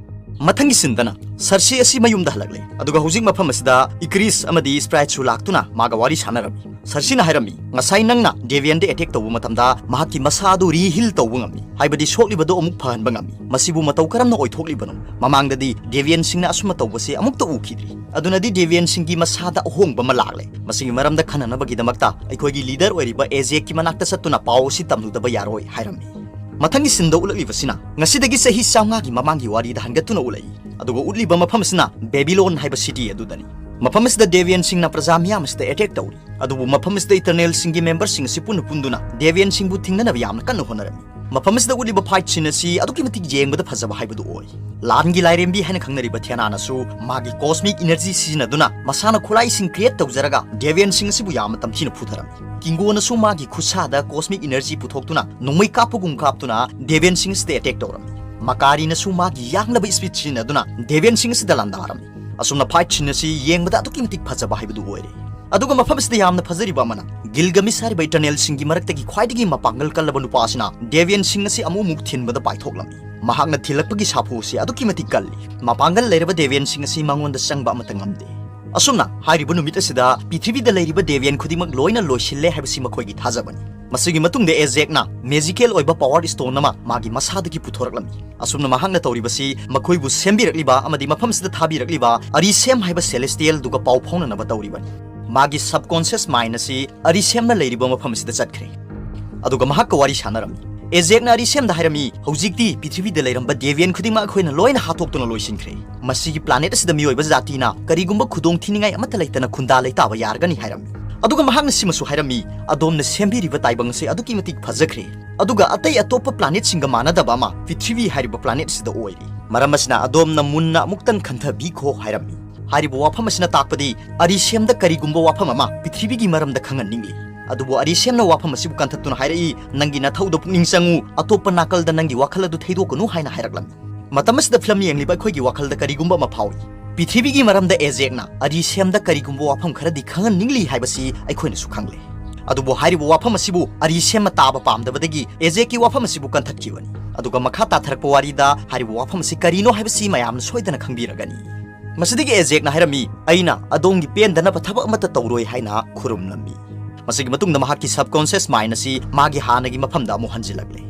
ꯃꯊꯪꯒꯤ ꯁꯤꯟꯗꯅ ꯁꯔꯁꯤ ꯑꯁꯤ ꯃꯌꯨꯝꯗ ꯍꯜꯂꯛꯂꯦ, ꯑꯗꯨꯒ ꯍꯧꯖꯤꯛ ꯃꯐꯝ ꯑꯁꯤꯗ ꯏꯀ꯭ꯔꯤꯁ ꯑꯃꯗꯤ ꯁ꯭ꯄ꯭ꯔꯥꯏꯠꯁꯨ ꯂꯥꯛꯇꯨꯅ ꯃꯥꯒ ꯋꯥꯔꯤ ꯁꯥꯟꯅꯔꯝꯃꯤ꯫ ꯁꯔꯁꯤꯅ ꯍꯥꯏꯔꯝꯃꯤ, "ꯉꯁꯥꯏ ꯅꯪꯅ ꯗꯦꯕꯤꯌꯟꯗ ꯑꯦꯇꯦꯛ ꯇꯧꯕ ꯃꯇꯝꯗ ꯃꯍꯥꯛꯀꯤ ꯃꯁꯥ ꯑꯗꯨ ꯔꯤꯍꯤꯜ ꯇꯧꯕ ꯉꯝꯃꯤ, ꯍꯥꯏꯕꯗꯤ ꯁꯣꯛꯂꯤꯕꯗꯨ ꯑꯃꯨꯛ ꯐꯍꯟꯕ ꯉꯝꯃꯤ꯫ ꯃꯁꯤꯕꯨ ꯃꯇꯧ ꯀꯔꯝꯅ ꯑꯣꯏꯊꯣꯛꯂꯤꯕꯅꯣ? ꯃꯃꯥꯡꯗꯗꯤ ꯗꯦꯕꯤꯌꯟꯁꯤꯡꯅ ꯑꯁꯨꯝꯅ ꯇꯧꯕꯁꯦ ꯑꯃꯨꯛꯇ ꯎꯈꯤꯗ꯭ꯔꯤ꯫ ꯑꯗꯨꯅꯗꯤ ꯗꯦꯕꯤꯌꯟꯁꯤꯡꯒꯤ ꯃꯁꯥꯗ ꯑꯍꯣꯡꯕ ꯑꯃ ꯂꯥꯛꯂꯦ꯫ ꯃꯁꯤꯒꯤ ꯃꯔꯝꯗ ꯈꯟꯅꯅꯕꯒꯤꯗꯃꯛꯇ ꯑꯩꯈꯣꯏꯒꯤ ꯂꯤꯗꯔ ꯑꯣꯏꯔꯤꯕ ꯑꯦꯖꯦꯛꯀꯤ ꯃꯅꯥꯛꯇ ꯆꯠꯇꯨꯅ ꯄꯥꯎ ꯑꯁꯤ ꯇꯝꯂꯨꯗꯕ ꯌꯥꯔꯣꯏ" ꯍꯥꯏꯔꯝꯃꯤ꯫ ꯃꯊꯪꯒꯤ ꯁꯤꯟꯗ ꯎꯠꯂꯛꯂꯤꯕꯁꯤꯅ ꯉꯁꯤꯗꯒꯤ ꯆꯍꯤ ꯆꯥꯝꯃꯉꯥꯒꯤ ꯃꯃꯥꯡꯒꯤ ꯋꯥꯔꯤꯗ ꯍꯟꯒꯠꯇꯨꯅ ꯎꯠꯂꯛꯏ꯫ ꯑꯗꯨꯒ ꯎꯠꯂꯤꯕ ꯃꯐꯝ ꯑꯁꯤꯅ ꯕꯦꯕꯤꯂꯣꯟ ꯍꯥꯏꯕ ꯁꯤꯇꯤ ꯑꯗꯨꯗꯅꯤ꯫ ꯃꯐꯝ ꯑꯁꯤꯗ ꯗꯦꯕꯤꯌꯟꯁꯤꯡꯅ ꯄ꯭ꯔꯖꯥ ꯃꯤꯌꯥꯝ ꯑꯁꯤꯗ ꯑꯦꯇꯦꯛ ꯇꯧꯔꯤ꯫ ꯑꯗꯨꯕꯨ ꯃꯐꯝ ꯑꯁꯤꯗ ꯏꯇꯔꯅꯦꯜꯁꯤꯡꯒꯤ ꯃꯦꯝꯕꯔꯁꯤꯡ ꯑꯁꯤ ꯄꯨꯟꯅ ꯄꯨꯟꯗꯨꯅ ꯗꯦꯕꯤꯌꯟꯁꯤꯡꯕꯨ ꯊꯤꯡꯅꯅꯕ ꯌꯥꯝꯅ ꯀꯟꯅ ꯍꯣꯠꯅꯔꯝꯃꯤ꯫ ꯃꯐꯝ ꯑꯁꯤꯗ ꯎꯠꯂꯤꯕ ꯐꯥꯏꯠ ꯁꯤꯟ ꯑꯁꯤ ꯑꯗꯨꯛꯀꯤ ꯃꯇꯤꯛ ꯌꯦꯡꯕꯗ ꯐꯖꯕ ꯍꯥꯏꯕꯗꯨ ꯑꯣꯏ꯫ ꯂꯥꯟꯒꯤ ꯂꯥꯏꯔꯦꯝꯕꯤ ꯍꯥꯏꯅ ꯈꯪꯅꯔꯤꯕ ꯊꯦꯅꯥꯅꯁꯨ ꯃꯥꯒꯤ ꯀꯣꯁꯃꯤꯛ ꯏꯅꯔꯖꯤ ꯁꯤꯖꯤꯟꯅꯗꯨꯅ ꯃꯁꯥꯅ ꯈꯨꯠꯂꯥꯏꯁꯤꯡ ꯀ꯭ꯔꯤꯌꯦꯠ ꯇꯧꯖꯔꯒ ꯗꯦꯕꯤꯌꯟꯁꯤꯡ ꯑꯁꯤꯕꯨ ꯌꯥꯝꯅ ꯇꯝꯊꯤꯅ ꯐꯨꯊꯔꯝꯃꯤ꯫ ꯀꯤꯡꯒꯣꯅꯁꯨ ꯃꯥꯒꯤ ꯈꯨꯠꯁꯥꯗ ꯀꯣꯁꯃꯤꯛ ꯏꯅꯔꯖꯤ ꯄꯨꯊꯣꯛꯇꯨꯅ ꯅꯣꯡꯃꯩ ꯀꯥꯞꯄꯒꯨꯝ ꯀꯥꯞꯇꯨꯅ ꯗꯦꯕꯤꯌꯟꯁꯤꯡ ꯑꯁꯤꯗ ꯑꯦꯇꯦꯛ ꯇꯧꯔꯝꯃꯤ꯫ ꯃꯀꯥꯔꯤꯅꯁꯨ ꯃꯥꯒꯤ ꯌꯥꯡꯂꯕ ꯏꯁꯄꯤꯠ ꯁꯤꯖꯤꯟꯅꯗꯨꯅ ꯗꯦꯕꯤꯌꯟꯁꯤꯡ ꯑꯁꯤꯗ ꯂꯥꯟꯗꯥꯔꯝꯃꯤ꯫ ꯑꯁꯨꯝꯅ ꯐꯥꯏꯠ ꯁꯤꯟ ꯑꯁꯤ ꯌꯦꯡꯕꯗ ꯑꯗꯨꯛꯀꯤ ꯃꯇꯤꯛ ꯐꯖꯕ ꯍꯥꯏꯕꯗꯨ ꯑꯣꯏꯔꯦ꯫ ꯑꯗꯨꯒ ꯃꯐꯝ ꯑꯁꯤꯗ ꯌꯥꯝꯅ ꯐꯖꯔꯤꯕ ꯑꯃꯅ ꯒꯤꯜꯒꯃꯤꯁ ꯍꯥꯏꯔꯤꯕ ꯏꯇꯔꯅꯦꯜꯁꯤꯡꯒꯤ ꯃꯔꯛꯇꯒꯤ ꯈ꯭ꯋꯥꯏꯗꯒꯤ ꯃꯄꯥꯡꯒꯜ ꯀꯜꯂꯕ ꯅꯨꯄꯥ ꯑꯁꯤꯅ ꯗꯦꯕꯤꯌꯟꯁꯤꯡ ꯑꯁꯤ ꯑꯃꯨꯛ ꯑꯃꯨꯛ ꯊꯤꯟꯕꯗ ꯄꯥꯏꯊꯣꯛꯂꯝꯃꯤ꯫ ꯃꯍꯥꯛꯅ ꯊꯤꯜꯂꯛꯄꯒꯤ ꯁꯥꯐꯨ ꯑꯁꯤ ꯑꯗꯨꯛꯀꯤ ꯃꯇꯤꯛ ꯀꯜꯂꯤ꯫ ꯃꯄꯥꯡꯒꯜ ꯂꯩꯔꯕ ꯗꯦꯕꯤꯌꯟꯁꯤꯡ ꯑꯁꯤ ꯃꯉꯣꯟꯗ ꯆꯪꯕ ꯑꯃꯠꯇ ꯉꯝꯗꯦ꯫ ꯑꯁꯨꯝꯅ ꯍꯥꯏꯔꯤꯕ ꯅꯨꯃꯤꯠ ꯑꯁꯤꯗ ꯄ꯭ꯔꯤꯊꯤꯕꯤꯗ ꯂꯩꯔꯤꯕ ꯗꯦꯕꯤꯌꯟ ꯈꯨꯗꯤꯡꯃꯛ ꯂꯣꯏꯅ ꯂꯣꯏꯁꯤꯜꯂꯦ ꯍꯥꯏꯕꯁꯤ ꯃꯈꯣꯏꯒꯤ ꯊꯥꯖꯕꯅꯤ꯫ ꯃꯁꯤꯒꯤ ꯃꯇꯨꯡꯗ ꯑꯦꯖꯦꯛꯅ ꯃꯦꯖꯤꯀꯦꯜ ꯑꯣꯏꯕ ꯄꯥꯋꯔ ꯁ꯭ꯇꯣꯟ ꯑꯃ ꯃꯥꯒꯤ ꯃꯁꯥꯗꯒꯤ ꯄꯨꯊꯣꯔꯛꯂꯝꯃꯤ꯫ ꯑꯁꯨꯝꯅ ꯃꯍꯥꯛꯅ ꯇꯧꯔꯤꯕꯁꯤ ꯃꯈꯣꯏꯕꯨ ꯁꯦꯝꯕꯤꯔꯛꯂꯤꯕ ꯑꯃꯗꯤ ꯃꯐꯝꯁꯤꯗ ꯊꯥꯕꯤꯔꯛꯂꯤꯕ ꯑꯔꯤꯁꯦꯝ ꯍꯥꯏꯕ ꯁꯦꯂꯦꯁꯇꯤꯌꯦꯜꯗꯨꯒ ꯄꯥꯎ ꯐꯥꯎꯅꯅꯕ ꯇꯧꯔꯤꯕꯅꯤ꯫ ꯃꯥꯒꯤ ꯁꯕꯀꯣꯟꯁꯤꯌꯁ ꯃꯥꯏꯟ ꯑꯁꯤ ꯑꯔꯤꯁꯦꯝꯅ ꯂꯩꯔꯤꯕ ꯃꯐꯝ ꯑꯁꯤꯗ ꯆꯠꯈ꯭ꯔꯦ꯫ ꯑꯗꯨꯒ ꯃꯍꯥꯛꯀ ꯋꯥꯔꯤ ꯁꯥꯟꯅꯔꯝꯃꯤ꯫ ꯑꯦꯖꯦꯛꯅ ꯑꯔꯤꯁꯦꯝꯗ ꯍꯥꯏꯔꯝꯃꯤ, "ꯍꯧꯖꯤꯛꯇꯤ ꯄ꯭ꯔꯤꯊꯤꯕꯤꯗ ꯂꯩꯔꯝꯕ ꯗꯦꯕꯤꯌꯟ ꯈꯨꯗꯤꯡꯃꯛ ꯑꯩꯈꯣꯏꯅ ꯂꯣꯏꯅ ꯍꯥꯠꯇꯣꯛꯇꯨꯅ ꯂꯣꯏꯁꯤꯟꯈ꯭ꯔꯦ꯫ ꯃꯁꯤꯒꯤ ꯄ꯭ꯂꯥꯅꯦꯠ ꯑꯁꯤꯗ ꯃꯤꯑꯣꯏꯕ ꯖꯥꯇꯤꯅ ꯀꯔꯤꯒꯨꯝꯕ ꯈꯨꯗꯣꯡ ꯊꯤꯅꯤꯡꯉꯥꯏ ꯑꯃꯠꯇ ꯂꯩꯇꯅ ꯈꯨꯟꯗꯥ ꯂꯩꯇꯥꯕ ꯌꯥꯔꯒꯅꯤ" ꯍꯥꯏꯔꯝꯃꯤ꯫ ꯑꯗꯨꯒ ꯃꯍꯥꯛꯅ ꯁꯤꯃꯁꯨ ꯍꯥꯏꯔꯝꯃꯤ, "ꯑꯗꯣꯝꯅ ꯁꯦꯝꯕꯤꯔꯤꯕ ꯇꯥꯏꯕꯪ ꯑꯁꯤ ꯑꯗꯨꯛꯀꯤ ꯃꯇꯤꯛ ꯐꯖꯈ꯭ꯔꯦ, ꯑꯗꯨꯒ ꯑꯇꯩ ꯑꯇꯣꯞꯄ ꯄ꯭ꯂꯥꯅꯦꯠꯁꯤꯡꯒ ꯃꯥꯟꯅꯗꯕ ꯑꯃ ꯄ꯭ꯔꯤꯊꯤꯕꯤ ꯍꯥꯏꯔꯤꯕ ꯄ꯭ꯂꯥꯅꯦꯠ ꯑꯁꯤꯗ ꯑꯣꯏꯔꯤ꯫ ꯃꯔꯝ ꯑꯁꯤꯅ ꯑꯗꯣꯝꯅ ꯃꯨꯟꯅ ꯑꯃꯨꯛꯇꯪ ꯈꯟꯊꯕꯤꯈꯣ" ꯍꯥꯏꯔꯝꯃꯤ꯫ ꯍꯥꯏꯔꯤꯕ ꯋꯥꯐꯝ ꯑꯁꯤꯅ ꯇꯥꯛꯄꯗꯤ ꯑꯔꯤꯁꯦꯝꯗ ꯀꯔꯤꯒꯨꯝꯕ ꯋꯥꯐꯝ ꯑꯃ ꯄ꯭ꯔꯤꯊꯤꯕꯤꯒꯤ ꯃꯔꯝꯗ ꯈꯪꯍꯟꯅꯤꯡꯂꯤ꯫ ꯑꯗꯨꯕꯨ ꯑꯔꯤꯁꯦꯝꯅ ꯋꯥꯐꯝ ꯑꯁꯤꯕꯨ ꯀꯟꯊꯠꯇꯨꯅ ꯍꯥꯏꯔꯛꯏ, "ꯅꯪꯒꯤ ꯅꯊꯧꯗ ꯄꯨꯛꯅꯤꯡ ꯆꯪꯉꯨ, ꯑꯇꯣꯞꯄ ꯅꯥꯀꯜꯗ ꯅꯪꯒꯤ ꯋꯥꯈꯜ ꯑꯗꯨ ꯊꯩꯗꯣꯛꯀꯅꯨ" ꯍꯥꯏꯅ ꯍꯥꯏꯔꯛꯂꯝꯃꯤ꯫ ꯃꯇꯝ ꯑꯁꯤꯗ ꯐꯤꯂꯝ ꯌꯦꯡꯂꯤꯕ ꯑꯩꯈꯣꯏꯒꯤ ꯋꯥꯈꯜꯗ ꯀꯔꯤꯒꯨꯝꯕ ꯑꯃ ꯐꯥꯎꯏ꯫ ꯄ꯭ꯔꯤꯊꯤꯕꯤꯒꯤ ꯃꯔꯝꯗ ꯑꯦꯖꯦꯛꯅ ꯑꯔꯤꯁꯦꯝꯗ ꯀꯔꯤꯒꯨꯝꯕ ꯋꯥꯐꯝ ꯈꯔꯗꯤ ꯈꯪꯍꯟꯅꯤꯡꯂꯤ ꯍꯥꯏꯕꯁꯤ ꯑꯩꯈꯣꯏꯅꯁꯨ ꯈꯪꯂꯦ꯫ ꯑꯗꯨꯕꯨ ꯍꯥꯏꯔꯤꯕ ꯋꯥꯐꯝ ꯑꯁꯤꯕꯨ ꯑꯔꯤꯁꯦꯝꯅ ꯇꯥꯕ ꯄꯥꯝꯗꯕꯗꯒꯤ ꯑꯦꯖꯦꯛꯀꯤ ꯋꯥꯐꯝ ꯑꯁꯤꯕꯨ ꯀꯟꯊꯠꯈꯤꯕꯅꯤ꯫ ꯑꯗꯨꯒ ꯃꯈꯥ ꯇꯥꯊꯔꯛꯄ ꯋꯥꯔꯤꯗ ꯍꯥꯏꯔꯤꯕ ꯋꯥꯐꯝ ꯑꯁꯤ ꯀꯔꯤꯅꯣ ꯍꯥꯏꯕꯁꯤ ꯃꯌꯥꯝꯅ ꯁꯣꯏꯗꯅ ꯈꯪꯕꯤꯔꯒꯅꯤ꯫ ꯃꯁꯤꯗꯒꯤ ꯑꯦꯖꯦꯛꯅ ꯍꯥꯏꯔꯝꯃꯤ, "ꯑꯩꯅ ꯑꯗꯣꯝꯒꯤ ꯄꯦꯟꯗꯅꯕ ꯊꯕꯛ ꯑꯃꯠꯇ ꯇꯧꯔꯣꯏ" ꯍꯥꯏꯅ ꯈꯨꯔꯨꯝꯂꯝꯃꯤ꯫ ꯃꯁꯤꯒꯤ ꯃꯇꯨꯡꯗ ꯃꯍꯥꯛꯀꯤ subconscious mind ꯑꯁꯤ ꯃꯥꯒꯤ ꯍꯥꯟꯅꯒꯤ ꯃꯐꯝꯗ ꯑꯃꯨꯛ ꯍꯟꯖꯤꯜꯂꯛꯂꯦ꯫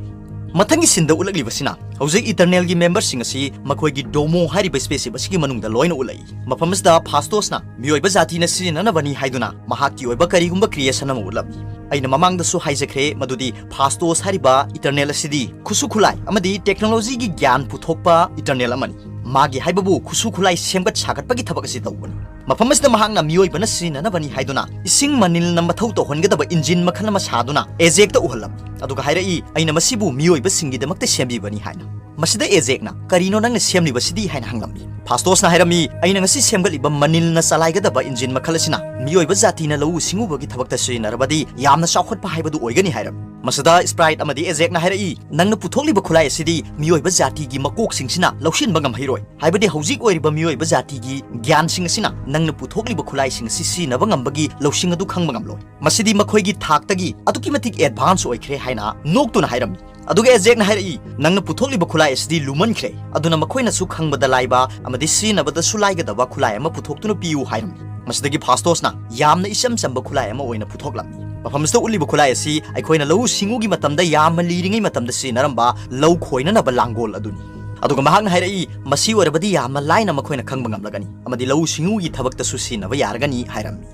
ꯃꯊꯪꯒꯤ ꯁꯤꯟꯗ ꯎꯠꯂꯛꯂꯤꯕꯁꯤꯅ ꯍꯧꯖꯤꯛ ꯏꯇꯔꯅꯦꯜꯒꯤ ꯃꯦꯝꯕꯔꯁꯤꯡ ꯑꯁꯤ ꯃꯈꯣꯏꯒꯤ ꯗꯣꯃꯣ ꯍꯥꯏꯔꯤꯕ ꯁ꯭ꯄꯦꯁꯁꯤꯞ ꯑꯁꯤꯒꯤ ꯃꯅꯨꯡꯗ ꯂꯣꯏꯅ ꯎꯠꯂꯛꯏ꯫ ꯃꯐꯝ ꯑꯁꯤꯗ ꯐꯥꯁꯇꯣꯁꯅ ꯃꯤꯑꯣꯏꯕ ꯖꯥꯇꯤꯅ ꯁꯤꯖꯤꯟꯅꯅꯕꯅꯤ ꯍꯥꯏꯗꯨꯅ ꯃꯍꯥꯛꯀꯤ ꯑꯣꯏꯕ ꯀꯔꯤꯒꯨꯝꯕ ꯀ꯭ꯔꯤꯌꯦꯁꯟ ꯑꯃ ꯎꯠꯂꯝꯃꯤ꯫ ꯑꯩꯅ ꯃꯃꯥꯡꯗꯁꯨ ꯍꯥꯏꯖꯈ꯭ꯔꯦ ꯃꯗꯨꯗꯤ ꯐꯥꯁꯇꯣꯁ ꯍꯥꯏꯔꯤꯕ ꯏꯇꯔꯅꯦꯜ ꯑꯁꯤꯗꯤ ꯈꯨꯠꯁꯨ ꯈꯨꯠꯂꯥꯏ ꯑꯃꯗꯤ ꯇꯦꯛꯅꯣꯂꯣꯖꯤꯒꯤ ꯒ꯭ꯌꯥꯟ ꯄꯨꯊꯣꯛꯄ ꯏꯇꯔꯅꯦꯜ ꯑꯃꯅꯤ꯫ ꯃꯥꯒꯤ ꯍꯥꯏꯕꯕꯨ ꯈꯨꯠꯁꯨ ꯈꯨꯠꯂꯥꯏ ꯁꯦꯝꯒꯠ ꯁꯥꯒꯠꯄꯒꯤ ꯊꯕꯛ ꯑꯁꯤ ꯇꯧꯕꯅꯤ꯫ ꯃꯐꯝ ꯑꯁꯤꯗ ꯃꯍꯥꯛꯅ ꯃꯤꯑꯣꯏꯕꯅ ꯁꯤꯖꯤꯟꯅꯅꯕꯅꯤ ꯍꯥꯏꯗꯨꯅ ꯏꯁꯤꯡ ꯃꯅꯤꯜꯅ ꯃꯊꯧ ꯇꯧꯍꯟꯒꯗꯕ ꯏꯟꯖꯤꯟ ꯃꯈꯜ ꯑꯃ ꯁꯥꯗꯨꯅ ꯑꯦꯖꯦꯛꯇ ꯎꯍꯜꯂꯝꯃꯤ꯫ ꯑꯗꯨꯒ ꯍꯥꯏꯔꯛꯏ, "ꯑꯩꯅ ꯃꯁꯤꯕꯨ ꯃꯤꯑꯣꯏꯕꯁꯤꯡꯒꯤꯗꯃꯛꯇ ꯁꯦꯝꯕꯤꯕꯅꯤ" ꯍꯥꯏꯅ꯫ ꯃꯁꯤꯗ ꯑꯦꯖꯦꯛꯅ, "ꯀꯔꯤꯅꯣ ꯅꯪꯅ ꯁꯦꯝꯂꯤꯕꯁꯤꯗꯤ?" ꯍꯥꯏꯅ ꯍꯪꯂꯝꯃꯤ꯫ ꯐꯥꯁꯇꯣꯁꯅ ꯍꯥꯏꯔꯝꯃꯤ, "ꯑꯩꯅ ꯉꯁꯤ ꯁꯦꯝꯒꯠꯂꯤꯕ ꯃꯅꯤꯜꯅ ꯆꯂꯥꯏꯒꯗꯕ ꯏꯟꯖꯤꯟ ꯃꯈꯜ ꯑꯁꯤꯅ ꯃꯤꯑꯣꯏꯕ ꯖꯥꯇꯤꯅ ꯂꯧꯎ ꯁꯤꯡꯎꯕꯒꯤ ꯊꯕꯛꯇ ꯁꯤꯖꯤꯟꯅꯔꯕꯗꯤ ꯌꯥꯝꯅ ꯆꯥꯎꯈꯠꯄ ꯍꯥꯏꯕꯗꯨ ꯑꯣꯏꯒꯅꯤ" ꯍꯥꯏꯔꯝꯃꯤ꯫ ꯃꯁꯤꯗ ꯁ꯭ꯄ꯭ꯔꯥꯏꯠ ꯑꯃꯗꯤ ꯑꯦꯖꯦꯛꯅ ꯍꯥꯏꯔꯛꯏ, "ꯅꯪꯅ ꯄꯨꯊꯣꯛꯂꯤꯕ ꯈꯨꯠꯂꯥꯏ ꯑꯁꯤꯗꯤ ꯃꯤꯑꯣꯏꯕ ꯖꯥꯇꯤꯒꯤ ꯃꯀꯣꯛꯁꯤꯡꯁꯤꯅ ꯂꯧꯁꯤꯟꯕ ꯉꯝꯍꯩꯔꯣꯏ꯫ ꯍꯥꯏꯕꯗꯤ ꯍꯧꯖꯤꯛ ꯑꯣꯏꯔꯤꯕ ꯃꯤꯑꯣꯏꯕ ꯖꯥꯇꯤꯒꯤ ꯒ꯭ꯌꯥꯟꯁꯤꯡ ꯑꯁꯤꯅ ꯅꯪꯅ ꯄꯨꯊꯣꯛꯂꯤꯕ ꯈꯨꯠꯂꯥꯏꯁꯤꯡ ꯑꯁꯤ ꯁꯤꯖꯤꯟꯅꯕ ꯉꯝꯕꯒꯤ ꯂꯧꯁꯤꯡ ꯑꯗꯨ ꯈꯪꯕ ꯉꯝꯂꯣꯏ꯫ ꯃꯁꯤꯗꯤ ꯃꯈꯣꯏꯒꯤ ꯊꯥꯛꯇꯒꯤ ꯑꯗꯨꯛꯀꯤ ꯃꯇꯤꯛ ꯑꯦꯗꯚꯥꯟꯁ ꯑꯣꯏꯈ꯭ꯔꯦ" ꯍꯥꯏꯅ ꯅꯣꯛꯇꯨꯅ ꯍꯥꯏꯔꯝꯃꯤ꯫ ꯑꯗꯨꯒ ꯑꯦꯖꯦꯛꯅ ꯍꯥꯏꯔꯛꯏ, "ꯅꯪꯅ ꯄꯨꯊꯣꯛꯂꯤꯕ ꯈꯨꯠꯂꯥꯏ ꯑꯁꯤꯗꯤ ꯂꯨꯃꯟꯈ꯭ꯔꯦ, ꯑꯗꯨꯅ ꯃꯈꯣꯏꯅꯁꯨ ꯈꯪꯕꯗ ꯂꯥꯏꯕ ꯑꯃꯗꯤ ꯁꯤꯖꯤꯟꯅꯕꯗꯁꯨ ꯂꯥꯏꯒꯗꯕ ꯈꯨꯠꯂꯥꯏ ꯑꯃ ꯄꯨꯊꯣꯛꯇꯨꯅ ꯄꯤꯌꯨ" ꯍꯥꯏꯔꯝꯃꯤ꯫ ꯃꯁꯤꯗꯒꯤ ꯐꯥꯁꯇꯣꯁꯅ ꯌꯥꯝꯅ ꯏꯆꯝ ꯆꯝꯕ ꯈꯨꯠꯂꯥꯏ ꯑꯃ ꯑꯣꯏꯅ ꯄꯨꯊꯣꯛꯂꯝꯃꯤ꯫ ꯃꯐꯝ ꯑꯁꯤꯗ ꯎꯠꯂꯤꯕ ꯈꯨꯠꯂꯥꯏ ꯑꯁꯤ ꯑꯩꯈꯣꯏꯅ ꯂꯧꯎ ꯁꯤꯡꯎꯒꯤ ꯃꯇꯝꯗ ꯌꯥꯝꯅ ꯂꯤꯔꯤꯉꯩ ꯃꯇꯝꯗ ꯁꯤꯖꯤꯟꯅꯔꯝꯕ ꯂꯧ ꯈꯣꯏꯅꯅꯕ ꯂꯥꯡꯒꯣꯜ ꯑꯗꯨꯅꯤ꯫ ꯑꯗꯨꯒ ꯃꯍꯥꯛꯅ ꯍꯥꯏꯔꯛꯏ, "ꯃꯁꯤ ꯑꯣꯏꯔꯕꯗꯤ ꯌꯥꯝꯅ ꯂꯥꯏꯅ ꯃꯈꯣꯏꯅ ꯈꯪꯕ ꯉꯝꯂꯒꯅꯤ ꯑꯃꯗꯤ ꯂꯧꯎ ꯁꯤꯡꯎꯒꯤ ꯊꯕꯛꯇꯁꯨ ꯁꯤꯖꯤꯟꯅꯕ ꯌꯥꯔꯒꯅꯤ" ꯍꯥꯏꯔꯝꯃꯤ꯫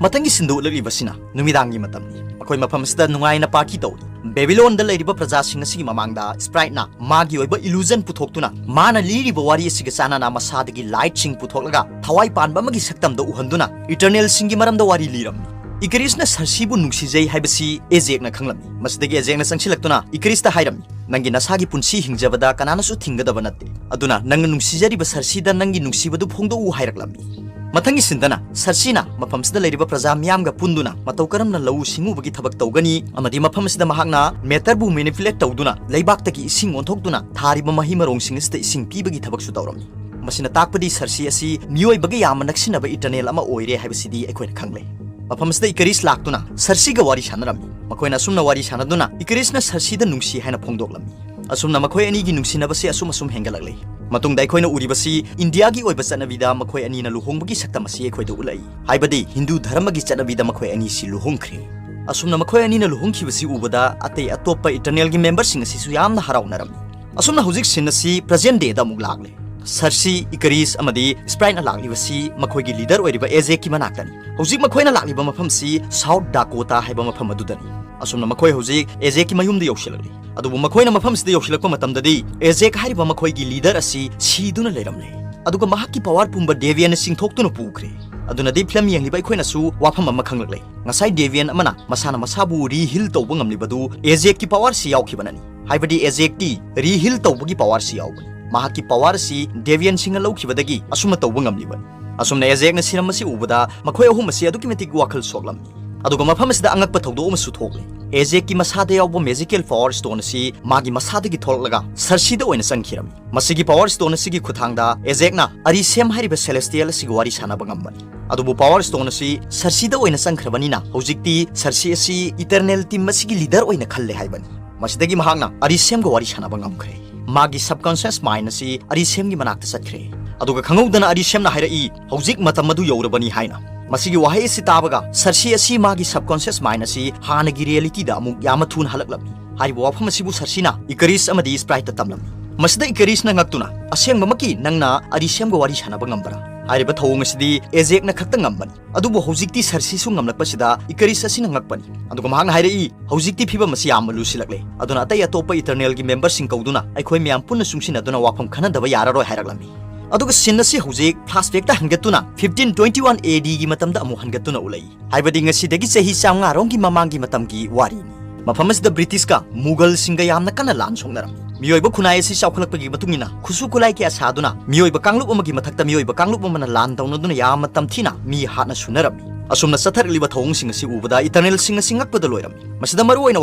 ꯃꯊꯪꯒꯤ ꯁꯤꯟꯗ ꯎꯠꯂꯛꯂꯤꯕꯁꯤꯅ ꯅꯨꯃꯤꯗꯥꯡꯒꯤ ꯃꯇꯝꯅꯤ꯫ ꯑꯩꯈꯣꯏ ꯃꯐꯝ ꯑꯁꯤꯗ ꯅꯨꯡꯉꯥꯏꯅ ꯄꯥꯔꯇꯤ ꯇꯧꯔꯤ꯫ ꯕꯦꯕꯤꯂꯣꯟꯗ ꯂꯩꯔꯤꯕ ꯄ꯭ꯔꯖꯥꯁꯤꯡ ꯑꯁꯤꯒꯤ ꯃꯃꯥꯡꯗ ꯁ꯭ꯄ꯭ꯔꯥꯏꯠꯅ ꯃꯥꯒꯤ ꯑꯣꯏꯕ ꯏꯂꯨꯖꯟ ꯄꯨꯊꯣꯛꯇꯨꯅ ꯃꯥꯅ ꯂꯤꯔꯤꯕ ꯋꯥꯔꯤ ꯑꯁꯤꯒ ꯆꯥꯟꯅꯅ ꯃꯁꯥꯗꯒꯤ ꯂꯥꯏꯠꯁꯤꯡ ꯄꯨꯊꯣꯛꯂꯒ ꯊꯋꯥꯏ ꯄꯥꯟꯕ ꯑꯃꯒꯤ ꯁꯛꯇꯝꯗ ꯎꯍꯟꯗꯨꯅ ꯏꯇꯔꯅꯦꯜꯁꯤꯡꯒꯤ ꯃꯔꯝꯗ ꯋꯥꯔꯤ ꯂꯤꯔꯝꯃꯤ꯫ ꯏꯀꯔꯤꯁꯅ ꯁꯔꯁꯤꯕꯨ ꯅꯨꯡꯁꯤꯖꯩ ꯍꯥꯏꯕꯁꯤ ꯑꯦꯖꯦꯛꯅ ꯈꯪꯂꯝꯃꯤ꯫ ꯃꯁꯤꯗꯒꯤ ꯑꯦꯖꯦꯛꯅ ꯆꯪꯁꯤꯜꯂꯛꯇꯨꯅ ꯏꯀꯔꯤꯁꯇ ꯍꯥꯏꯔꯝꯃꯤ, "ꯅꯪꯒꯤ ꯅꯁꯥꯒꯤ ꯄꯨꯟꯁꯤ ꯍꯤꯡꯖꯕꯗ ꯀꯅꯥꯅꯁꯨ ꯊꯤꯡꯒꯗꯕ ꯅꯠꯇꯦ꯫ ꯑꯗꯨꯅ ꯅꯪꯅ ꯅꯨꯡꯁꯤꯖꯔꯤꯕ ꯁꯔꯁꯤꯗ ꯅꯪꯒꯤ ꯅꯨꯡꯁꯤꯕꯗꯨ ꯐꯣꯡꯗꯣꯛꯎ" ꯍꯥꯏꯔꯛꯂꯝꯃꯤ꯫ ꯃꯊꯪꯒꯤ ꯁꯤꯟꯗꯅ ꯁꯔꯁꯤꯅ ꯃꯐꯝꯁꯤꯗ ꯂꯩꯔꯤꯕ ꯄ꯭ꯔꯖꯥ ꯃꯤꯌꯥꯝꯒ ꯄꯨꯟꯗꯨꯅ ꯃꯇꯧ ꯀꯔꯝꯅ ꯂꯧꯎ ꯁꯤꯡꯎꯕꯒꯤ ꯊꯕꯛ ꯇꯧꯒꯅꯤ ꯑꯃꯗꯤ ꯃꯐꯝ ꯑꯁꯤꯗ ꯃꯍꯥꯛꯅ ꯃꯦꯇꯔꯕꯨ ꯃꯦꯅꯤꯄꯨꯂꯦꯠ ꯇꯧꯗꯨꯅ ꯂꯩꯕꯥꯛꯇꯒꯤ ꯏꯁꯤꯡ ꯑꯣꯟꯊꯣꯛꯇꯨꯅ ꯊꯥꯔꯤꯕ ꯃꯍꯩ ꯃꯔꯣꯡꯁꯤꯡ ꯑꯁꯤꯗ ꯏꯁꯤꯡ ꯄꯤꯕꯒꯤ ꯊꯕꯛꯁꯨ ꯇꯧꯔꯝꯃꯤ꯫ ꯃꯁꯤꯅ ꯇꯥꯛꯄꯗꯤ ꯁꯔꯁꯤ ꯑꯁꯤ ꯃꯤꯑꯣꯏꯕꯒ ꯌꯥꯝꯅ ꯅꯛꯁꯤꯟꯅꯕ ꯏꯇꯔꯅꯦꯜ ꯑꯃ ꯑꯣꯏꯔꯦ ꯍꯥꯏꯕꯁꯤꯗꯤ ꯑꯩꯈꯣꯏꯅ ꯈꯪꯂꯦ꯫ ꯃꯐꯝ ꯑꯁꯤꯗ ꯏꯀꯔꯤꯁ ꯂꯥꯛꯇꯨꯅ ꯁꯔꯁꯤꯒ ꯋꯥꯔꯤ ꯁꯥꯟꯅꯔꯝꯃꯤ꯫ ꯃꯈꯣꯏꯅ ꯑꯁꯨꯝꯅ ꯋꯥꯔꯤ ꯁꯥꯟꯅꯗꯨꯅ ꯏꯀꯔꯤꯁꯅ ꯁꯔꯁꯤꯗ ꯅꯨꯡꯁꯤ ꯍꯥꯏꯅ ꯐꯣꯡꯗꯣꯛꯂꯝꯃꯤ꯫ ꯑꯁꯨꯝꯅ ꯃꯈꯣꯏ ꯑꯅꯤꯒꯤ ꯅꯨꯡꯁꯤꯅꯕꯁꯤ ꯑꯁꯨꯝ ꯑꯁꯨꯝ ꯍꯦꯟꯒꯠꯂꯛꯂꯦ꯫ ꯃꯇꯨꯡꯗ ꯑꯩꯈꯣꯏꯅ ꯎꯔꯤꯕꯁꯤ ꯏꯟꯗꯤꯌꯥꯒꯤ ꯑꯣꯏꯕ ꯆꯠꯅꯕꯤꯗ ꯃꯈꯣꯏ ꯑꯅꯤꯅ ꯂꯨꯍꯣꯡꯕꯒꯤ ꯁꯛꯇꯝ ꯑꯁꯤ ꯑꯩꯈꯣꯏꯗ ꯎꯠꯂꯛꯏ꯫ ꯍꯥꯏꯕꯗꯤ ꯍꯤꯟꯗꯨ ꯙꯔꯃꯒꯤ ꯆꯠꯅꯕꯤꯗ ꯃꯈꯣꯏ ꯑꯅꯤꯁꯤ ꯂꯨꯍꯣꯡꯈ꯭ꯔꯦ꯫ ꯑꯁꯨꯝꯅ ꯃꯈꯣꯏ ꯑꯅꯤꯅ ꯂꯨꯍꯣꯡꯈꯤꯕꯁꯤ ꯎꯕꯗ ꯑꯇꯩ ꯑꯇꯣꯞꯄ ꯏꯇꯔꯅꯦꯜꯒꯤ ꯃꯦꯝꯕꯔꯁꯤꯡ ꯑꯁꯤꯁꯨ ꯌꯥꯝꯅ ꯍꯔꯥꯎꯅꯔꯝꯃꯤ꯫ ꯑꯁꯨꯝꯅ ꯍꯧꯖꯤꯛ ꯁꯤꯟ ꯑꯁꯤ ꯄ꯭ꯔꯖꯦꯟ ꯗꯦꯗ ꯑꯃꯨꯛ ꯂꯥꯛꯂꯦ꯫ ꯁꯔꯁꯤ, ꯏꯀꯔꯤꯁ ꯑꯃꯗꯤ ꯁ꯭ꯄ꯭ꯔꯥꯏꯠꯅ ꯂꯥꯛꯂꯤꯕꯁꯤ ꯃꯈꯣꯏꯒꯤ ꯂꯤꯗꯔ ꯑꯣꯏꯔꯤꯕ ꯑꯦꯖꯦꯛꯀꯤ ꯃꯅꯥꯛꯇꯅꯤ꯫ ꯍꯧꯖꯤꯛ ꯃꯈꯣꯏꯅ ꯂꯥꯛꯂꯤꯕ ꯃꯐꯝꯁꯤ ꯁꯥꯎꯠ ꯗꯥꯀꯣꯇꯥ ꯍꯥꯏꯕ ꯃꯐꯝ ꯑꯗꯨꯗꯅꯤ꯫ ꯑꯁꯨꯝꯅ ꯃꯈꯣꯏ ꯍꯧꯖꯤꯛ ꯑꯦꯖꯦꯛꯀꯤ ꯃꯌꯨꯝꯗ ꯌꯧꯁꯤꯜꯂꯛꯂꯤ꯫ ꯑꯗꯨꯕꯨ ꯃꯈꯣꯏꯅ ꯃꯐꯝꯁꯤꯗ ꯌꯧꯁꯤꯜꯂꯛꯄ ꯃꯇꯝꯗꯗꯤ ꯑꯦꯖꯦꯛ ꯍꯥꯏꯔꯤꯕ ꯃꯈꯣꯏꯒꯤ ꯂꯤꯗꯔ ꯑꯁꯤ ꯁꯤꯗꯨꯅ ꯂꯩꯔꯝꯂꯦ꯫ ꯑꯗꯨꯒ ꯃꯍꯥꯛꯀꯤ ꯄꯋꯥꯔ ꯄꯨꯝꯕ ꯗꯦꯕꯤꯌꯟꯅ ꯆꯤꯡꯊꯣꯛꯇꯨꯅ ꯄꯨꯈ꯭ꯔꯦ꯫ ꯑꯗꯨꯅꯗꯤ ꯐꯤꯂꯝ ꯌꯦꯡꯂꯤꯕ ꯑꯩꯈꯣꯏꯅꯁꯨ ꯋꯥꯐꯝ ꯑꯃ ꯈꯪꯂꯛꯂꯦ꯫ ꯉꯁꯥꯏ ꯗꯦꯕꯤꯌꯟ ꯑꯃꯅ ꯃꯁꯥꯅ ꯃꯁꯥꯕꯨ ꯔꯤꯍꯤꯜ ꯇꯧꯕ ꯉꯝꯂꯤꯕꯗꯨ ꯑꯦꯖꯦꯛꯀꯤ ꯄꯋꯥꯔꯁꯤ ꯌꯥꯎꯈꯤꯕꯅꯅꯤ꯫ ꯍꯥꯏꯕꯗꯤ ꯑꯦꯖꯦꯛꯇꯤ ꯔꯤꯍꯤꯜ ꯇꯧꯕꯒꯤ ꯄꯋꯥꯔꯁꯤ ꯌꯥꯎꯕꯅꯤ꯫ ꯃꯍꯥꯛꯀꯤ ꯄꯋꯥꯔꯁꯤ ꯗꯦꯕꯤꯌꯟꯁꯤꯡꯅ ꯂꯧꯈꯤꯕꯗꯒꯤ ꯑꯁꯨꯝꯅ ꯇꯧꯕ ꯉꯝꯂꯤꯕꯅꯤ꯫ ꯑꯁꯨꯝꯅ ꯑꯦꯖꯦꯛꯅ ꯁꯤꯔꯝ ꯑꯁꯤ ꯎꯕꯗ ꯃꯈꯣꯏ ꯑꯍꯨꯝ ꯑꯁꯤ ꯑꯗꯨꯛꯀꯤ ꯃꯇꯤꯛ ꯋꯥꯈꯜ ꯁꯣꯛꯂꯝꯃꯤ꯫ ꯑꯗꯨꯒ ꯃꯐꯝ ꯑꯁꯤꯗ ꯑꯉꯛꯄ ꯊꯧꯗꯣꯛ ꯑꯃꯁꯨ ꯊꯣꯛꯂꯦ꯫ ꯑꯦꯖꯦꯛꯀꯤ ꯃꯁꯥꯗ ꯌꯥꯎꯕ ꯃꯦꯖꯤꯀꯦꯜ ꯄꯋꯥꯔ ꯁ꯭ꯇꯣꯟ ꯑꯁꯤ ꯃꯥꯒꯤ ꯃꯁꯥꯗꯒꯤ ꯊꯣꯛꯂꯛꯂꯒ ꯁꯔꯁꯤꯗ ꯑꯣꯏꯅ ꯆꯪꯈꯤꯔꯝꯃꯤ꯫ ꯃꯁꯤꯒꯤ ꯄꯋꯥꯔ ꯁ꯭ꯇꯣꯟ ꯑꯁꯤꯒꯤ ꯈꯨꯠꯊꯥꯡꯗ ꯑꯦꯖꯦꯛꯅ ꯑꯔꯤꯁꯦꯝ ꯍꯥꯏꯔꯤꯕ ꯁꯦꯂꯦꯁꯇꯤꯌꯦꯜ ꯑꯁꯤꯒ ꯋꯥꯔꯤ ꯁꯥꯟꯅꯕ ꯉꯝꯕꯅꯤ꯫ ꯑꯗꯨꯕꯨ ꯄꯋꯥꯔ ꯁ꯭ꯇꯣꯟ ꯑꯁꯤ ꯁꯔꯁꯤꯗ ꯑꯣꯏꯅ ꯆꯪꯈ꯭ꯔꯕꯅꯤꯅ ꯍꯧꯖꯤꯛꯇꯤ ꯁꯔꯁꯤ ꯑꯁꯤ ꯏꯇꯔꯅꯦꯜ ꯇꯤꯝ ꯑꯁꯤꯒꯤ ꯂꯤꯗꯔ ꯑꯣꯏꯅ ꯈꯜꯂꯦ ꯍꯥꯏꯕꯅꯤ꯫ ꯃꯁꯤꯗꯒꯤ ꯃꯍꯥꯛꯅ ꯑꯔꯤꯁꯦꯝꯒ ꯋꯥꯔꯤ ꯁꯥꯟꯅꯕ ꯉꯝꯈ꯭ꯔꯦ꯫ ꯃꯥꯒꯤ ꯁꯕꯀꯣꯟꯁꯤꯌꯁ ꯃꯥꯏꯟ ꯑꯁꯤ ꯑꯔꯤꯁꯦꯝꯒꯤ ꯃꯅꯥꯛꯇ ꯆꯠꯈ꯭ꯔꯦ꯫ ꯑꯗꯨꯒ ꯈꯪꯍꯧꯗꯅ ꯑꯔꯤꯁꯦꯝꯅ ꯍꯥꯏꯔꯛꯏ, "ꯍꯧꯖꯤꯛ ꯃꯇꯝ ꯑꯗꯨ ꯌꯧꯔꯕꯅꯤ" ꯍꯥꯏꯅ꯫ ꯃꯁꯤꯒꯤ ꯋꯥꯍꯩ ꯑꯁꯤ ꯇꯥꯕꯒ ꯁꯔꯁꯤ ꯑꯁꯤ ꯃꯥꯒꯤ ꯁꯕꯀꯣꯟꯁꯤꯌꯁ ꯃꯥꯏꯟ ꯑꯁꯤ ꯍꯥꯟꯅꯒꯤ ꯔꯤꯌꯦꯂꯤꯇꯤꯗ ꯑꯃꯨꯛ ꯌꯥꯝꯅ ꯊꯨꯅ ꯍꯜꯂꯛꯂꯝꯃꯤ꯫ ꯍꯥꯏꯔꯤꯕ ꯋꯥꯐꯝ ꯑꯁꯤꯕꯨ ꯁꯔꯁꯤꯅ ꯏꯀꯔꯤꯁ ꯑꯃꯗꯤ ꯁ꯭ꯄ꯭ꯔꯥꯏꯠꯇ ꯇꯝꯂꯝꯃꯤ꯫ ꯃꯁꯤꯗ ꯏꯀꯔꯤꯁꯅ ꯉꯛꯇꯨꯅ, "ꯑꯁꯦꯡꯕꯃꯛꯀꯤ ꯅꯪꯅ ꯑꯔꯤꯁꯦꯝꯒ ꯋꯥꯔꯤ ꯁꯥꯟꯅꯕ ꯉꯝꯕ꯭ꯔꯥ?" ꯍꯥꯏꯔꯤꯕ ꯊꯧꯑꯣꯡ ꯑꯁꯤꯗꯤ ꯑꯦꯖꯦꯛꯅ ꯈꯛꯇ ꯉꯝꯕꯅꯤ꯫ ꯑꯗꯨꯕꯨ ꯍꯧꯖꯤꯛꯇꯤ ꯁꯔꯁꯤꯁꯨ ꯉꯝꯂꯛꯄꯁꯤꯗ ꯏꯀꯔꯤꯁ ꯑꯁꯤꯅ ꯉꯛꯄꯅꯤ꯫ ꯑꯗꯨꯒ ꯃꯍꯥꯛꯅ ꯍꯥꯏꯔꯛꯏ, "ꯍꯧꯖꯤꯛꯇꯤ ꯐꯤꯕꯝ ꯑꯁꯤ ꯌꯥꯝꯅ ꯂꯨꯁꯤꯜꯂꯛꯂꯦ꯫ ꯑꯗꯨꯅ ꯑꯇꯩ ꯑꯇꯣꯞꯄ ꯏꯇꯔꯅꯦꯜꯒꯤ ꯃꯦꯝꯕꯔꯁꯤꯡ ꯀꯧꯗꯨꯅ ꯑꯩꯈꯣꯏ ꯃꯌꯥꯝ ꯄꯨꯟꯅ ꯆꯨꯡꯁꯤꯟꯅꯗꯨꯅ ꯋꯥꯐꯝ ꯈꯟꯅꯗꯕ ꯌꯥꯔꯔꯣꯏ" ꯍꯥꯏꯔꯛꯂꯝꯃꯤ꯫ ꯑꯗꯨꯒ ꯁꯤꯟ ꯑꯁꯤ ꯍꯧꯖꯤꯛ ꯐ꯭ꯂꯥꯁꯕꯦꯛꯇ ꯍꯟꯒꯠꯇꯨꯅ ꯐꯤꯐꯇꯤꯟ ꯇ꯭ꯋꯦꯟꯇꯤ ꯋꯥꯟ ꯑꯦ ꯗꯤꯒꯤ ꯃꯇꯝꯗ ꯑꯃꯨꯛ ꯍꯟꯒꯠꯇꯨꯅ ꯎꯠꯂꯛꯏ꯫ ꯍꯥꯏꯕꯗꯤ ꯉꯁꯤꯗꯒꯤ ꯆꯍꯤ ꯆꯥꯝꯃꯉꯥ ꯔꯣꯝꯒꯤ ꯃꯃꯥꯡꯒꯤ ꯃꯇꯝꯒꯤ ꯋꯥꯔꯤꯅꯤ꯫ ꯃꯐꯝ ꯑꯁꯤꯗ ꯕ꯭ꯔꯤꯇꯤꯁꯀ ꯃꯨꯒꯜꯁꯤꯡꯒ ꯌꯥꯝꯅ ꯀꯟꯅ ꯂꯥꯟ ꯁꯣꯛꯅꯔꯝꯃꯤ꯫ ꯃꯤꯑꯣꯏꯕ ꯈꯨꯟꯅꯥꯏ ꯑꯁꯤ ꯆꯥꯎꯈꯠꯂꯛꯄꯒꯤ ꯃꯇꯨꯡ ꯏꯟꯅ ꯈꯨꯠꯁꯨ ꯈꯨꯠꯂꯥꯏ ꯀꯌꯥ ꯁꯥꯗꯨꯅ ꯃꯤꯑꯣꯏꯕ ꯀꯥꯡꯂꯨꯞ ꯑꯃꯒꯤ ꯃꯊꯛꯇ ꯃꯤꯑꯣꯏꯕ ꯀꯥꯡꯂꯨꯞ ꯑꯃꯅ ꯂꯥꯟ ꯇꯧꯅꯗꯨꯅ ꯌꯥꯝꯅ ꯇꯝꯊꯤꯅ ꯃꯤ ꯍꯥꯠꯅ ꯁꯨꯅꯔꯝꯃꯤ꯫ ꯑꯁꯨꯝꯅ ꯆꯠꯊꯔꯛꯂꯤꯕ ꯊꯧꯑꯣꯡꯁꯤꯡ ꯑꯁꯤ ꯎꯕꯗ ꯏꯇꯔꯅꯦꯜꯁꯤꯡ ꯑꯁꯤ ꯉꯛꯄꯗ ꯂꯣꯏꯔꯝꯃꯤ꯫ ꯃꯁꯤꯗ ꯃꯔꯨꯑꯣꯏꯅ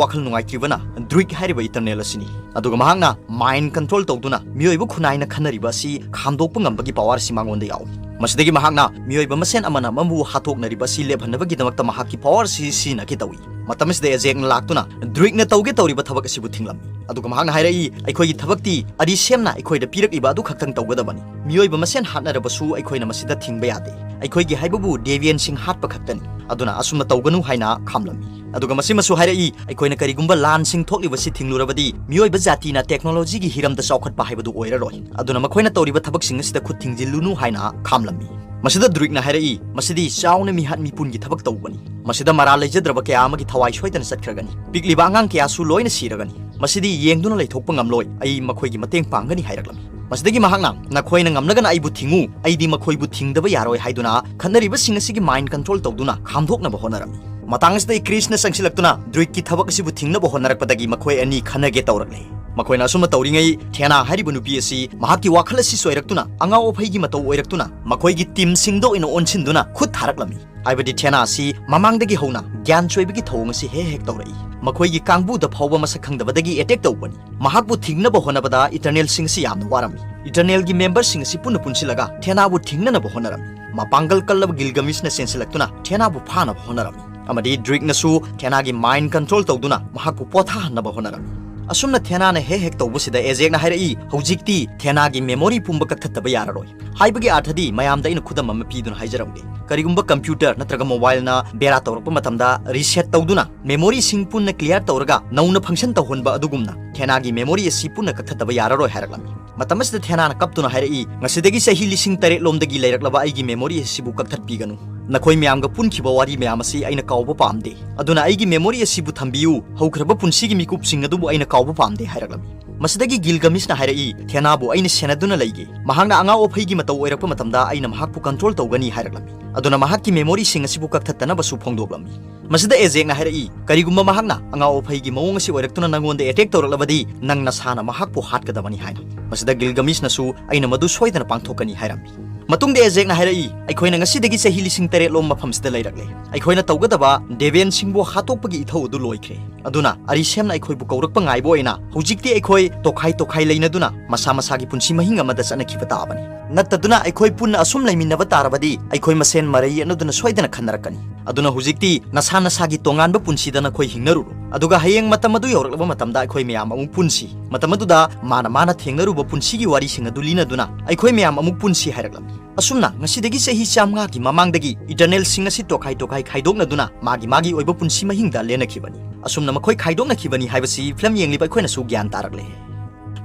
ꯋꯥꯈꯜ ꯅꯨꯡꯉꯥꯏꯇ꯭ꯔꯤꯕꯅ ꯗ꯭ꯔꯨꯏꯛ ꯍꯥꯏꯔꯤꯕ ꯏꯇꯔꯅꯦꯜ ꯑꯁꯤꯅꯤ꯫ ꯑꯗꯨꯒ ꯃꯍꯥꯛꯅ ꯃꯥꯏꯟ ꯀꯟꯇ꯭ꯔꯣꯜ ꯇꯧꯗꯨꯅ ꯃꯤꯑꯣꯏꯕ ꯈꯨꯟꯅꯥꯏꯅ ꯈꯟꯅꯔꯤꯕ ꯑꯁꯤ ꯈꯥꯝꯗꯣꯛꯄ ꯉꯝꯕꯒꯤ ꯄꯋꯥꯔ ꯑꯁꯤ ꯃꯉꯣꯟꯗ ꯌꯥꯎꯏ꯫ ꯃꯁꯤꯗꯒꯤ ꯃꯍꯥꯛꯅ ꯃꯤꯑꯣꯏꯕ ꯃꯁꯦꯟ ꯑꯃꯅ ꯑꯃꯕꯨ ꯍꯥꯠꯇꯣꯛꯅꯔꯤꯕ ꯑꯁꯤ ꯂꯦꯞꯍꯟꯅꯕꯒꯤꯗꯃꯛꯇ ꯃꯍꯥꯛꯀꯤ ꯄꯋꯥꯔ ꯑꯁꯤ ꯁꯤꯖꯤꯟꯅꯒꯦ ꯇꯧꯏ꯫ ꯃꯇꯝ ꯑꯁꯤꯗ ꯑꯦꯖꯦꯛꯅ ꯂꯥꯛꯇꯨꯅ ꯗ꯭ꯔꯨꯏꯒꯅ ꯇꯧꯒꯦ ꯇꯧꯔꯤꯕ ꯊꯕꯛ ꯑꯁꯤꯕꯨ ꯊꯤꯡꯂꯝꯃꯤ꯫ ꯑꯗꯨꯒ ꯃꯍꯥꯛꯅ ꯍꯥꯏꯔꯛꯏ, "ꯑꯩꯈꯣꯏꯒꯤ ꯊꯕꯛꯇꯤ ꯑꯔꯤꯁꯦꯝꯅ ꯑꯩꯈꯣꯏꯗ ꯄꯤꯔꯛꯂꯤꯕ ꯑꯗꯨ ꯈꯛꯇꯪ ꯇꯧꯒꯗꯕꯅꯤ꯫ ꯃꯤꯑꯣꯏꯕ ꯃꯁꯦꯟ ꯍꯥꯠꯅꯔꯕꯁꯨ ꯑꯩꯈꯣꯏꯅ ꯃꯁꯤꯗ ꯊꯤꯡꯕ ꯌꯥꯗꯦ꯫ ꯑꯩꯈꯣꯏꯒꯤ ꯍꯥꯏꯕꯕꯨ ꯗꯦꯕꯤꯌꯟꯁꯤꯡ ꯍꯥꯠꯄ ꯈꯛꯇꯅꯤ꯫ ꯑꯗꯨꯅ ꯑꯁꯨꯝꯅ ꯇꯧꯒꯅꯨ" ꯍꯥꯏꯅ ꯈꯥꯝꯂꯝꯃꯤ꯫ ꯑꯗꯨꯒ ꯃꯁꯤꯃꯁꯨ ꯍꯥꯏꯔꯛꯏ, "ꯑꯩꯈꯣꯏꯅ ꯀꯔꯤꯒꯨꯝꯕ ꯂꯥꯟꯁꯤꯡ ꯊꯣꯛꯂꯤꯕꯁꯤ ꯊꯤꯡꯂꯨꯔꯕꯗꯤ ꯃꯤꯑꯣꯏꯕ ꯖꯥꯇꯤꯅ ꯇꯦꯛꯅꯣꯂꯣꯖꯤꯒꯤ ꯍꯤꯔꯝꯗ ꯆꯥꯎꯈꯠꯄ ꯍꯥꯏꯕꯗꯨ ꯑꯣꯏꯔꯔꯣꯏ꯫ ꯑꯗꯨꯅ ꯃꯈꯣꯏꯅ ꯇꯧꯔꯤꯕ ꯊꯕꯛꯁꯤꯡ ꯑꯁꯤꯗ ꯈꯨꯠ ꯊꯤꯡꯖꯤꯜꯂꯨꯅꯨ" ꯍꯥꯏꯅ ꯈꯥꯝꯂꯝꯃꯤ꯫ ꯃꯁꯤꯗ ꯗ꯭ꯔꯨꯏꯒꯅ ꯍꯥꯏꯔꯛꯏ, "ꯃꯁꯤꯗꯤ ꯆꯥꯎꯅ ꯃꯤꯍꯥꯠ ꯃꯤꯄꯨꯟꯒꯤ ꯊꯕꯛ ꯇꯧꯕꯅꯤ꯫ ꯃꯁꯤꯗ ꯃꯔꯥꯜ ꯂꯩꯖꯗ꯭ꯔꯕ ꯀꯌꯥ ꯑꯃꯒꯤ ꯊꯋꯥꯏ ꯁꯣꯏꯗꯅ ꯆꯠꯈ꯭ꯔꯒꯅꯤ꯫ ꯄꯤꯛꯂꯤꯕ ꯑꯉꯥꯡ ꯀꯌꯥꯁꯨ ꯂꯣꯏꯅ ꯁꯤꯔꯒꯅꯤ꯫ ꯃꯁꯤꯗꯤ ꯌꯦꯡꯗꯨꯅ ꯂꯩꯊꯣꯛꯄ ꯉꯝꯂꯣꯏ꯫ ꯑꯩ ꯃꯈꯣꯏꯒꯤ ꯃꯇꯦꯡ ꯄꯥꯡꯒꯅꯤ" ꯍꯥꯏꯔꯛꯂꯝꯃꯤ꯫ ꯃꯁꯤꯗꯒꯤ ꯃꯍꯥꯛꯅ, "ꯅꯈꯣꯏꯅ ꯉꯝꯂꯒꯅ ꯑꯩꯕꯨ ꯊꯤꯡꯉꯨ, ꯑꯩꯗꯤ ꯃꯈꯣꯏꯕꯨ ꯊꯤꯡꯗꯕ ꯌꯥꯔꯣꯏ" ꯍꯥꯏꯗꯨꯅ ꯈꯠꯅꯔꯤꯕꯁꯤꯡ ꯑꯁꯤꯒꯤ ꯃꯥꯏꯟꯗ ꯀꯟꯇ꯭ꯔꯣꯜ ꯇꯧꯗꯨꯅ ꯈꯥꯝꯗꯣꯛꯅꯕ ꯍꯣꯠꯅꯔꯝꯃꯤ꯫ ꯃꯇꯥꯡ ꯑꯁꯤꯗ ꯀ꯭ꯔꯤꯁꯅ ꯆꯪꯁꯤꯜꯂꯛꯇꯨꯅ ꯗ꯭ꯔꯨꯏꯗꯀꯤ ꯊꯕꯛ ꯑꯁꯤꯕꯨ ꯊꯤꯡꯅꯕ ꯍꯣꯠꯅꯔꯛꯄꯗꯒꯤ ꯃꯈꯣꯏ ꯑꯅꯤ ꯈꯟꯅꯒꯦ ꯇꯧꯔꯛꯂꯦ꯫ ꯃꯈꯣꯏꯅ ꯑꯁꯨꯝꯅ ꯇꯧꯔꯤꯉꯩ, ꯊꯦꯅꯥ ꯍꯥꯏꯔꯤꯕ ꯅꯨꯄꯤ ꯑꯁꯤ ꯃꯍꯥꯛꯀꯤ ꯋꯥꯈꯜ ꯑꯁꯤ ꯆꯣꯏꯔꯛꯇꯨꯅ, ꯑꯉꯥꯎ ꯑꯐꯩꯒꯤ ꯃꯇꯧ ꯑꯣꯏꯔꯛꯇꯨꯅ, ꯃꯈꯣꯏꯒꯤ ꯇꯤꯝꯁꯤꯡꯗ ꯑꯣꯏꯅ ꯑꯣꯟꯁꯤꯟꯗꯨꯅ ꯈꯨꯠ ꯊꯥꯔꯛꯂꯝꯃꯤ꯫ ꯍꯥꯏꯕꯗꯤ ꯊꯦꯅꯥ ꯑꯁꯤ ꯃꯃꯥꯡꯗꯒꯤ ꯍꯧꯅ ꯒ꯭ꯌꯥꯟ ꯆꯣꯏꯕꯒꯤ ꯊꯧꯑꯣꯡ ꯑꯁꯤ ꯍꯦꯛ ꯍꯦꯛ ꯇꯧꯔꯛꯏ꯫ ꯃꯈꯣꯏꯒꯤ ꯀꯥꯡꯕꯨꯗ ꯐꯥꯎꯕ ꯃꯁꯛ ꯈꯪꯗꯕꯗꯒꯤ ꯑꯦꯇꯦꯛ ꯇꯧꯕꯅꯤ꯫ ꯃꯍꯥꯛꯄꯨ ꯊꯤꯡꯅꯕ ꯍꯣꯠꯅꯕꯗ ꯏꯇꯔꯅꯦꯜꯁꯤꯡ ꯑꯁꯤ ꯌꯥꯝꯅ ꯋꯥꯔꯝꯃꯤ꯫ ꯏꯇꯔꯅꯦꯜꯒꯤ ꯃꯦꯝꯕꯔꯁꯤꯡ ꯑꯁꯤ ꯄꯨꯟꯅ ꯄꯨꯟꯁꯤꯜꯂꯒ ꯊꯦꯅꯥꯕꯨ ꯊꯤꯡꯅꯅꯕ ꯍꯣꯠꯅꯔꯝꯃꯤ꯫ ꯃꯄꯥꯡꯒꯜ ꯀꯜꯂꯕ ꯒꯤꯜꯒꯃꯤꯁꯅ ꯆꯦꯟꯁꯤꯜꯂꯛꯇꯨꯅ ꯊꯦꯅꯥꯕꯨ ꯐꯥꯅꯕ ꯍꯣꯠꯅꯔꯝꯃꯤ꯫ ꯑꯃꯗꯤ ꯗ꯭ꯔꯨꯏꯒꯅꯁꯨ ꯊꯦꯅꯥꯒꯤ ꯃꯥꯏꯟꯗ ꯀꯟꯇ꯭ꯔꯣꯜ ꯇꯧꯗꯨꯅ ꯃꯍꯥꯛꯄꯨ ꯄꯣꯊꯥꯍꯟꯅꯕ ꯍꯣꯠꯅꯔꯝꯃꯤ꯫ ꯑꯁꯨꯝꯅ ꯊꯦꯅꯥꯅ ꯍꯦꯛ ꯍꯦꯛ ꯇꯧꯕꯁꯤꯗ ꯑꯦꯖꯦꯛꯅ ꯍꯥꯏꯔꯛꯏ, "ꯍꯧꯖꯤꯛꯇꯤ ꯊꯦꯅꯥꯒꯤ ꯃꯦꯃꯣꯔꯤ ꯄꯨꯝꯕ ꯀꯛꯊꯠꯇꯕ ꯌꯥꯔꯔꯣꯏ"꯫ ꯍꯥꯏꯕꯒꯤ ꯑꯥꯔꯊꯗꯤ ꯃꯌꯥꯝꯗ ꯑꯩꯅ ꯈꯨꯗꯝ ꯑꯃ ꯄꯤꯗꯨꯅ ꯍꯥꯏꯖꯔꯝꯒꯦ꯫ ꯀꯔꯤꯒꯨꯝꯕ ꯀꯝꯄ꯭ꯌꯨꯇꯔ ꯅꯠꯇ꯭ꯔꯒ ꯃꯣꯕꯥꯏꯜꯅ ꯕꯦꯔꯥ ꯇꯧꯔꯛꯄ ꯃꯇꯝꯗ ꯔꯤꯁꯦꯠ ꯇꯧꯗꯨꯅ ꯃꯦꯃꯣꯔꯤꯁꯤꯡ ꯄꯨꯟꯅ ꯀ꯭ꯂꯤꯌꯥꯔ ꯇꯧꯔꯒ ꯅꯧꯅ ꯐꯪꯁꯟ ꯇꯧꯍꯟꯕ ꯑꯗꯨꯒꯨꯝꯅ ꯊꯦꯅꯥꯒꯤ ꯃꯦꯃꯣꯔꯤ ꯑꯁꯤ ꯄꯨꯟꯅ ꯀꯛꯊꯠꯇꯕ ꯌꯥꯔꯔꯣꯏ ꯍꯥꯏꯔꯛꯂꯝꯃꯤ꯫ ꯃꯇꯝ ꯑꯁꯤꯗ ꯊꯦꯅꯥꯅ ꯀꯞꯇꯨꯅ ꯍꯥꯏꯔꯛꯏ, "ꯉꯁꯤꯗꯒꯤ ꯆꯍꯤ ꯂꯤꯁꯤꯡ ꯇꯔꯦꯠ ꯂꯣꯝꯗꯒꯤ ꯂꯩꯔꯛꯂꯕ ꯑꯩꯒꯤ ꯃꯦꯃꯣꯔꯤ ꯑꯁꯤꯕꯨ ꯀꯛꯊꯠꯄꯤꯒꯅꯨ꯫ ꯅꯈꯣꯏ ꯃꯌꯥꯝꯒ ꯄꯨꯟꯈꯤꯕ ꯋꯥꯔꯤ ꯃꯌꯥꯝ ꯑꯁꯤ ꯑꯩꯅ ꯀꯥꯎꯕ ꯄꯥꯝꯗꯦ꯫ ꯑꯗꯨꯅ ꯑꯩꯒꯤ ꯃꯦꯃꯣꯔꯤ ꯑꯁꯤꯕꯨ ꯊꯝꯕꯤꯌꯨ꯫ ꯍꯧꯈ꯭ꯔꯕ ꯄꯨꯟꯁꯤꯒꯤ ꯃꯤꯀꯨꯞꯁꯤꯡ ꯑꯗꯨꯕꯨ ꯑꯩꯅ ꯀꯥꯎꯕ ꯄꯥꯝꯗꯦ" ꯍꯥꯏꯔꯛꯂꯝꯃꯤ꯫ ꯃꯁꯤꯗꯒꯤ ꯒꯤꯜꯒꯃꯤꯁꯅ ꯍꯥꯏꯔꯛꯏ, "ꯊꯦꯅꯥꯕꯨ ꯑꯩꯅ ꯁꯦꯟꯅꯗꯨꯅ ꯂꯩꯒꯦ꯫ ꯃꯍꯥꯛꯅ ꯑꯉꯥꯎ ꯑꯐꯩꯒꯤ ꯃꯇꯧ ꯑꯣꯏꯔꯛꯄ ꯃꯇꯝꯗ ꯑꯩꯅ ꯃꯍꯥꯛꯄꯨ ꯀꯟꯇ꯭ꯔꯣꯜ ꯇꯧꯒꯅꯤ" ꯍꯥꯏꯔꯛꯂꯝꯃꯤ꯫ ꯑꯗꯨꯅ ꯃꯍꯥꯛꯀꯤ ꯃꯦꯃꯣꯔꯤꯁꯤꯡ ꯑꯁꯤꯕꯨ ꯀꯛꯊꯠꯇꯅꯕꯁꯨ ꯐꯣꯡꯗꯣꯛꯂꯝꯃꯤ꯫ ꯃꯁꯤꯗ ꯑꯦꯖꯦꯛꯅ ꯍꯥꯏꯔꯛꯏ, "ꯀꯔꯤꯒꯨꯝꯕ ꯃꯍꯥꯛꯅ ꯑꯉꯥꯎ ꯑꯐꯩꯒꯤ ꯃꯑꯣꯡ ꯑꯁꯤ ꯑꯣꯏꯔꯛꯇꯨꯅ ꯅꯪꯉꯣꯟꯗ ꯑꯦꯇꯦꯛ ꯇꯧꯔꯛꯂꯕꯗꯤ ꯅꯪ ꯅꯁꯥꯅ ꯃꯍꯥꯛꯄꯨ ꯍꯥꯠꯀꯗꯕꯅꯤ" ꯍꯥꯏꯅ꯫ ꯃꯁꯤꯗ ꯒꯤꯜꯒꯃꯤꯁꯅꯁꯨ, "ꯑꯩꯅ ꯃꯗꯨ ꯁꯣꯏꯗꯅ ꯄꯥꯡꯊꯣꯛꯀꯅꯤ" ꯍꯥꯏꯔꯝꯃꯤ꯫ ꯃꯇꯨꯡꯗ ꯑꯦꯖꯦꯛꯅ ꯍꯥꯏꯔꯛꯏ, "ꯑꯩꯈꯣꯏꯅ ꯉꯁꯤꯗꯒꯤ ꯆꯍꯤ ꯂꯤꯁꯤꯡ ꯇꯔꯦꯠ ꯂꯣꯝ ꯃꯐꯝꯁꯤꯗ ꯂꯩꯔꯛꯂꯦ꯫ ꯑꯩꯈꯣꯏꯅ ꯇꯧꯒꯗꯕ ꯗꯦꯕꯦꯟ ꯁꯤꯡꯕꯨ ꯍꯥꯠꯇꯣꯛꯄꯒꯤ ꯏꯊꯧ ꯑꯗꯨ ꯂꯣꯏꯈ꯭ꯔꯦ꯫ ꯑꯗꯨꯅ ꯑꯔꯤꯁꯦꯝꯅ ꯑꯩꯈꯣꯏꯕꯨ ꯀꯧꯔꯛꯄ ꯉꯥꯏꯕ ꯑꯣꯏꯅ ꯍꯧꯖꯤꯛꯇꯤ ꯑꯩꯈꯣꯏ ꯇꯣꯈꯥꯏ ꯇꯣꯈꯥꯏ ꯂꯩꯅꯗꯨꯅ ꯃꯁꯥ ꯃꯁꯥꯒꯤ ꯄꯨꯟꯁꯤ ꯃꯍꯤꯡ ꯑꯃꯗ ꯆꯠꯅꯈꯤꯕ ꯇꯥꯕꯅꯤ꯫ ꯅꯠꯇꯗꯨꯅ ꯑꯩꯈꯣꯏ ꯄꯨꯟꯅ ꯑꯁꯨꯝ ꯂꯩꯃꯤꯟꯅꯕ ꯇꯥꯔꯕꯗꯤ ꯑꯩꯈꯣꯏ ꯃꯁꯦꯟ ꯃꯔꯩ ꯌꯦꯠꯅꯗꯨꯅ ꯁꯣꯏꯗꯅ ꯈꯟꯅꯔꯛꯀꯅꯤ꯫ ꯑꯗꯨꯅ ꯍꯧꯖꯤꯛꯇꯤ ꯅꯁꯥ ꯅꯁꯥꯒꯤ ꯇꯣꯉꯥꯟꯕ ꯄꯨꯟꯁꯤꯗ ꯅꯈꯣꯏ ꯍꯤꯡꯅꯔꯨꯔꯣ꯫ ꯑꯗꯨꯒ ꯍꯌꯦꯡ ꯃꯇꯝ ꯑꯗꯨ ꯌꯧꯔꯛꯂꯕ ꯃꯇꯝꯗ ꯑꯩꯈꯣꯏ ꯃꯌꯥꯝ ꯑꯃꯨꯛ ꯄꯨꯟꯁꯤ꯫" ꯃꯇꯝ ꯑꯗꯨꯗ ꯃꯥꯅ ꯃꯥꯅ ꯊꯦꯡꯅꯔꯨꯕ ꯄꯨꯟꯁꯤꯒꯤ ꯋꯥꯔꯤꯁꯤꯡ ꯑꯗꯨ ꯂꯤꯅꯗꯨꯅ ꯑꯩꯈꯣꯏ ꯃꯌꯥꯝ ꯑꯃꯨꯛ ꯄꯨꯟꯁꯤ ꯍꯥꯏꯔꯛꯂꯝꯃꯤ꯫ ꯑꯁꯨꯝꯅ ꯉꯁꯤꯗꯒꯤ ꯆꯍꯤ ꯆꯥꯝꯃꯉꯥꯒꯤ ꯃꯃꯥꯡꯗꯒꯤ ꯏꯇꯔꯅꯦꯜꯁꯤꯡ ꯑꯁꯤ ꯇꯣꯈꯥꯏ ꯇꯣꯈꯥꯏ ꯈꯥꯏꯗꯣꯛꯅꯗꯨꯅ ꯃꯥꯒꯤ ꯃꯥꯒꯤ ꯑꯣꯏꯕ ꯄꯨꯟꯁꯤ ꯃꯍꯤꯡꯗ ꯂꯦꯟꯅꯈꯤꯕꯅꯤ꯫ ꯑꯁꯨꯝꯅ ꯃꯈꯣꯏ ꯈꯥꯏꯗꯣꯛꯅꯈꯤꯕꯅꯤ ꯍꯥꯏꯕꯁꯤ ꯐꯤꯂꯝ ꯌꯦꯡꯂꯤꯕ ꯑꯩꯈꯣꯏꯅꯁꯨ ꯒ꯭ꯌꯥꯟ ꯇꯥꯔꯛꯂꯦ꯫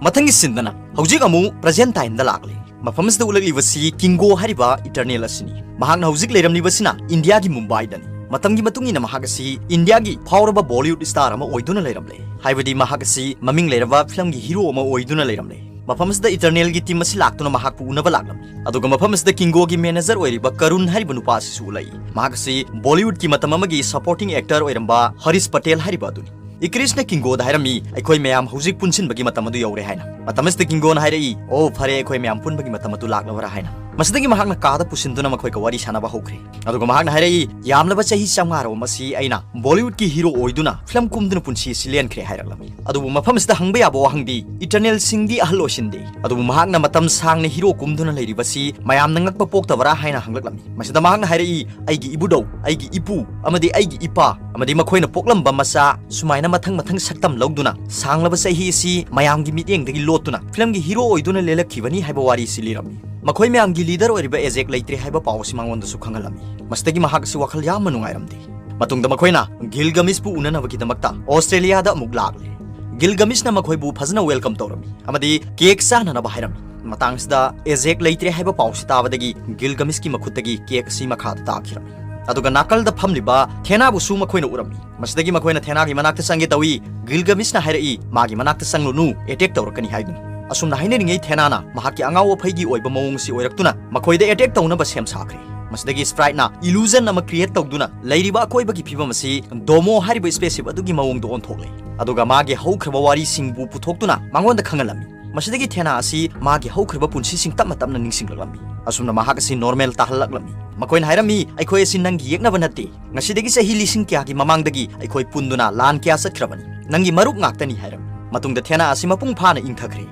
ꯃꯊꯪꯒꯤ ꯁꯤꯟꯗꯅ ꯍꯧꯖꯤꯛ ꯑꯃꯨꯛ ꯄ꯭ꯔꯖꯦꯟ ꯇꯥꯏꯝꯗ ꯂꯥꯛꯂꯦ꯫ ꯃꯐꯝ ꯑꯁꯤꯗ ꯎꯠꯂꯛꯂꯤꯕꯁꯤ ꯀꯤꯡꯒꯣ ꯍꯥꯏꯔꯤꯕ ꯏꯇꯔꯅꯦꯜ ꯑꯁꯤꯅꯤ꯫ ꯃꯍꯥꯛꯅ ꯍꯧꯖꯤꯛ ꯂꯩꯔꯝꯂꯤꯕꯁꯤꯅ ꯏꯟꯗꯤꯌꯥꯒꯤ ꯃꯨꯝꯕꯥꯏꯗꯅꯤ꯫ ꯃꯇꯝꯒꯤ ꯃꯇꯨꯡ ꯏꯟꯅ ꯃꯍꯥꯛ ꯑꯁꯤ ꯏꯟꯗꯤꯌꯥꯒꯤ ꯐꯥꯎꯔꯕ ꯕꯣꯂꯤꯋꯨꯗ ꯁ꯭ꯇꯥꯔ ꯑꯃ ꯑꯣꯏꯗꯨꯅ ꯂꯩꯔꯝꯂꯦ꯫ ꯍꯥꯏꯕꯗꯤ ꯃꯍꯥꯛ ꯑꯁꯤ ꯃꯃꯤꯡ ꯂꯩꯔꯕ ꯐꯤꯂꯝꯒꯤ ꯍꯤꯔꯣ ꯑꯃ ꯑꯣꯏꯗꯨꯅ ꯂꯩꯔꯝꯂꯦ꯫ ꯃꯐꯝ ꯑꯁꯤꯗ ꯏꯇꯔꯅꯦꯜꯒꯤ ꯇꯤꯝ ꯑꯁꯤ ꯂꯥꯛꯇꯨꯅ ꯃꯍꯥꯛꯄꯨ ꯎꯅꯕ ꯂꯥꯛꯂꯝꯃꯤ꯫ ꯑꯗꯨꯒ ꯃꯐꯝ ꯑꯁꯤꯗ ꯀꯤꯡꯒꯣꯒꯤ ꯃꯦꯅꯦꯖꯔ ꯑꯣꯏꯔꯤꯕ ꯀꯔꯨꯟ ꯍꯥꯏꯔꯤꯕ ꯅꯨꯄꯥ ꯑꯁꯤꯁꯨ ꯎꯠꯂꯛꯏ꯫ ꯃꯍꯥꯛ ꯑꯁꯤ ꯕꯣꯂꯤꯋꯨꯗꯀꯤ ꯃꯇꯝ ꯑꯃꯒꯤ ꯁꯄꯣꯔꯇꯤꯡ ꯑꯦꯛꯇꯔ ꯑꯣꯏꯔꯝꯕ ꯍꯔꯤꯁ ꯄꯇꯦꯜ ꯍꯥꯏꯔꯤꯕ ꯑꯗꯨꯅꯤ꯫ ꯏꯀ꯭ꯔꯤꯁꯅ ꯀꯤꯡꯒꯣꯗ ꯍꯥꯏꯔꯝꯃꯤ, "ꯑꯩꯈꯣꯏ ꯃꯌꯥꯝ ꯍꯧꯖꯤꯛ ꯄꯨꯟꯁꯤꯟꯕꯒꯤ ꯃꯇꯝ ꯑꯗꯨ ꯌꯧꯔꯦ" ꯍꯥꯏꯅ꯫ ꯃꯇꯝ ꯑꯁꯤꯗ ꯀꯤꯡꯒꯣꯅ ꯍꯥꯏꯔꯛꯏ, "ꯑꯣ, ꯐꯔꯦ, ꯑꯩꯈꯣꯏ ꯃꯌꯥꯝ ꯄꯨꯟꯕꯒꯤ ꯃꯇꯝ ꯑꯗꯨ ꯂꯥꯛꯂꯕ꯭ꯔꯥ?" ꯍꯥꯏꯅ꯫ ꯃꯁꯤꯗꯒꯤ ꯃꯍꯥꯛꯅ ꯀꯥꯗ ꯄꯨꯁꯤꯟꯗꯨꯅ ꯃꯈꯣꯏꯒ ꯋꯥꯔꯤ ꯁꯥꯟꯅꯕ ꯍꯧꯈ꯭ꯔꯦ꯫ ꯑꯗꯨꯒ ꯃꯍꯥꯛꯅ ꯍꯥꯏꯔꯛꯏ, "ꯌꯥꯝꯂꯕ ꯆꯍꯤ ꯆꯥꯝꯃꯉꯥ ꯔꯣꯝ ꯑꯁꯤ ꯑꯩꯅ ꯕꯣꯂꯤꯋꯨꯗꯀꯤ ꯍꯤꯔꯣ ꯑꯣꯏꯗꯨꯅ ꯐꯤꯂꯝ ꯀꯨꯝꯗꯨꯅ ꯄꯨꯟꯁꯤ ꯑꯁꯤ ꯂꯦꯟꯈ꯭ꯔꯦ" ꯍꯥꯏꯔꯛꯂꯝꯃꯤ꯫ ꯑꯗꯨꯕꯨ ꯃꯐꯝ ꯑꯁꯤꯗ ꯍꯪꯕ ꯌꯥꯕ ꯋꯥꯍꯪꯗꯤ, ꯏꯇꯔꯅꯦꯜꯁꯤꯡꯗꯤ ꯑꯍꯜ ꯑꯣꯏꯁꯤꯟꯗꯦ꯫ ꯑꯗꯨꯕꯨ ꯃꯍꯥꯛꯅ ꯃꯇꯝ ꯁꯥꯡꯅ ꯍꯤꯔꯣ ꯀꯨꯝꯗꯨꯅ ꯂꯩꯔꯤꯕꯁꯤ ꯃꯌꯥꯝꯅ ꯉꯛꯄ ꯄꯣꯛꯇꯕꯔꯥ ꯍꯥꯏꯅ ꯍꯪꯂꯛꯂꯝꯃꯤ꯫ ꯃꯁꯤꯗ ꯃꯍꯥꯛꯅ ꯍꯥꯏꯔꯛꯏ, "ꯑꯩꯒꯤ ꯏꯕꯨꯙꯧ, ꯑꯩꯒꯤ ꯏꯄꯨ ꯑꯃꯗꯤ ꯑꯩꯒꯤ ꯏꯄꯥ ꯑꯃꯗꯤ ꯃꯈꯣꯏꯅ ꯄꯣꯛꯂꯝꯕ ꯃꯆꯥ ꯁꯨꯃꯥꯏꯅ ꯃꯊꯪ ꯃꯊꯪ ꯁꯛꯇꯝ ꯂꯧꯗꯨꯅ ꯁꯥꯡꯂꯕ ꯆꯍꯤ ꯑꯁꯤ ꯃꯌꯥꯝꯒꯤ ꯃꯤꯠꯌꯦꯡꯗꯒꯤ ꯂꯣꯠꯇꯨꯅ ꯐꯤꯂꯝꯒꯤ ꯍꯤꯔꯣ ꯑꯣꯏꯗꯨꯅ ꯂꯦꯜꯂꯛꯈꯤꯕꯅꯤ" ꯍꯥꯏꯕ ꯋꯥꯔꯤ ꯑꯁꯤ ꯂꯤꯔꯝꯃꯤ꯫ ꯃꯈꯣꯏ ꯃꯌꯥꯝꯒꯤ ꯂꯤꯗꯔ ꯑꯣꯏꯔꯤꯕ ꯑꯦꯖꯦꯛ ꯂꯩꯇ꯭ꯔꯦ ꯍꯥꯏꯕ ꯄꯥꯎ ꯑꯁꯤ ꯃꯉꯣꯟꯗꯁꯨ ꯈꯪꯍꯜꯂꯝꯃꯤ꯫ ꯃꯁꯤꯗꯒꯤ ꯃꯍꯥꯛ ꯑꯁꯤ ꯋꯥꯈꯜ ꯌꯥꯝꯅ ꯅꯨꯡꯉꯥꯏꯔꯝꯗꯦ꯫ ꯃꯇꯨꯡꯗ ꯃꯈꯣꯏꯅ ꯒꯤꯜꯒꯃꯤꯁꯄꯨ ꯎꯅꯅꯕꯒꯤꯗꯃꯛꯇ ꯑꯣꯁꯇ꯭ꯔꯦꯂꯤꯌꯥꯗ ꯑꯃꯨꯛ ꯂꯥꯛꯂꯦ꯫ ꯒꯤꯜꯒꯃꯤꯁꯅ ꯃꯈꯣꯏꯕꯨ ꯐꯖꯅ ꯋꯦꯜꯀꯝ ꯇꯧꯔꯝꯃꯤ ꯑꯃꯗꯤ ꯀꯦꯛ ꯆꯥꯅꯅꯕ ꯍꯥꯏꯔꯝꯃꯤ꯫ ꯃꯇꯥꯡꯁꯤꯗ ꯑꯦꯖꯦꯛ ꯂꯩꯇ꯭ꯔꯦ ꯍꯥꯏꯕ ꯄꯥꯎꯁꯤ ꯇꯥꯕꯗꯒꯤ ꯒꯤꯜꯒꯃꯤꯁꯀꯤ ꯃꯈꯨꯠꯇꯒꯤ ꯀꯦꯛ ꯑꯁꯤ ꯃꯈꯥꯗ ꯇꯥꯈꯤꯔꯝꯃꯤ꯫ ꯑꯗꯨꯒ ꯅꯥꯀꯜꯗ ꯐꯝꯂꯤꯕ ꯊꯦꯅꯥꯕꯨꯁꯨ ꯃꯈꯣꯏꯅ ꯎꯔꯝꯃꯤ꯫ ꯃꯁꯤꯗꯒꯤ ꯃꯈꯣꯏꯅ ꯊꯦꯅꯥꯒꯤ ꯃꯅꯥꯛꯇ ꯆꯪꯒꯦ ꯇꯧꯏ꯫ ꯒꯤꯜꯒꯃꯤꯁꯅ ꯍꯥꯏꯔꯛꯏ, "ꯃꯥꯒꯤ ꯃꯅꯥꯛꯇ ꯆꯪꯂꯨꯅꯨ, ꯑꯦꯇꯦꯛ ꯇꯧꯔꯛꯀꯅꯤ" ꯍꯥꯏꯗꯨꯅ꯫ ꯑꯁꯨꯝꯅ ꯍꯥꯏꯅꯔꯤꯉꯩ ꯊꯦꯅꯥꯅ ꯃꯍꯥꯛꯀꯤ ꯑꯉꯥꯎ ꯑꯐꯩꯒꯤ ꯑꯣꯏꯕ ꯃꯑꯣꯡ ꯑꯁꯤ ꯑꯣꯏꯔꯛꯇꯨꯅ ꯃꯈꯣꯏꯗ ꯑꯦꯇꯦꯛ ꯇꯧꯅꯕ ꯁꯦꯝ ꯁꯥꯈ꯭ꯔꯦ꯫ ꯃꯁꯤꯗꯒꯤ ꯁ꯭ꯄ꯭ꯔꯥꯏꯠꯅ ꯏꯂꯨꯖꯟ ꯑꯃ ꯀ꯭ꯔꯤꯌꯦꯠ ꯇꯧꯗꯨꯅ ꯂꯩꯔꯤꯕ ꯑꯀꯣꯏꯕꯒꯤ ꯐꯤꯕꯝ ꯑꯁꯤ ꯗꯣꯃꯣ ꯍꯥꯏꯔꯤꯕ ꯁ꯭ꯄꯦꯁꯁꯤꯞ ꯑꯗꯨꯒꯤ ꯃꯑꯣꯡꯗ ꯑꯣꯟꯊꯣꯛꯂꯦ꯫ ꯑꯗꯨꯒ ꯃꯥꯒꯤ ꯍꯧꯈ꯭ꯔꯕ ꯋꯥꯔꯤꯁꯤꯡꯕꯨ ꯄꯨꯊꯣꯛꯇꯨꯅ ꯃꯉꯣꯟꯗ ꯈꯪꯍꯜꯂꯝꯃꯤ꯫ ꯃꯁꯤꯗꯒꯤ ꯊꯦꯅꯥ ꯑꯁꯤ ꯃꯥꯒꯤ ꯍꯧꯈ꯭ꯔꯕ ꯄꯨꯟꯁꯤꯁꯤꯡ ꯇꯞꯅ ꯇꯞꯅ ꯅꯤꯡꯁꯤꯡꯂꯛꯂꯝꯃꯤ꯫ ꯑꯁꯨꯝꯅ ꯃꯍꯥꯛ ꯑꯁꯤ ꯅꯣꯔꯃꯦꯜ ꯇꯥꯍꯜꯂꯛꯂꯝꯃꯤ꯫ ꯃꯈꯣꯏꯅ ꯍꯥꯏꯔꯝꯃꯤ, "ꯑꯩꯈꯣꯏ ꯑꯁꯤ ꯅꯪꯒꯤ ꯌꯦꯛꯅꯕ ꯅꯠꯇꯦ꯫ ꯉꯁꯤꯗꯒꯤ ꯆꯍꯤ ꯂꯤꯁꯤꯡ ꯀꯌꯥꯒꯤ ꯃꯃꯥꯡꯗꯒꯤ ꯑꯩꯈꯣꯏ ꯄꯨꯟꯗꯨꯅ ꯂꯥꯟ ꯀꯌꯥ ꯆꯠꯈ꯭ꯔꯕꯅꯤ꯫ ꯅꯪꯒꯤ ꯃꯔꯨꯞ ꯉꯥꯛꯇꯅꯤ" ꯍꯥꯏꯔꯝꯃꯤ꯫ ꯃꯇꯨꯡꯗ ꯊꯦꯅꯥ ꯑꯁꯤ ꯃꯄꯨꯡ ꯐꯥꯅ ꯏꯪꯊꯈ꯭ꯔꯦ꯫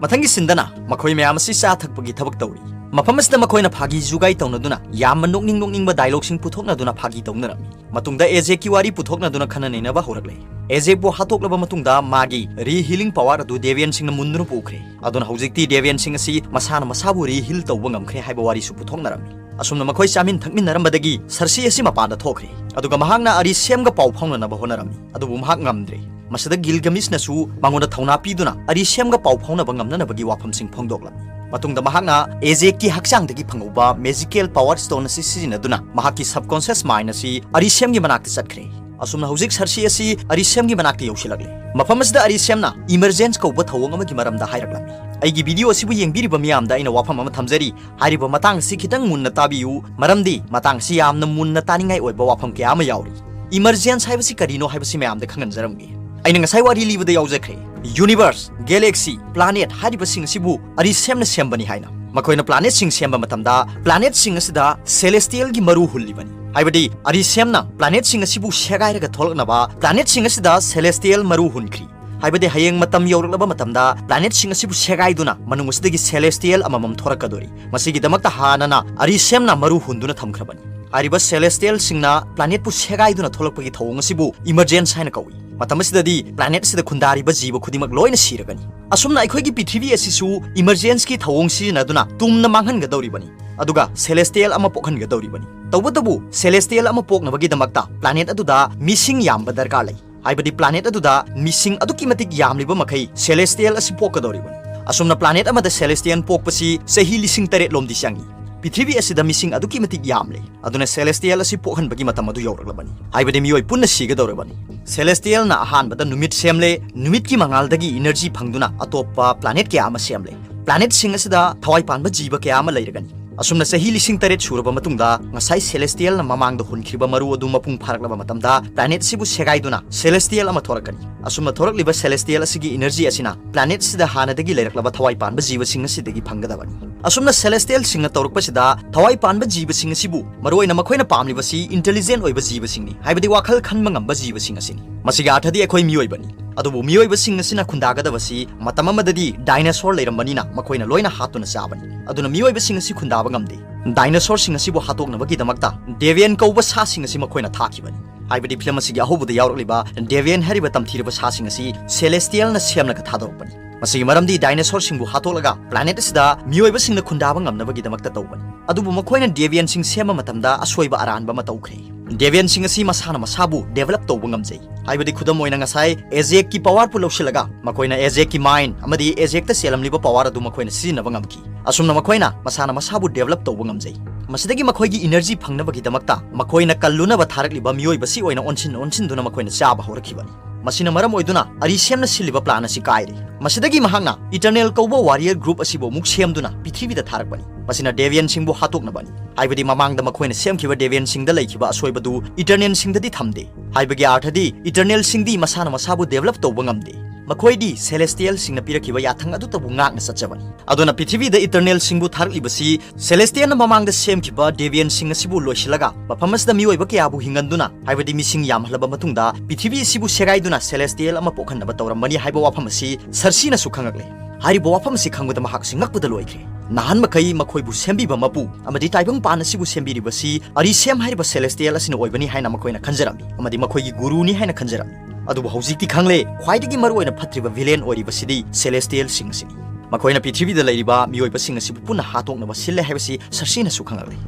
ꯃꯊꯪꯒꯤ ꯁꯤꯟꯗꯅ ꯃꯈꯣꯏ ꯃꯌꯥꯝ ꯑꯁꯤ ꯆꯥ ꯊꯛꯄꯒꯤ ꯊꯕꯛ ꯇꯧꯔꯤ꯫ ꯃꯐꯝ ꯑꯁꯤꯗ ꯃꯈꯣꯏꯅ ꯐꯥꯒꯤ ꯖꯨꯒꯥꯏ ꯇꯧꯅꯗꯨꯅ ꯌꯥꯝꯅ ꯅꯣꯛꯅꯤꯡ ꯅꯣꯛꯅꯤꯡꯕ ꯗꯥꯏꯂꯣꯒꯁꯤꯡ ꯄꯨꯊꯣꯛꯅꯗꯨꯅ ꯐꯥꯒꯤ ꯇꯧꯅꯔꯝꯃꯤ꯫ ꯃꯇꯨꯡꯗ ꯑꯦꯖꯦꯛꯀꯤ ꯋꯥꯔꯤ ꯄꯨꯊꯣꯛꯅꯗꯨꯅ ꯈꯟꯅ ꯅꯩꯅꯕ ꯍꯧꯔꯛꯂꯦ꯫ ꯑꯦꯖꯦꯛꯄꯨ ꯍꯥꯠꯇꯣꯛꯂꯕ ꯃꯇꯨꯡꯗ ꯃꯥꯒꯤ ꯔꯤꯍꯤꯂꯤꯡ ꯄꯋꯥꯔ ꯑꯗꯨ ꯗꯦꯕꯤꯌꯟꯁꯤꯡꯅ ꯃꯨꯟꯗꯨꯅ ꯄꯨꯈ꯭ꯔꯦ꯫ ꯑꯗꯨꯅ ꯍꯧꯖꯤꯛꯇꯤ ꯗꯦꯕꯤꯌꯟꯁꯤꯡ ꯑꯁꯤ ꯃꯁꯥꯅ ꯃꯁꯥꯕꯨ ꯔꯤꯍꯤꯜ ꯇꯧꯕ ꯉꯝꯈ꯭ꯔꯦ ꯍꯥꯏꯕ ꯋꯥꯔꯤꯁꯨ ꯄꯨꯊꯣꯛꯅꯔꯝꯃꯤ꯫ ꯑꯁꯨꯝꯅ ꯃꯈꯣꯏ ꯆꯥꯃꯤꯟ ꯊꯛꯃꯤꯟꯅꯔꯝꯕꯗꯒꯤ ꯁꯔꯁꯤ ꯑꯁꯤ ꯃꯄꯥꯟꯗ ꯊꯣꯛꯈ꯭ꯔꯦ꯫ ꯑꯗꯨꯒ ꯃꯍꯥꯛꯅ ꯑꯔꯤꯁꯦꯝꯒ ꯄꯥꯎ ꯐꯥꯎꯅꯅꯕ ꯍꯣꯠꯅꯔꯝꯃꯤ, ꯑꯗꯨꯕꯨ ꯃꯍꯥꯛ ꯉꯝꯗ꯭ꯔꯦ꯫ ꯃꯁꯤꯗ ꯒꯤꯜꯒꯃꯤꯁꯅꯁꯨ ꯃꯉꯣꯟꯗ ꯊꯧꯅꯥ ꯄꯤꯗꯨꯅ ꯑꯔꯤꯁꯦꯝꯒ ꯄꯥꯎ ꯐꯥꯎꯅꯕ ꯉꯝꯅꯅꯕꯒꯤ ꯋꯥꯐꯝꯁꯤꯡ ꯐꯣꯡꯗꯣꯛꯂꯝꯃꯤ꯫ ꯃꯇꯨꯡꯗ ꯃꯍꯥꯛꯅ ꯑꯦꯖꯦꯛꯀꯤ ꯍꯛꯆꯥꯡꯗꯒꯤ ꯐꯪꯍꯧꯕ ꯃꯦꯖꯤꯀꯦꯜ ꯄꯋꯥꯔ ꯁ꯭ꯇꯣꯟ ꯑꯁꯤ ꯁꯤꯖꯤꯟꯅꯗꯨꯅ ꯃꯍꯥꯛꯀꯤ ꯁꯕꯀꯣꯟꯁꯤꯌꯁ ꯃꯥꯏꯟ ꯑꯁꯤ ꯑꯔꯤꯁꯦꯝꯒꯤ ꯃꯅꯥꯛꯇ ꯆꯠꯈ꯭ꯔꯦ꯫ ꯑꯁꯨꯝꯅ ꯍꯧꯖꯤꯛ ꯁꯔꯁꯤ ꯑꯁꯤ ꯑꯔꯤꯁꯦꯝꯒꯤ ꯃꯅꯥꯛꯇ ꯌꯧꯁꯤꯜꯂꯛꯂꯦ꯫ ꯃꯐꯝ ꯑꯁꯤꯗ ꯑꯔꯤꯁꯦꯝꯅ ꯏꯃꯔꯖꯦꯟꯁ ꯀꯧꯕ ꯊꯧꯑꯣꯡ ꯑꯃꯒꯤ ꯃꯔꯝꯗ ꯍꯥꯏꯔꯛꯂꯝꯃꯤ꯫ ꯑꯩꯒꯤ ꯚꯤꯗꯤꯑꯣ ꯑꯁꯤꯕꯨ ꯌꯦꯡꯕꯤꯔꯤꯕ ꯃꯤꯌꯥꯝꯗ ꯑꯩꯅ ꯋꯥꯐꯝ ꯑꯃ ꯊꯝꯖꯔꯤ꯫ ꯍꯥꯏꯔꯤꯕ ꯃꯇꯥꯡ ꯑꯁꯤ ꯈꯤꯇꯪ ꯃꯨꯟꯅ ꯇꯥꯕꯤꯌꯨ, ꯃꯔꯝꯗꯤ ꯃꯇꯥꯡ ꯑꯁꯤ ꯌꯥꯝꯅ ꯃꯨꯟꯅ ꯇꯥꯅꯤꯡꯉꯥꯏ ꯑꯣꯏꯕ ꯋꯥꯐꯝ ꯀꯌꯥ ꯑꯃ ꯌꯥꯎꯔꯤ꯫ ꯏꯃꯔꯖꯦꯟꯁ ꯍꯥꯏꯕꯁꯤ ꯀꯔꯤꯅꯣ ꯍꯥꯏꯕꯁꯤ ꯃꯌꯥꯝꯗ ꯈꯪꯍꯟꯖꯔꯝꯒꯦ꯫ ꯑꯩꯅ ꯉꯁꯥꯏ ꯋꯥꯔꯤ ꯂꯤꯕꯗ ꯌꯥꯎꯖꯈ꯭ꯔꯦ, ꯌꯨꯅꯤꯚꯔꯁ, ꯒꯦꯂꯦꯛꯁꯤ, ꯄ꯭ꯂꯥꯅꯦꯠ ꯍꯥꯏꯔꯤꯕꯁꯤꯡ ꯑꯁꯤꯕꯨ ꯑꯔꯤꯁꯦꯝꯅ ꯁꯦꯝꯕꯅꯤ ꯍꯥꯏꯅ꯫ ꯃꯈꯣꯏꯅ ꯄ꯭ꯂꯥꯅꯦꯠꯁꯤꯡ ꯁꯦꯝꯕ ꯃꯇꯝꯗ ꯄ꯭ꯂꯥꯅꯦꯠꯁꯤꯡ ꯑꯁꯤꯗ ꯁꯦꯂꯦꯁꯇꯤꯌꯦꯜꯒꯤ ꯃꯔꯨ ꯍꯨꯜꯂꯤꯕꯅꯤ꯫ ꯍꯥꯏꯕꯗꯤ ꯑꯔꯤꯁꯦꯝꯅ ꯄ꯭ꯂꯥꯅꯦꯠꯁꯤꯡ ꯑꯁꯤꯕꯨ ꯁꯦꯒꯥꯏꯔꯒ ꯊꯣꯛꯂꯛꯅꯕ ꯄ꯭ꯂꯥꯅꯦꯠꯁꯤꯡ ꯑꯁꯤꯗ ꯁꯦꯂꯦꯁꯇꯤꯌꯦꯜ ꯃꯔꯨ ꯍꯨꯟꯈ꯭ꯔꯤ꯫ ꯍꯥꯏꯕꯗꯤ ꯍꯌꯦꯡ ꯃꯇꯝ ꯌꯧꯔꯛꯂꯕ ꯃꯇꯝꯗ ꯄ꯭ꯂꯥꯅꯦꯠꯁꯤꯡ ꯑꯁꯤꯕꯨ ꯁꯦꯒꯥꯏꯗꯨꯅ ꯃꯅꯨꯡ ꯑꯁꯤꯗꯒꯤ ꯁꯦꯂꯦꯁꯇꯤꯌꯦꯜ ꯑꯃꯃꯝ ꯊꯣꯔꯛꯀꯗꯣꯔꯤ꯫ ꯃꯁꯤꯒꯤꯗꯃꯛꯇ ꯍꯥꯟꯅꯅ ꯑꯔꯤꯁꯦꯝꯅ ꯃꯔꯨ ꯍꯨꯟꯗꯨꯅ ꯊꯝꯈ꯭ꯔꯕꯅꯤ꯫ ꯍꯥꯏꯔꯤꯕ ꯁꯦꯂꯦꯁꯇꯤꯌꯦꯜꯁꯤꯡꯅ ꯄ꯭ꯂꯥꯅꯦꯠꯄꯨ ꯁꯦꯒꯥꯏꯗꯨꯅ ꯊꯣꯛꯂꯛꯄꯒꯤ ꯊꯧꯑꯣꯡ ꯑꯁꯤꯕꯨ ꯏꯃꯔꯖꯦꯟꯁ ꯍꯥꯏꯅ ꯀꯧꯏ꯫ ꯃꯇꯝ ꯑꯁꯤꯗꯗꯤ ꯄ꯭ꯂꯥꯅꯦꯠ ꯑꯁꯤꯗ ꯈꯨꯟꯗꯥꯔꯤꯕ ꯖꯤꯕ ꯈꯨꯗꯤꯡꯃꯛ ꯂꯣꯏꯅ ꯁꯤꯔꯒꯅꯤ꯫ ꯑꯁꯨꯝꯅ ꯑꯩꯈꯣꯏꯒꯤ ꯄ꯭ꯔꯤꯊꯤꯕꯤ ꯑꯁꯤꯁꯨ ꯏꯃꯔꯖꯦꯟꯁꯀꯤ ꯊꯧꯑꯣꯡ ꯁꯤꯖꯤꯟꯅꯗꯨꯅ ꯇꯨꯝꯅ ꯃꯥꯡꯍꯟꯒꯗꯧꯔꯤꯕꯅꯤ꯫ ꯑꯗꯨꯒ ꯁꯦꯂꯦꯁꯇꯤꯌꯦꯜ ꯑꯃ ꯄꯣꯛꯍꯟꯒꯗꯧꯔꯤꯕꯅꯤ꯫ ꯇꯧꯕꯇꯕꯨ ꯁꯦꯂꯦꯁꯇꯤꯌꯦꯜ ꯑꯃ ꯄꯣꯛꯅꯕꯒꯤꯗꯃꯛꯇ ꯄ꯭ꯂꯥꯅꯦꯠ ꯑꯗꯨꯗ ꯃꯤꯁꯤꯡ ꯌꯥꯝꯕ ꯗꯔꯀꯥꯔ ꯂꯩ꯫ ꯍꯥꯏꯕꯗꯤ ꯄ꯭ꯂꯥꯅꯦꯠ ꯑꯗꯨꯗ ꯃꯤꯁꯤꯡ ꯑꯗꯨꯛꯀꯤ ꯃꯇꯤꯛ ꯌꯥꯝꯂꯤꯕ ꯃꯈꯩ ꯁꯦꯂꯦꯁꯇꯤꯌꯦꯜ ꯑꯁꯤ ꯄꯣꯛꯀꯗꯧꯔꯤꯕꯅꯤ꯫ ꯑꯁꯨꯝꯅ ꯄ꯭ꯂꯥꯅꯦꯠ ꯑꯃꯗ ꯁꯦꯂꯦꯁꯇꯤꯌꯦꯜ ꯄꯣꯛꯄꯁꯤ ꯆꯍꯤ ꯂꯤꯁꯤꯡ ꯇꯔꯦꯠ ꯂꯣꯝꯗꯤ ꯆꯪꯏ꯫ ꯄ꯭ꯔꯤꯊꯤꯕꯤ ꯑꯁꯤꯗ ꯃꯤꯁꯤꯡ ꯑꯗꯨꯛꯀꯤ ꯃꯇꯤꯛ ꯌꯥꯝꯂꯦ꯫ ꯑꯗꯨꯅ ꯁꯦꯂꯦꯁꯇꯤꯌꯦꯜ ꯑꯁꯤ ꯄꯣꯛꯍꯟꯕꯒꯤ ꯃꯇꯝ ꯑꯗꯨ ꯌꯧꯔꯛꯂꯕꯅꯤ꯫ ꯍꯥꯏꯕꯗꯤ ꯃꯤꯑꯣꯏ ꯄꯨꯟꯅ ꯁꯤꯒꯗꯧꯔꯕꯅꯤ꯫ ꯁꯦꯂꯦꯁꯇꯤꯌꯦꯜꯅ ꯑꯍꯥꯟꯕꯗ ꯅꯨꯃꯤꯠ ꯁꯦꯝꯂꯦ꯫ ꯅꯨꯃꯤꯠꯀꯤ ꯃꯉꯥꯜꯗꯒꯤ ꯏꯅꯔꯖꯤ ꯐꯪꯗꯨꯅ ꯑꯇꯣꯞꯄ ꯄ꯭ꯂꯥꯅꯦꯠ ꯀꯌꯥ ꯑꯃ ꯁꯦꯝꯂꯦ꯫ ꯄ꯭ꯂꯥꯅꯦꯠꯁꯤꯡ ꯑꯁꯤꯗ ꯊꯋꯥꯏ ꯄꯥꯟꯕ ꯖꯤꯕ ꯀꯌꯥ ꯑꯃ ꯂꯩꯔꯒꯅꯤ꯫ ꯑꯁꯨꯝꯅ ꯆꯍꯤ ꯂꯤꯁꯤꯡ ꯇꯔꯦꯠ ꯁꯨꯔꯕ ꯃꯇꯨꯡꯗ, ꯉꯁꯥꯏ celestialꯅ ꯃꯃꯥꯡꯗ ꯍꯨꯟꯈꯤꯕ ꯃꯔꯨ ꯑꯗꯨ ꯃꯄꯨꯡ ꯐꯥꯔꯛꯂꯕ ꯃꯇꯝꯗ, planetꯁꯤꯕꯨ ꯁꯦꯒꯥꯏꯗꯨꯅ celestial ꯑꯃ ꯊꯣꯔꯛꯀꯅꯤ꯫ ꯑꯁꯨꯝꯅ ꯊꯣꯔꯛꯂꯤꯕ celestial ꯑꯁꯤꯒꯤ energy ꯑꯁꯤꯅ planetꯁꯤꯗ ꯍꯥꯟꯅꯗꯒꯤ ꯂꯩꯔꯛꯂꯕ ꯊꯋꯥꯏ ꯄꯥꯟꯕ ꯖꯤꯕꯁꯤꯡ ꯑꯁꯤꯗꯒꯤ ꯐꯪꯒꯗꯕꯅꯤ꯫ ꯑꯁꯨꯝꯅ celestialꯁꯤꯡꯅ ꯇꯧꯔꯛꯄꯁꯤꯗ, ꯊꯋꯥꯏ ꯄꯥꯟꯕ ꯖꯤꯕꯁꯤꯡ ꯑꯁꯤꯕꯨ ꯃꯔꯨꯑꯣꯏꯅ ꯃꯈꯣꯏꯅ ꯄꯥꯝꯂꯤꯕꯁꯤ intelligent ꯑꯣꯏꯕ ꯖꯤꯕꯁꯤꯡꯅꯤ, ꯍꯥꯏꯕꯗꯤ ꯋꯥꯈꯜ ꯈꯟꯕ ꯉꯝꯕ ꯖꯤꯕꯁꯤꯡ ꯑꯁꯤꯅꯤ꯫ ꯃꯁꯤꯒꯤ ꯑꯔꯊꯗꯤ ꯑꯩꯈꯣꯏ ꯃꯤꯑꯣꯏꯕꯅꯤ꯫ ꯑꯗꯨꯕꯨ ꯃꯤꯑꯣꯏꯕꯁꯤꯡ ꯑꯁꯤꯅ ꯈꯨꯟꯗꯥꯒꯗꯕꯁꯤ ꯃꯇꯝ ꯑꯃꯗꯗꯤ dinosaur ꯂꯩꯔꯝꯕꯅꯤꯅ ꯃꯈꯣꯏꯅ ꯂꯣꯏꯅ ꯍꯥꯠꯇꯨꯅ ꯆꯥꯕꯅꯤ꯫ ꯑꯗꯨꯅ ꯃꯤꯑꯣꯏꯕꯁꯤꯡ ꯑꯁꯤ ꯈꯨꯟꯗꯥꯕ ꯉꯝꯗꯦ꯫ Dinosaurꯁꯤꯡ ꯑꯁꯤꯕꯨ ꯍꯥꯠꯇꯣꯛꯅꯕꯒꯤꯗꯃꯛꯇ Deviant ꯀꯧꯕ ꯁꯥꯁꯤꯡ ꯑꯁꯤ ꯃꯈꯣꯏꯅ ꯊꯥꯈꯤꯕꯅꯤ꯫ ꯍꯥꯏꯕꯗꯤ film ꯑꯁꯤꯒꯤ ꯑꯍꯧꯕꯗ ꯌꯥꯎꯔꯛꯂꯤꯕ Deviant ꯍꯥꯏꯔꯤꯕ ꯇꯝꯊꯤꯔꯕ ꯁꯥꯁꯤꯡ ꯑꯁꯤ celestialꯅ ꯁꯦꯝꯂꯒ ꯊꯥꯗꯣꯔꯛꯄꯅꯤ꯫ ꯃꯁꯤꯒꯤ ꯃꯔꯝꯗꯤ dinosaurꯁꯤꯡꯕꯨ ꯍꯥꯠꯇꯣꯛꯂꯒ planet ꯑꯁꯤꯗ ꯃꯤꯑꯣꯏꯕꯁꯤꯡꯅ ꯈꯨꯟꯗꯥꯕ ꯉꯝꯅꯕꯒꯤꯗꯃꯛꯇ ꯇꯧꯕꯅꯤ꯫ ꯑꯗꯨꯕꯨ ꯃꯈꯣꯏꯅ Deviantꯁꯤꯡ ꯁꯦꯝꯕ ꯃꯇꯝꯗ ꯑꯁꯣꯏꯕ ꯑꯔꯥꯟꯕ ꯑꯃ ꯇꯧꯈ꯭ꯔꯦ꯫ Deviantꯁꯤꯡ ꯑꯁꯤ ꯃꯁꯥꯅ ꯃꯁꯥꯕꯨ develop ꯇꯧꯕ ꯉꯝꯖꯩ꯫ ꯍꯥꯏꯕꯗꯤ ꯈꯨꯗꯝ ꯑꯣꯏꯅ ꯉꯁꯥꯏ Ajaxꯀꯤ powerꯕꯨ ꯂꯧꯁꯤꯜꯂꯒ ꯃꯈꯣꯏꯅ Ajaxꯀꯤ mind ꯑꯃꯗꯤ Ajaxꯇ ꯆꯦꯜꯂꯝꯂꯤꯕ power ꯑꯗꯨ ꯃꯈꯣꯏꯅ ꯁꯤꯖꯤꯟꯅꯕ ꯉꯝꯈꯤ꯫ ꯑꯁꯨꯝꯅ ꯃꯈꯣꯏꯅ ꯃꯁꯥꯅ ꯃꯁꯥꯕꯨ develop ꯇꯧꯕ ꯉꯝꯖꯩ꯫ ꯃꯁꯤꯗꯒꯤ ꯃꯈꯣꯏꯒꯤ energy ꯐꯪꯅꯕꯒꯤꯗꯃꯛꯇ ꯃꯈꯣꯏꯅ ꯀꯜꯂꯨꯅꯕ ꯊꯥꯔꯛꯂꯤꯕ ꯃꯤꯑꯣꯏꯕꯁꯤ ꯑꯣꯏꯅ ꯑꯣꯟꯁꯤꯟ ꯑꯣꯟꯁꯤꯟꯗꯨꯅ ꯃꯈꯣꯏꯅ ꯆꯥꯕ ꯍꯧꯔꯛꯈꯤꯕꯅꯤ꯫ ꯃꯁꯤꯅ ꯃꯔꯝ ꯑꯣꯏꯗꯨꯅ ꯑꯔꯤꯁꯦꯝꯅ ꯁꯤꯜꯂꯤꯕ plan ꯑꯁꯤ ꯀꯥꯏꯔꯦ꯫ ꯃꯁꯤꯗꯒꯤ ꯃꯍꯥꯛꯅ Eternal ꯀꯧꯕ warrior group ꯑꯁꯤꯕꯨ ꯑꯃꯨꯛ ꯁꯦꯝꯗꯨꯅ ꯄ꯭ꯔꯤꯊꯤꯕꯤꯗ ꯊꯥꯔꯛꯄꯅꯤ꯫ ꯃꯁꯤꯅ Deviantꯁꯤꯡꯕꯨ ꯍꯥꯠꯇꯣꯛꯅꯕꯅꯤ꯫ ꯍꯥꯏꯕꯗꯤ ꯃꯃꯥꯡꯗ ꯃꯈꯣꯏꯅ ꯁꯦꯝꯈꯤꯕ Deviantꯁꯤꯡꯗ ꯂꯩꯈꯤꯕ ꯑꯁꯣꯏꯕꯗꯨ Eternalꯁꯤꯡꯗꯗꯤ ꯊꯝꯗꯦ꯫ ꯍꯥꯏꯕꯒꯤ ꯑꯔꯊꯗꯤ Eternalꯁꯤꯡꯗꯤ ꯃꯁꯥꯅ ꯃꯁꯥꯕꯨ develop ꯇꯧꯕ ꯉꯝꯗꯦ꯫ ꯃꯈꯣꯏꯗꯤ celestialꯁꯤꯡꯅ ꯄꯤꯔꯛꯈꯤꯕ ꯌꯥꯊꯪ ꯑꯗꯨꯇꯕꯨ ꯉꯥꯛꯅ ꯆꯠꯆꯕꯅꯤ꯫ ꯑꯗꯨꯅ ꯄ꯭ꯔꯤꯊꯤꯕꯤꯗ Eternalꯁꯤꯡꯕꯨ ꯊꯥꯔꯛꯂꯤꯕꯁꯤ celestialꯅ ꯃꯃꯥꯡꯗ ꯁꯦꯝꯈꯤꯕ Deviantꯁꯤꯡ ꯑꯁꯤꯕꯨ ꯂꯣꯏꯁꯤꯜꯂꯒ ꯃꯐꯝ ꯑꯁꯤꯗ ꯃꯤꯑꯣꯏꯕ ꯀꯌꯥꯕꯨ ꯍꯤꯡꯍꯟꯗꯨꯅ, ꯍꯥꯏꯕꯗꯤ ꯃꯤꯁꯤꯡ ꯌꯥꯝꯍꯜꯂꯕ ꯃꯇꯨꯡꯗ ꯄ꯭ꯔꯤꯊꯤꯕꯤ ꯑꯁꯤꯕꯨ ꯁꯦꯒꯥꯏꯗꯨꯅ celestial ꯑꯃ ꯄꯣꯛꯍꯟꯅꯕ ꯇꯧꯔꯝꯕꯅꯤ ꯍꯥꯏꯕ ꯋꯥꯐꯝ ꯑꯁꯤ Cerseiꯅꯁꯨ ꯈꯪꯂꯛꯂꯦ꯫ ꯍꯥꯏꯔꯤꯕ ꯋꯥꯐꯝ ꯑꯁꯤ ꯈꯪꯕꯗ ꯃꯍꯥꯛꯁꯤ ꯉꯛꯄꯗ ꯂꯣꯏꯈ꯭ꯔꯦ꯫ ꯅꯍꯥꯟ ꯃꯈꯩ ꯃꯈꯣꯏꯕꯨ ꯁꯦꯝꯕꯤꯕ ꯃꯄꯨ ꯑꯃꯗꯤ ꯇꯥꯏꯕꯪ ꯄꯥꯟ ꯑꯁꯤꯕꯨ ꯁꯦꯝꯕꯤꯔꯤꯕꯁꯤ ꯑꯔꯤꯁꯦꯝ ꯍꯥꯏꯔꯤꯕ celestial ꯑꯁꯤꯅ ꯑꯣꯏꯕꯅꯤ ꯍꯥꯏꯅ ꯃꯈꯣꯏꯅ ꯈꯟꯖꯔꯝꯃꯤ ꯑꯃꯗꯤ ꯃꯈꯣꯏꯒꯤ ꯒꯨꯔꯨꯅꯤ ꯍꯥꯏꯅ ꯈꯟꯖꯔꯝꯃꯤ꯫ ꯑꯗꯨꯕꯨ ꯍꯧꯖꯤꯛꯇꯤ ꯈꯪꯂꯦ, ꯈ꯭ꯋꯥꯏꯗꯒꯤ ꯃꯔꯨꯑꯣꯏꯅ ꯐꯠꯇ꯭ꯔꯤꯕ villain ꯑꯣꯏꯔꯤꯕꯁꯤꯗꯤ celestialꯁꯤꯡ ꯑꯁꯤꯅꯤ꯫ ꯃꯈꯣꯏꯅ ꯄ꯭ꯔꯤꯊꯤꯕꯤꯗ ꯂꯩꯔꯤꯕ ꯃꯤꯑꯣꯏꯕꯁꯤꯡ ꯑꯁꯤꯕꯨ ꯄꯨꯟꯅ ꯍꯥꯠꯇꯣꯛꯅꯕ ꯁꯤꯜꯂꯦ ꯍꯥꯏꯕꯁꯤ Cerseiꯅꯁꯨ ꯈꯪꯂꯛꯂꯦ꯫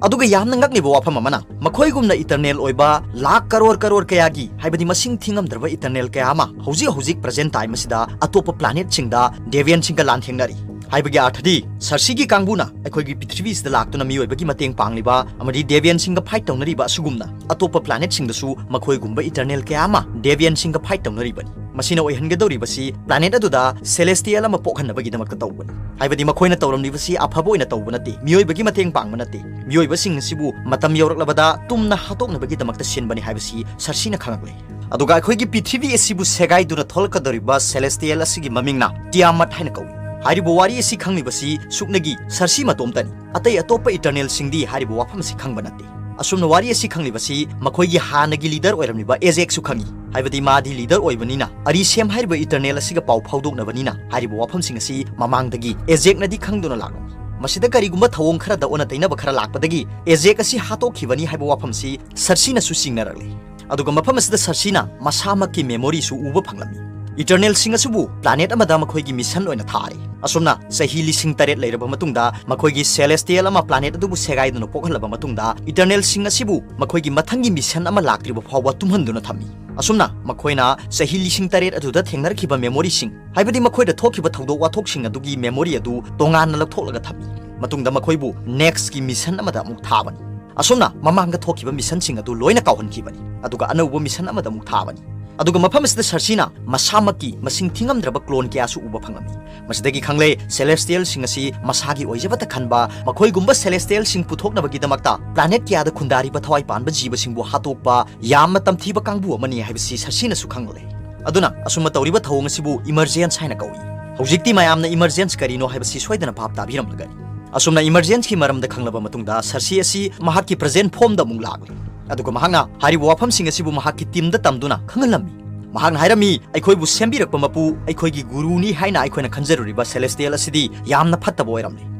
ꯑꯗꯨꯒ ꯌꯥꯝꯅ ꯉꯛꯂꯤꯕ ꯋꯥꯐꯝ ꯑꯃꯅ, ꯃꯈꯣꯏꯒꯨꯝꯅ Eternal ꯑꯣꯏꯕ ꯂꯥꯈ ꯀꯔꯣꯔ ꯀꯔꯣꯔ ꯀꯌꯥꯒꯤ, ꯍꯥꯏꯕꯗꯤ ꯃꯁꯤꯡ ꯊꯤꯉꯝꯗ꯭ꯔꯕ Eternal ꯀꯌꯥ ꯑꯃ ꯍꯧꯖꯤꯛ ꯍꯧꯖꯤꯛ present time ꯑꯁꯤꯗ ꯑꯇꯣꯞꯄ planetꯁꯤꯡꯗ Deviantꯁꯤꯡꯒ ꯂꯥꯟꯊꯦꯡꯅꯔꯤ꯫ ꯍꯥꯏꯕꯒꯤ ꯑꯔꯊꯗꯤ, Cerseiꯒꯤ ꯀꯥꯡꯕꯨꯅ ꯑꯩꯈꯣꯏꯒꯤ ꯄ꯭ꯔꯤꯊꯤꯕꯤꯁꯤꯗ ꯂꯥꯛꯇꯨꯅ ꯃꯤꯑꯣꯏꯕꯒꯤ ꯃꯇꯦꯡ ꯄꯥꯡꯂꯤꯕ ꯑꯃꯗꯤ Deviantꯁꯤꯡꯒ fight ꯇꯧꯅꯔꯤꯕ ꯑꯁꯤꯒꯨꯝꯅ ꯑꯇꯣꯞꯄ planetꯁꯤꯡꯗꯁꯨ ꯃꯈꯣꯏꯒꯨꯝꯕ Eternal ꯀꯌꯥ ꯑꯃ Deviantꯁꯤꯡꯒ fight ꯇꯧꯅꯔꯤꯕꯅꯤ꯫ ꯃꯁꯤꯅ ꯑꯣꯏꯍꯟꯒꯗꯧꯔꯤꯕꯁꯤ planet ꯑꯗꯨꯗ celestial ꯑꯃ ꯄꯣꯛꯍꯟꯅꯕꯒꯤꯗꯃꯛꯇ ꯇꯧꯕꯅꯤ꯫ ꯍꯥꯏꯕꯗꯤ ꯃꯈꯣꯏꯅ ꯇꯧꯔꯝꯂꯤꯕꯁꯤ ꯑꯐꯕ ꯑꯣꯏꯅ ꯇꯧꯕ ꯅꯠꯇꯦ, ꯃꯤꯑꯣꯏꯕꯒꯤ ꯃꯇꯦꯡ ꯄꯥꯡꯕ ꯅꯠꯇꯦ꯫ ꯃꯤꯑꯣꯏꯕꯁꯤꯡ ꯑꯁꯤꯕꯨ ꯃꯇꯝ ꯌꯧꯔꯛꯂꯕꯗ ꯇꯨꯝꯅ ꯍꯥꯠꯇꯣꯛꯅꯕꯒꯤꯗꯃꯛꯇ ꯁꯤꯟꯕꯅꯤ ꯍꯥꯏꯕꯁꯤ ꯁꯔꯁꯤꯅ ꯈꯪꯂꯛꯂꯦ꯫ ꯑꯗꯨꯒ ꯑꯩꯈꯣꯏꯒꯤ ꯄ꯭ꯔꯤꯊꯤꯕꯤ ꯑꯁꯤꯕꯨ ꯁꯦꯒꯥꯏꯗꯨꯅ ꯊꯣꯛꯂꯛꯀꯗꯧꯔꯤꯕ celestial ꯑꯁꯤꯒꯤ ꯃꯃꯤꯡꯅ ꯇꯤꯌꯥꯃꯠ ꯍꯥꯏꯅ ꯀꯧꯏ꯫ ꯍꯥꯏꯔꯤꯕ ꯋꯥꯔꯤ ꯑꯁꯤ ꯈꯪꯂꯤꯕꯁꯤ ꯁꯨꯞꯅꯒꯤ ꯁꯔꯁꯤ ꯃꯇꯣꯝꯇꯅꯤ꯫ ꯑꯇꯩ ꯑꯇꯣꯞꯄ eternalꯁꯤꯡꯗꯤ ꯍꯥꯏꯔꯤꯕ ꯋꯥꯐꯝ ꯑꯁꯤ ꯈꯪꯕ ꯅꯠꯇꯦ꯫ ꯑꯁꯨꯝꯅ ꯋꯥꯔꯤ ꯑꯁꯤ ꯈꯪꯂꯤꯕꯁꯤ ꯃꯈꯣꯏꯒꯤ ꯍꯥꯟꯅꯒꯤ leader ꯑꯣꯏꯔꯝꯂꯤꯕ ꯑꯦꯖꯦꯛꯁꯨ ꯈꯪꯏ꯫ ꯍꯥꯏꯕꯗꯤ ꯃꯥꯗꯤ leader ꯑꯣꯏꯕꯅꯤꯅ, ꯑꯔꯤꯁꯦꯝ ꯍꯥꯏꯔꯤꯕ eternal ꯑꯁꯤꯒ ꯄꯥꯎ ꯐꯥꯎꯗꯣꯛꯅꯕꯅꯤꯅ ꯍꯥꯏꯔꯤꯕ ꯋꯥꯐꯝꯁꯤꯡ ꯑꯁꯤ ꯃꯃꯥꯡꯗꯒꯤ ꯑꯦꯖꯦꯛꯅꯗꯤ ꯈꯪꯗꯨꯅ ꯂꯥꯛꯂꯝꯃꯤ꯫ ꯃꯁꯤꯗ ꯀꯔꯤꯒꯨꯝꯕ ꯊꯧꯑꯣꯡ ꯈꯔꯗ ꯑꯣꯟꯅ ꯇꯩꯅꯕ ꯈꯔ ꯂꯥꯛꯄꯗꯒꯤ ꯑꯦꯖꯦꯛ ꯑꯁꯤ ꯍꯥꯠꯇꯣꯛꯈꯤꯕꯅꯤ ꯍꯥꯏꯕ ꯋꯥꯐꯝꯁꯤ ꯁꯔꯁꯤꯅꯁꯨ ꯆꯤꯡꯅꯔꯛꯂꯤ꯫ ꯑꯗꯨꯒ ꯃꯐꯝ ꯑꯁꯤꯗ ꯁꯔꯁꯤꯅ ꯃꯁꯥꯃꯛꯀꯤ memoryꯁꯨ ꯎꯕ ꯐꯪꯂꯝꯃꯤ꯫ Eternalꯁꯤꯡ ꯑꯁꯤꯕꯨ planet ꯑꯃꯗ ꯃꯈꯣꯏꯒꯤ mission ꯑꯣꯏꯅ ꯊꯥꯔꯦ꯫ ꯑꯁꯨꯝꯅ ꯆꯍꯤ ꯂꯤꯁꯤꯡ ꯇꯔꯦꯠ ꯂꯩꯔꯕ ꯃꯇꯨꯡꯗ, ꯃꯈꯣꯏꯒꯤ celestial ꯑꯃ planet ꯑꯗꯨꯕꯨ ꯁꯦꯒꯥꯏꯗꯨꯅ ꯄꯣꯛꯍꯜꯂꯕ ꯃꯇꯨꯡꯗ, eternalꯁꯤꯡ ꯑꯁꯤꯕꯨ ꯃꯈꯣꯏꯒꯤ ꯃꯊꯪꯒꯤ mission ꯑꯃ ꯂꯥꯛꯇ꯭ꯔꯤꯕ ꯐꯥꯎꯕ ꯇꯨꯝꯍꯟꯗꯨꯅ ꯊꯝꯃꯤ꯫ ꯑꯁꯨꯝꯅ ꯃꯈꯣꯏꯅ ꯆꯍꯤ ꯂꯤꯁꯤꯡ ꯇꯔꯦꯠ ꯑꯗꯨꯗ ꯊꯦꯡꯅꯔꯛꯈꯤꯕ memoryꯁꯤꯡ, ꯍꯥꯏꯕꯗꯤ ꯃꯈꯣꯏꯗ ꯊꯣꯛꯈꯤꯕ ꯊꯧꯗꯣꯛ ꯋꯥꯊꯣꯛꯁꯤꯡ ꯑꯗꯨꯒꯤ memory ꯑꯗꯨ ꯇꯣꯉꯥꯟꯅ ꯂꯧꯊꯣꯛꯂꯒ ꯊꯝꯃꯤ꯫ ꯃꯇꯨꯡꯗ ꯃꯈꯣꯏꯕꯨ nextꯀꯤ mission ꯑꯃꯗ ꯑꯃꯨꯛ ꯊꯥꯕꯅꯤ꯫ ꯑꯁꯨꯝꯅ ꯃꯃꯥꯡꯗ ꯊꯣꯛꯈꯤꯕ missionꯁꯤꯡ ꯑꯗꯨ ꯂꯣꯏꯅ ꯀꯥꯎꯍꯟꯈꯤꯕꯅꯤ, ꯑꯗꯨꯒ ꯑꯅꯧꯕ mission ꯑꯃꯗ ꯑꯃꯨꯛ ꯊꯥꯕꯅꯤ꯫ ꯑꯗꯨꯒ ꯃꯐꯝ ꯑꯁꯤꯗ ꯁꯔꯁꯤꯅ ꯃꯁꯥꯃꯛꯀꯤ ꯃꯁꯤꯡ ꯊꯤꯉꯝꯗ꯭ꯔꯕ clone ꯀꯌꯥꯁꯨ ꯎꯕ ꯐꯪꯂꯝꯃꯤ꯫ ꯃꯁꯤꯗꯒꯤ ꯈꯪꯂꯦ celestialꯁꯤꯡ ꯑꯁꯤ ꯃꯁꯥꯒꯤ ꯑꯣꯏꯖꯕꯇ ꯈꯟꯕ, ꯃꯈꯣꯏꯒꯨꯝꯕ celestialꯁꯤꯡ ꯄꯨꯊꯣꯛꯅꯕꯒꯤꯗꯃꯛꯇ planet ꯀꯌꯥꯗ ꯈꯨꯟꯗꯥꯔꯤꯕ ꯊꯋꯥꯏ ꯄꯥꯟꯕ ꯖꯤꯕꯁꯤꯡꯕꯨ ꯍꯥꯠꯇꯣꯛꯄ ꯌꯥꯝꯅ ꯇꯝꯊꯤꯕ ꯀꯥꯡꯕꯨ ꯑꯃꯅꯤ ꯍꯥꯏꯕꯁꯤ ꯁꯔꯁꯤꯅꯁꯨ ꯈꯪꯂꯦ꯫ ꯑꯗꯨꯅ ꯑꯁꯨꯝꯅ ꯇꯧꯔꯤꯕ ꯊꯧꯑꯣꯡ ꯑꯁꯤꯕꯨ emergence ꯍꯥꯏꯅ ꯀꯧꯏ꯫ ꯍꯧꯖꯤꯛꯇꯤ ꯃꯌꯥꯝꯅ emergence ꯀꯔꯤꯅꯣ ꯍꯥꯏꯕꯁꯤ ꯁꯣꯏꯗꯅ ꯚꯥꯞ ꯇꯥꯕꯤꯔꯝꯂꯒꯅꯤ꯫ ꯑꯁꯨꯝꯅ emergenceꯀꯤ ꯃꯔꯝꯗ ꯈꯪꯂꯕ ꯃꯇꯨꯡꯗ ꯁꯔꯁꯤ ꯑꯁꯤ ꯃꯍꯥꯛꯀꯤ present formꯗ ꯑꯃꯨꯛ ꯂꯥꯛꯂꯤ꯫ ꯑꯗꯨꯒ ꯃꯍꯥꯛꯅ ꯍꯥꯏꯔꯤꯕ ꯋꯥꯐꯝꯁꯤꯡ ꯑꯁꯤꯕꯨ ꯃꯍꯥꯛꯀꯤ teamꯗ ꯇꯝꯗꯨꯅ ꯈꯪꯍꯜꯂꯝꯃꯤ꯫ ꯃꯍꯥꯛꯅ ꯍꯥꯏꯔꯝꯃꯤ, "ꯑꯩꯈꯣꯏꯕꯨ ꯁꯦꯝꯕꯤꯔꯛꯄ ꯃꯄꯨ, ꯑꯩꯈꯣꯏꯒꯤ ꯒꯨꯔꯨꯅꯤ ꯍꯥꯏꯅ ꯑꯩꯈꯣꯏꯅ ꯈꯟꯖꯔꯨꯔꯤꯕ celestial ꯑꯁꯤꯗꯤ ꯌꯥꯝꯅ ꯐꯠꯇꯕ ꯑꯣꯏꯔꯝꯂꯦ꯫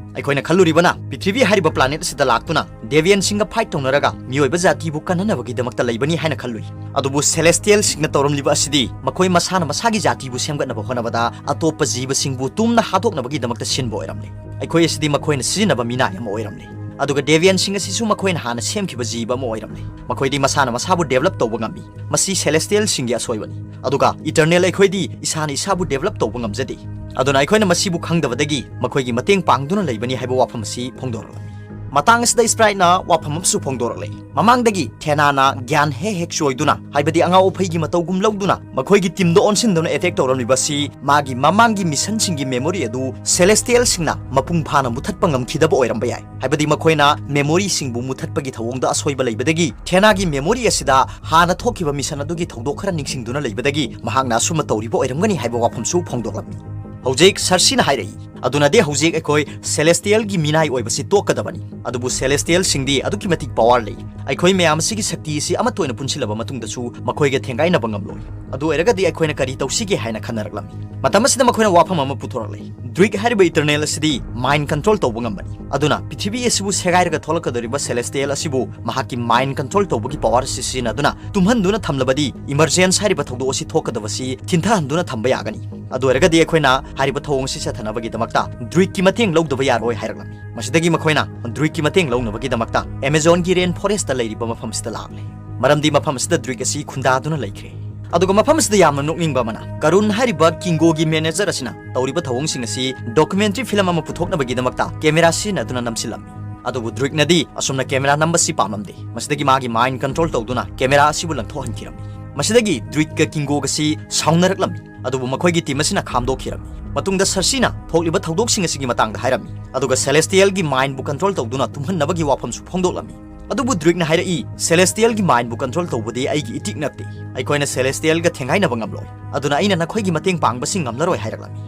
ꯑꯩꯈꯣꯏꯅ ꯈꯜꯂꯨꯔꯤꯕꯅ ꯄ꯭ꯔꯤꯊꯤꯕꯤ ꯍꯥꯏꯔꯤꯕ planet ꯑꯁꯤꯗ ꯂꯥꯛꯇꯨꯅ Deviantꯁꯤꯡꯒ fight ꯇꯧꯅꯔꯒ ꯃꯤꯑꯣꯏꯕ ꯖꯥꯇꯤꯕꯨ ꯀꯟꯅꯅꯕꯒꯤꯗꯃꯛꯇ ꯂꯩꯕꯅꯤ ꯍꯥꯏꯅ ꯈꯜꯂꯨꯏ꯫ ꯑꯗꯨꯕꯨ celestialꯁꯤꯡꯅ ꯇꯧꯔꯝꯂꯤꯕ ꯑꯁꯤꯗꯤ ꯃꯈꯣꯏ ꯃꯁꯥꯅ ꯃꯁꯥꯒꯤ ꯖꯥꯇꯤꯕꯨ ꯁꯦꯝꯒꯠꯅꯕ ꯍꯣꯠꯅꯕꯗ ꯑꯇꯣꯞꯄ ꯖꯤꯕꯁꯤꯡꯕꯨ ꯇꯨꯝꯅ ꯍꯥꯠꯇꯣꯛꯅꯕꯒꯤꯗꯃꯛꯇ ꯁꯤꯟꯕ ꯑꯣꯏꯔꯝꯂꯦ꯫ ꯑꯩꯈꯣꯏ ꯑꯁꯤꯗꯤ ꯃꯈꯣꯏꯅ ꯁꯤꯖꯤꯟꯅꯕ ꯃꯤꯅꯥꯏ ꯑꯃ ꯑꯣꯏꯔꯝꯂꯦ꯫ ꯑꯗꯨꯒ Deviantꯁꯤꯡ ꯑꯁꯤꯁꯨ ꯃꯈꯣꯏꯅ ꯍꯥꯟꯅ ꯁꯦꯝꯈꯤꯕ ꯖꯤꯕ ꯑꯃ ꯑꯣꯏꯔꯝꯂꯦ꯫ ꯃꯈꯣꯏꯗꯤ ꯃꯁꯥꯅ ꯃꯁꯥꯕꯨ develop ꯇꯧꯕ ꯉꯝꯃꯤ꯫ ꯃꯁꯤ celestialꯁꯤꯡꯒꯤ ꯑꯁꯣꯏꯕꯅꯤ꯫ ꯑꯗꯨꯒ eternal ꯑꯩꯈꯣꯏꯗꯤ ꯏꯁꯥꯅ ꯏꯁꯥꯕꯨ develop ꯇꯧꯕ ꯉꯝꯖꯗꯦ꯫ ꯑꯗꯨꯅ ꯑꯩꯈꯣꯏꯅ ꯃꯁꯤꯕꯨ ꯈꯪꯗꯕꯗꯒꯤ ꯃꯈꯣꯏꯒꯤ ꯃꯇꯦꯡ ꯄꯥꯡꯗꯨꯅ ꯂꯩꯕꯅꯤ ꯍꯥꯏꯕ ꯋꯥꯐꯝ ꯑꯁꯤ ꯐꯣꯡꯗꯣꯔꯛꯂꯝꯃꯤ"꯫ ꯃꯇꯥꯡ ꯑꯁꯤꯗ ꯁ꯭ꯄ꯭ꯔꯥꯏꯠꯅ ꯋꯥꯐꯝ ꯑꯃꯁꯨ ꯐꯣꯡꯗꯣꯔꯛꯂꯦ꯫ ꯃꯃꯥꯡꯗꯒꯤ ꯊꯦꯅꯥꯅ ꯒ꯭ꯌꯥꯟ ꯍꯦꯛ ꯍꯦꯛ ꯆꯣꯏꯗꯨꯅ, ꯍꯥꯏꯕꯗꯤ ꯑꯉꯥꯎ ꯑꯐꯩꯒꯤ ꯃꯇꯧꯒꯨꯝ ꯂꯧꯗꯨꯅ, ꯃꯈꯣꯏꯒꯤ ꯇꯤꯝꯗ ꯑꯣꯟꯁꯤꯟꯗꯨꯅ ꯑꯦꯇꯦꯛ ꯇꯧꯔꯝꯂꯤꯕ ꯑꯁꯤ ꯃꯥꯒꯤ ꯃꯃꯥꯡꯒꯤ ꯃꯤꯁꯟꯁꯤꯡꯒꯤ ꯃꯦꯃꯣꯔꯤ ꯑꯗꯨ ꯁꯦꯂꯦꯁꯇꯤꯌꯦꯜꯁꯤꯡꯅ ꯃꯄꯨꯡ ꯐꯥꯅ ꯃꯨꯊꯠꯄ ꯉꯝꯈꯤꯗꯕ ꯑꯣꯏꯔꯝꯕ ꯌꯥꯏ꯫ ꯍꯥꯏꯕꯗꯤ ꯃꯈꯣꯏꯅ ꯃꯦꯃꯣꯔꯤꯁꯤꯡꯕꯨ ꯃꯨꯊꯠꯄꯒꯤ ꯊꯧꯑꯣꯡꯗ ꯑꯁꯣꯏꯕ ꯂꯩꯕꯗꯒꯤ ꯊꯦꯅꯥꯒꯤ ꯃꯦꯃꯣꯔꯤ ꯑꯁꯤꯗ ꯍꯥꯟꯅ ꯊꯣꯛꯈꯤꯕ ꯃꯤꯁꯟ ꯑꯗꯨꯒꯤ ꯊꯧꯗꯣꯛ ꯈꯔ ꯅꯤꯡꯁꯤꯡꯗꯨꯅ ꯂꯩꯕꯗꯒꯤ ꯃꯍꯥꯛꯅ ꯑꯁꯨꯝꯅ ꯇꯧꯔꯤꯕ ꯑꯣꯏꯔꯝꯒꯅꯤ ꯍꯥꯏꯕ ꯋꯥꯐꯝꯁꯨ ꯐꯣꯡꯗꯣꯛꯂꯝꯃꯤ꯫ ꯍꯧꯖꯤꯛ ꯁꯔꯁꯤꯅ ꯍꯥꯏꯔꯛꯏ, "ꯑꯗꯨꯅꯗꯤ ꯍꯧꯖꯤꯛ ꯑꯩꯈꯣꯏ ꯁꯦꯂꯦꯁꯇꯤꯌꯦꯜꯒꯤ ꯃꯤꯅꯥꯏ ꯑꯣꯏꯕꯁꯤ ꯇꯣꯛꯀꯗꯕꯅꯤ꯫ ꯑꯗꯨꯕꯨ ꯁꯦꯂꯦꯁꯇꯤꯌꯦꯜꯁꯤꯡꯗꯤ ꯑꯗꯨꯛꯀꯤ ꯃꯇꯤꯛ ꯄꯥꯋꯔ ꯂꯩ꯫ ꯑꯩꯈꯣꯏ ꯃꯌꯥꯝ ꯑꯁꯤꯒꯤ ꯁꯛꯇꯤ ꯑꯁꯤ ꯑꯃꯠꯇ ꯑꯣꯏꯅ ꯄꯨꯟꯁꯤꯜꯂꯕ ꯃꯇꯨꯡꯗꯁꯨ ꯃꯈꯣꯏꯒ ꯊꯦꯡꯒꯥꯏꯅꯕ ꯉꯝꯂꯣꯏ꯫ ꯑꯗꯨ ꯑꯣꯏꯔꯒꯗꯤ ꯑꯩꯈꯣꯏꯅ ꯀꯔꯤ ꯇꯧꯁꯤꯒꯦ?" ꯍꯥꯏꯅ ꯈꯟꯅꯔꯛꯂꯝꯃꯤ꯫ ꯃꯇꯝ ꯑꯁꯤꯗ ꯃꯈꯣꯏꯅ ꯋꯥꯐꯝ ꯑꯃ ꯄꯨꯊꯣꯔꯛꯂꯦ꯫ ꯗ꯭ꯔꯤꯛ ꯍꯥꯏꯔꯤꯕ ꯏꯇꯔꯅꯦꯜ ꯑꯁꯤꯗꯤ ꯃꯥꯏꯟ ꯀꯟꯇ꯭ꯔꯣꯜ ꯇꯧꯕ ꯉꯝꯕꯅꯤ꯫ ꯑꯗꯨꯅ ꯄ꯭ꯔꯤꯊꯤꯕꯤ ꯑꯁꯤꯕꯨ ꯁꯦꯒꯥꯏꯔꯒ ꯊꯣꯛꯂꯛꯀꯗꯧꯔꯤꯕ ꯁꯦꯂꯦꯁꯇꯤꯌꯦꯜ ꯑꯁꯤꯕꯨ ꯃꯍꯥꯛꯀꯤ ꯃꯥꯏꯟ ꯀꯟꯇ꯭ꯔꯣꯜ ꯇꯧꯕꯒꯤ ꯄꯥꯋꯔ ꯑꯁꯤ ꯁꯤꯖꯤꯟꯅꯗꯨꯅ ꯇꯨꯝꯍꯟꯗꯨꯅ ꯊꯝꯂꯕꯗꯤ ꯏꯃꯔꯖꯦꯟꯁ ꯍꯥꯏꯔꯤꯕ ꯊꯧꯗꯣꯛ ꯑꯁꯤ ꯊꯣꯛꯀꯗꯕꯁꯤ ꯊꯤꯟꯊꯍꯟꯗꯨꯅ ꯊꯝꯕ ꯌꯥꯒꯅꯤ꯫ ꯑꯗꯨ ꯑꯣꯏꯔꯒꯗꯤ ꯑꯩꯈꯣꯏꯅ ꯍꯥꯏꯔꯤꯕ ꯊꯧꯑꯣꯡ ꯑꯁꯤ ꯆꯠꯊꯅꯕꯒꯤꯗꯃꯛꯇ ꯗ꯭ꯔꯤꯛꯀꯤ ꯃꯇꯦꯡ ꯂꯧꯗꯕ ꯌꯥꯔꯣꯏ ꯍꯥꯏꯔꯛꯂꯝꯃꯤ꯫ ꯃꯁꯤꯗꯒꯤ ꯃꯈꯣꯏꯅ ꯗ꯭ꯔꯤꯛꯀꯤ ꯃꯇꯦꯡ ꯂꯧꯅꯕꯒꯤꯗꯃꯛꯇ ꯑꯦꯃꯦꯖꯣꯟꯒꯤ ꯔꯦꯟ ꯐꯣꯔꯦꯁꯇ ꯂꯩꯔꯤꯕ ꯃꯐꯝ ꯑꯁꯤꯗ ꯂꯥꯛꯂꯦ꯫ ꯃꯔꯝꯗꯤ ꯃꯐꯝ ꯑꯁꯤꯗ ꯗ꯭ꯔꯤꯛ ꯑꯁꯤ ꯈꯨꯟꯗꯥꯗꯨꯅ ꯂꯩꯈ꯭ꯔꯦ꯫ ꯑꯗꯨꯒ ꯃꯐꯝ ꯑꯁꯤꯗ ꯌꯥꯝꯅ ꯅꯣꯛꯅꯤꯡꯕ ꯑꯃꯅ, ꯀꯔꯨꯟ ꯍꯥꯏꯔꯤꯕ ꯀꯤꯡꯒꯣꯒꯤ ꯃꯦꯅꯦꯖꯔ ꯑꯁꯤꯅ ꯇꯧꯔꯤꯕ ꯊꯧꯑꯣꯡꯁꯤꯡ ꯑꯁꯤ ꯗꯣꯀꯨꯃꯦꯟꯇꯔꯤ ꯐꯤꯂꯝ ꯑꯃ ꯄꯨꯊꯣꯛꯅꯕꯒꯤꯗꯃꯛꯇ ꯀꯦꯃꯦꯔꯥ ꯁꯤꯖꯤꯟꯅꯗꯨꯅ ꯅꯝꯁꯤꯜꯂꯝꯃꯤ꯫ ꯑꯗꯨꯕꯨ ꯗ꯭ꯔꯤꯛꯅꯗꯤ ꯑꯁꯨꯝꯅ ꯀꯦꯃꯦꯔꯥ ꯅꯝꯕꯁꯤ ꯄꯥꯝꯂꯝꯗꯦ꯫ ꯃꯁꯤꯗꯒꯤ ꯃꯥꯒꯤ ꯃꯥꯏꯟ ꯀꯟꯇ꯭ꯔꯣꯜ ꯇꯧꯗꯨꯅ ꯀꯦꯃꯦꯔꯥ ꯑꯁꯤꯕꯨ ꯂꯪꯊꯣꯛꯍꯟꯈꯤꯔꯝꯃꯤ꯫ ꯃꯁꯤꯗꯒꯤ ꯗ꯭ꯔꯤꯛꯀ ꯀꯤꯡꯒꯣꯒꯁꯤ ꯁꯥꯎꯅꯔꯛꯂꯝꯃꯤ꯫ ꯑꯗꯨꯕꯨ ꯃꯈꯣꯏꯒꯤ ꯇꯤꯝ ꯑꯁꯤꯅ ꯈꯥꯝꯗꯣꯛꯈꯤꯔꯝꯃꯤ꯫ ꯃꯇꯨꯡꯗ ꯁꯔꯁꯤꯅ ꯊꯣꯛꯂꯤꯕ ꯊꯧꯗꯣꯛꯁꯤꯡ ꯑꯁꯤꯒꯤ ꯃꯇꯥꯡꯗ ꯍꯥꯏꯔꯝꯃꯤ꯫ ꯑꯗꯨꯒ ꯁꯦꯂꯦꯁꯇꯤꯌꯦꯜꯒꯤ ꯃꯥꯏꯟꯕꯨ ꯀꯟꯇ꯭ꯔꯣꯜ ꯇꯧꯗꯨꯅ ꯇꯨꯝꯍꯟꯅꯕꯒꯤ ꯋꯥꯐꯝꯁꯨ ꯐꯣꯡꯗꯣꯛꯂꯝꯃꯤ꯫ ꯑꯗꯨꯕꯨ ꯗ꯭ꯔꯤꯛꯅ ꯍꯥꯏꯔꯛꯏ, "ꯁꯦꯂꯦꯁꯇꯤꯌꯦꯜꯒꯤ ꯃꯥꯏꯟꯕꯨ ꯀꯟꯇ꯭ꯔꯣꯜ ꯇꯧꯕꯗꯤ ꯑꯩꯒꯤ ꯏꯇꯤꯛ ꯅꯠꯇꯦ꯫ ꯑꯩꯈꯣꯏꯅ ꯁꯦꯂꯦꯁꯇꯤꯌꯦꯜꯒ ꯊꯦꯡꯒꯥꯏꯅꯕ ꯉꯝꯂꯣꯏ꯫ ꯑꯗꯨꯅ ꯑꯩꯅ ꯅꯈꯣꯏꯒꯤ ꯃꯇꯦꯡ ꯄꯥꯡꯕꯁꯤ ꯉꯝꯂꯔꯣꯏ" ꯍꯥꯏꯔꯛꯂꯝꯃꯤ꯫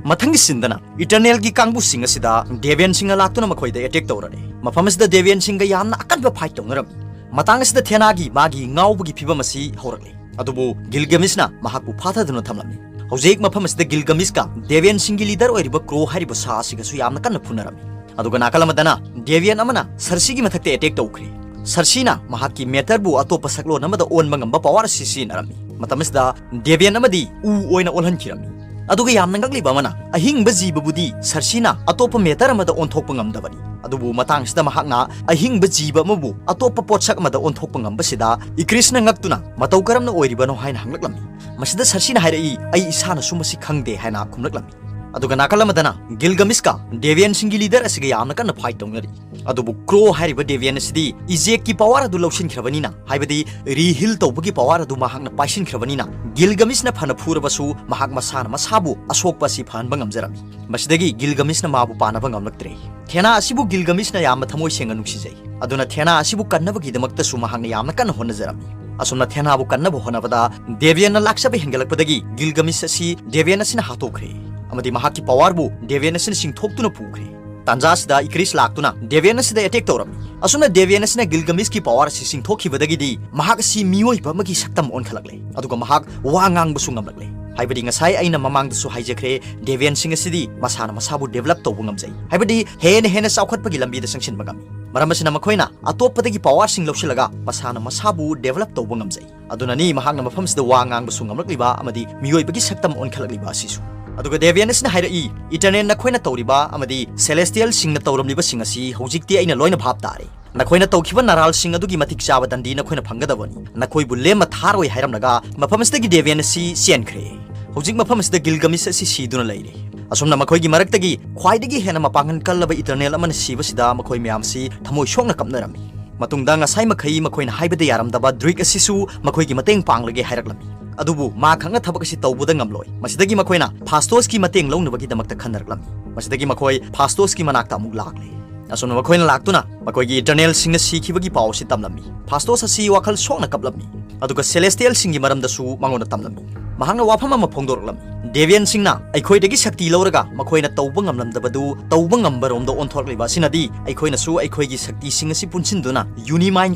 ꯃꯊꯪꯒꯤ ꯁꯤꯟꯗꯅ ꯏꯇꯔꯅꯦꯜꯒꯤ ꯀꯥꯡꯕꯨꯁꯤꯡ ꯑꯁꯤꯗ ꯗꯦꯕꯤꯌꯟꯁꯤꯡꯅ ꯂꯥꯛꯇꯨꯅ ꯃꯈꯣꯏꯗ ꯑꯦꯇꯦꯛ ꯇꯧꯔꯛꯂꯦ꯫ ꯃꯐꯝ ꯑꯁꯤꯗ ꯗꯦꯕꯤꯌꯟꯁꯤꯡꯒ ꯌꯥꯝꯅ ꯑꯀꯟꯕ ꯐꯥꯏꯠ ꯇꯧꯅꯔꯝꯃꯤ꯫ ꯃꯇꯥꯡ ꯑꯁꯤꯗ ꯊꯦꯅꯥꯒꯤ ꯃꯥꯒꯤ ꯉꯥꯎꯕꯒꯤ ꯐꯤꯕꯝ ꯑꯁꯤ ꯍꯧꯔꯛꯂꯦ꯫ ꯑꯗꯨꯕꯨ ꯒꯤꯜꯒꯃꯤꯁꯅ ꯃꯍꯥꯛꯄꯨ ꯐꯥꯊꯗꯨꯅ ꯊꯝꯂꯝꯃꯤ꯫ ꯍꯧꯖꯤꯛ ꯃꯐꯝ ꯑꯁꯤꯗ ꯒꯤꯜꯒꯃꯤꯁꯀ ꯗꯦꯕꯤꯌꯟꯁꯤꯡꯒꯤ ꯂꯤꯗꯔ ꯑꯣꯏꯔꯤꯕ ꯀ꯭ꯔꯣ ꯍꯥꯏꯔꯤꯕ ꯁꯥ ꯑꯁꯤꯒꯁꯨ ꯌꯥꯝꯅ ꯀꯟꯅ ꯐꯨꯅꯔꯝꯃꯤ꯫ ꯑꯗꯨꯒ ꯅꯥꯀꯜ ꯑꯃꯗꯅ ꯗꯦꯕꯤꯌꯟ ꯑꯃꯅ ꯁꯔꯁꯤꯒꯤ ꯃꯊꯛꯇ ꯑꯦꯇꯦꯛ ꯇꯧꯈ꯭ꯔꯦ꯫ ꯁꯔꯁꯤꯅ ꯃꯍꯥꯛꯀꯤ ꯃꯦꯇꯔꯕꯨ ꯑꯇꯣꯞꯄ ꯁꯛꯂꯣꯟ ꯑꯃꯗ ꯑꯣꯟꯕ ꯉꯝꯕ ꯄꯥꯋꯔ ꯑꯁꯤ ꯁꯤꯖꯤꯟꯅꯔꯝꯃꯤ꯫ ꯃꯇꯝ ꯑꯁꯤꯗ ꯗꯦꯕꯤꯌꯟ ꯑꯃꯗꯤ ꯎ ꯑꯣꯏꯅ ꯑꯣꯜꯍꯟꯈꯤꯔꯝꯃꯤ꯫ ꯑꯗꯨꯒ ꯌꯥꯝꯅ ꯉꯛꯂꯤꯕ ꯑꯃꯅ, ꯑꯍꯤꯡꯕ ꯖꯤꯕꯕꯨꯗꯤ ꯁꯔꯁꯤꯅ ꯑꯇꯣꯞꯄ ꯃꯦꯇꯔ ꯑꯃꯗ ꯑꯣꯟꯊꯣꯛꯄ ꯉꯝꯗꯕꯅꯤ꯫ ꯑꯗꯨꯕꯨ ꯃꯇꯥꯡꯁꯤꯗ ꯃꯍꯥꯛꯅ ꯑꯍꯤꯡꯕ ꯖꯤꯕ ꯑꯃꯕꯨ ꯑꯇꯣꯞꯄ ꯄꯣꯠꯁꯛ ꯑꯃꯗ ꯑꯣꯟꯊꯣꯛꯄ ꯉꯝꯕꯁꯤꯗ ꯏꯀ꯭ꯔꯤꯁꯅ ꯉꯛꯇꯨꯅ, "ꯃꯇꯧ ꯀꯔꯝꯅ ꯑꯣꯏꯔꯤꯕꯅꯣ?" ꯍꯥꯏꯅ ꯍꯪꯂꯛꯂꯝꯃꯤ꯫ ꯃꯁꯤꯗ ꯁꯔꯁꯤꯅ ꯍꯥꯏꯔꯛꯏ, "ꯑꯩ ꯏꯁꯥꯅꯁꯨ ꯃꯁꯤ ꯈꯪꯗꯦ" ꯍꯥꯏꯅ ꯈꯨꯝꯂꯛꯂꯝꯃꯤ꯫ ꯑꯗꯨꯒ ꯅꯥꯀꯜ ꯑꯃꯗꯅ ꯒꯤꯜꯒꯃꯤꯁꯀ ꯗꯦꯕꯤꯌꯟꯁꯤꯡꯒꯤ ꯂꯤꯗꯔ ꯑꯁꯤꯒ ꯌꯥꯝꯅ ꯀꯟꯅ ꯐꯥꯏꯠ ꯇꯧꯅꯔꯤ꯫ ꯑꯗꯨꯕꯨ ꯀ꯭ꯔꯣ ꯍꯥꯏꯔꯤꯕ ꯗꯦꯕꯤꯌꯟ ꯑꯁꯤꯗꯤ ꯏꯖꯦꯛꯀꯤ ꯄꯋꯥꯔ ꯑꯗꯨ ꯂꯧꯁꯤꯟꯈ꯭ꯔꯕꯅꯤꯅ, ꯍꯥꯏꯕꯗꯤ ꯔꯤꯍꯤꯜ ꯇꯧꯕꯒꯤ ꯄꯋꯥꯔ ꯑꯗꯨ ꯃꯍꯥꯛꯅ ꯄꯥꯏꯁꯤꯟꯈ꯭ꯔꯕꯅꯤꯅ, ꯒꯤꯜꯒꯃꯤꯁꯅ ꯐꯅ ꯐꯨꯔꯕꯁꯨ ꯃꯍꯥꯛ ꯃꯁꯥꯅ ꯃꯁꯥꯕꯨ ꯑꯁꯣꯛꯄ ꯑꯁꯤ ꯐꯍꯟꯕ ꯉꯝꯖꯔꯝꯃꯤ꯫ ꯃꯁꯤꯗꯒꯤ ꯒꯤꯜꯒꯃꯤꯁꯅ ꯃꯥꯕꯨ ꯄꯥꯟꯅꯕ ꯉꯝꯂꯛꯇ꯭ꯔꯦ꯫ ꯊꯦꯅꯥ ꯑꯁꯤꯕꯨ ꯒꯤꯜꯒꯃꯤꯁꯅ ꯌꯥꯝꯅ ꯊꯃꯣꯏ ꯁꯦꯡꯅ ꯅꯨꯡꯁꯤꯖꯩ꯫ ꯑꯗꯨꯅ ꯊꯦꯅꯥ ꯑꯁꯤꯕꯨ ꯀꯟꯅꯕꯒꯤꯗꯃꯛꯇꯁꯨ ꯃꯍꯥꯛꯅ ꯌꯥꯝꯅ ꯀꯟꯅ ꯍꯣꯠꯅꯖꯔꯝꯃꯤ꯫ ꯑꯁꯨꯝꯅ ꯊꯦꯅꯥꯕꯨ ꯀꯟꯅꯕ ꯍꯣꯠꯅꯕꯗ ꯗꯦꯕꯤꯌꯟꯅ ꯂꯥꯛꯆꯕ ꯍꯦꯟꯒꯠꯂꯛꯄꯗꯒꯤ ꯒꯤꯜꯒꯃꯤꯁ ꯑꯁꯤ ꯗꯦꯕꯤꯌꯟ ꯑꯁꯤꯅ ꯍꯥꯠꯇꯣꯛꯈ꯭ꯔꯦ ꯑꯃꯗꯤ ꯃꯍꯥꯛꯀꯤ ꯄꯋꯥꯔꯕꯨ ꯗꯦꯕꯤꯌꯟ ꯑꯁꯤꯅ ꯆꯤꯡꯊꯣꯛꯇꯨꯅ ꯄꯨꯈ꯭ꯔꯦ꯫ ꯇꯥꯟꯖꯥ ꯑꯁꯤꯗ ꯏꯀ꯭ꯔꯤꯁ ꯂꯥꯛꯇꯨꯅ ꯗꯦꯕꯤꯌꯟ ꯑꯁꯤꯗ ꯑꯦꯇꯦꯛ ꯇꯧꯔꯝꯃꯤ꯫ ꯑꯁꯨꯝꯅ ꯗꯦꯕꯤꯌꯟ ꯑꯁꯤꯅ ꯒꯤꯜꯒꯃꯤꯁꯀꯤ ꯄꯋꯥꯔ ꯑꯁꯤ ꯆꯤꯡꯊꯣꯛꯈꯤꯕꯗꯒꯤꯗꯤ ꯃꯍꯥꯛ ꯑꯁꯤ ꯃꯤꯑꯣꯏꯕ ꯑꯃꯒꯤ ꯁꯛꯇꯝ ꯑꯣꯟꯈꯠꯂꯛꯂꯦ, ꯑꯗꯨꯒ ꯃꯍꯥꯛ ꯋꯥ ꯉꯥꯡꯕꯁꯨ ꯉꯝꯂꯛꯂꯦ꯫ ꯍꯥꯏꯕꯗꯤ ꯉꯁꯥꯏ ꯑꯩꯅ ꯃꯃꯥꯡꯗꯁꯨ ꯍꯥꯏꯖꯈ꯭ꯔꯦ, ꯗꯦꯕꯤꯌꯟꯁꯤꯡ ꯑꯁꯤꯗꯤ ꯃꯁꯥꯅ ꯃꯁꯥꯕꯨ ꯗꯦꯕꯂꯞ ꯇꯧꯕ ꯉꯝꯖꯩ, ꯍꯥꯏꯕꯗꯤ ꯍꯦꯟꯅ ꯍꯦꯟꯅ ꯆꯥꯎꯈꯠꯄꯒꯤ ꯂꯝꯕꯤꯗ ꯆꯪꯁꯤꯟꯕ ꯉꯝꯃꯤ꯫ ꯃꯔꯝ ꯑꯁꯤꯅ ꯃꯈꯣꯏꯅ ꯑꯇꯣꯞꯄꯗꯒꯤ ꯄꯋꯥꯔꯁꯤꯡ ꯂꯧꯁꯤꯜꯂꯒ ꯃꯁꯥꯅ ꯃꯁꯥꯕꯨ ꯗꯦꯕꯂꯞ ꯇꯧꯕ ꯉꯝꯖꯩ꯫ ꯑꯗꯨꯅꯅꯤ ꯃꯍꯥꯛꯅ ꯃꯐꯝꯁꯤꯗ ꯋꯥ ꯉꯥꯡꯕꯁꯨ ꯉꯝꯂꯛꯂꯤꯕ ꯑꯃꯗꯤ ꯃꯤꯑꯣꯏꯕꯒꯤ ꯁꯛꯇꯝ ꯑꯣꯟꯈꯠꯂꯛꯂꯤꯕ ꯑꯁꯤꯁꯨ꯫ ꯑꯗꯨꯒ ꯗꯦꯕꯤꯌꯟ ꯑꯁꯤꯅ ꯍꯥꯏꯔꯛꯏ, "ꯏꯇꯔꯅꯦꯜ, ꯅꯈꯣꯏꯅ ꯇꯧꯔꯤꯕ ꯑꯃꯗꯤ ꯁꯦꯂꯦꯁꯇꯤꯌꯦꯜꯁꯤꯡꯅ ꯇꯧꯔꯝꯂꯤꯕꯁꯤꯡ ꯑꯁꯤ ꯍꯧꯖꯤꯛꯇꯤ ꯑꯩꯅ ꯂꯣꯏꯅ ꯚꯥꯞ ꯇꯥꯔꯦ꯫ ꯅꯈꯣꯏꯅ ꯇꯧꯈꯤꯕ ꯅꯔꯥꯜꯁꯤꯡ ꯑꯗꯨꯒꯤ ꯃꯇꯤꯛ ꯆꯥꯕ ꯗꯟꯗꯤ ꯅꯈꯣꯏꯅ ꯐꯪꯒꯗꯕꯅꯤ꯫ ꯅꯈꯣꯏꯕꯨ ꯂꯦꯝꯅ ꯊꯥꯔꯣꯏ" ꯍꯥꯏꯔꯝꯂꯒ ꯃꯐꯝ ꯑꯁꯤꯗꯒꯤ ꯗꯦꯕꯤꯌꯟ ꯑꯁꯤ ꯆꯦꯟꯈ꯭ꯔꯦ꯫ ꯍꯧꯖꯤꯛ ꯃꯐꯝ ꯑꯁꯤꯗ ꯒꯤꯜꯒꯃꯤꯁ ꯑꯁꯤ ꯁꯤꯗꯨꯅ ꯂꯩꯔꯦ꯫ ꯑꯁꯨꯝꯅ ꯃꯈꯣꯏꯒꯤ ꯃꯔꯛꯇꯒꯤ ꯈ꯭ꯋꯥꯏꯗꯒꯤ ꯍꯦꯟꯅ ꯃꯄꯥꯡꯒꯜ ꯀꯜꯂꯕ ꯏꯇꯔꯅꯦꯜ ꯑꯃꯅ ꯁꯤꯕꯁꯤꯗ ꯃꯈꯣꯏ ꯃꯌꯥꯝꯁꯤ ꯊꯃꯣꯏ ꯁꯣꯛꯅ ꯀꯞꯅꯔꯝꯃꯤ꯫ ꯃꯇꯨꯡꯗ ꯉꯁꯥꯏ ꯃꯈꯩ ꯃꯈꯣꯏꯅ ꯍꯥꯏꯕꯗ ꯌꯥꯔꯝꯗꯕ ꯗ꯭ꯔꯤꯛ ꯑꯁꯤꯁꯨ ꯃꯈꯣꯏꯒꯤ ꯃꯇꯦꯡ ꯄꯥꯡꯂꯒꯦ ꯍꯥꯏꯔꯛꯂꯝꯃꯤ꯫ ꯑꯗꯨꯕꯨ ꯃꯥ ꯈꯛꯅ ꯊꯕꯛ ꯑꯁꯤ ꯇꯧꯕꯗ ꯉꯝꯂꯣꯏ꯫ ꯃꯁꯤꯗꯒꯤ ꯃꯈꯣꯏꯅ ꯐꯥꯁꯇꯣꯁꯀꯤ ꯃꯇꯦꯡ ꯂꯧꯅꯕꯒꯤꯗꯃꯛꯇ ꯈꯟꯅꯔꯛꯂꯝꯃꯤ꯫ ꯃꯁꯤꯗꯒꯤ ꯃꯈꯣꯏ ꯐꯥꯁꯇꯣꯁꯀꯤ ꯃꯅꯥꯛꯇ ꯑꯃꯨꯛ ꯂꯥꯛꯂꯦ꯫ ꯑꯁꯨꯝꯅ ꯃꯈꯣꯏꯅ ꯂꯥꯛꯇꯨꯅ ꯃꯈꯣꯏꯒꯤ ꯏꯇꯔꯅꯦꯜꯁꯤꯡꯅ ꯁꯤꯈꯤꯕꯒꯤ ꯄꯥꯎ ꯑꯁꯤ ꯇꯝꯂꯝꯃꯤ꯫ ꯐꯥꯁꯇꯣꯁ ꯑꯁꯤ ꯋꯥꯈꯜ ꯁꯣꯛꯅ ꯀꯞꯂꯝꯃꯤ꯫ ꯑꯗꯨꯒ ꯁꯦꯂꯦꯁꯇꯤꯌꯦꯜꯁꯤꯡꯒꯤ ꯃꯔꯝꯗꯁꯨ ꯃꯉꯣꯟꯗ ꯇꯝꯂꯝꯃꯤ꯫ ꯃꯍꯥꯛꯅ ꯋꯥꯐꯝ ꯑꯃ ꯐꯣꯡꯗꯣꯔꯛꯂꯝꯃꯤ꯫ ꯗꯦꯕꯤꯌꯟꯁꯤꯡꯅ ꯑꯩꯈꯣꯏꯗꯒꯤ ꯁꯛꯇꯤ ꯂꯧꯔꯒ ꯃꯈꯣꯏꯅ ꯇꯧꯕ ꯉꯝꯂꯝꯗꯕꯗꯨ ꯇꯧꯕ ꯉꯝꯕꯔꯣꯝꯗ ꯑꯣꯟꯊꯣꯔꯛꯂꯤꯕ ꯑꯁꯤꯅꯗꯤ ꯑꯩꯈꯣꯏꯅꯁꯨ ꯑꯩꯈꯣꯏꯒꯤ ꯁꯛꯇꯤꯁꯤꯡ ꯑꯁꯤ ꯄꯨꯟꯁꯤꯟꯗꯨꯅ ꯌꯨꯅꯤꯃꯥꯏꯟ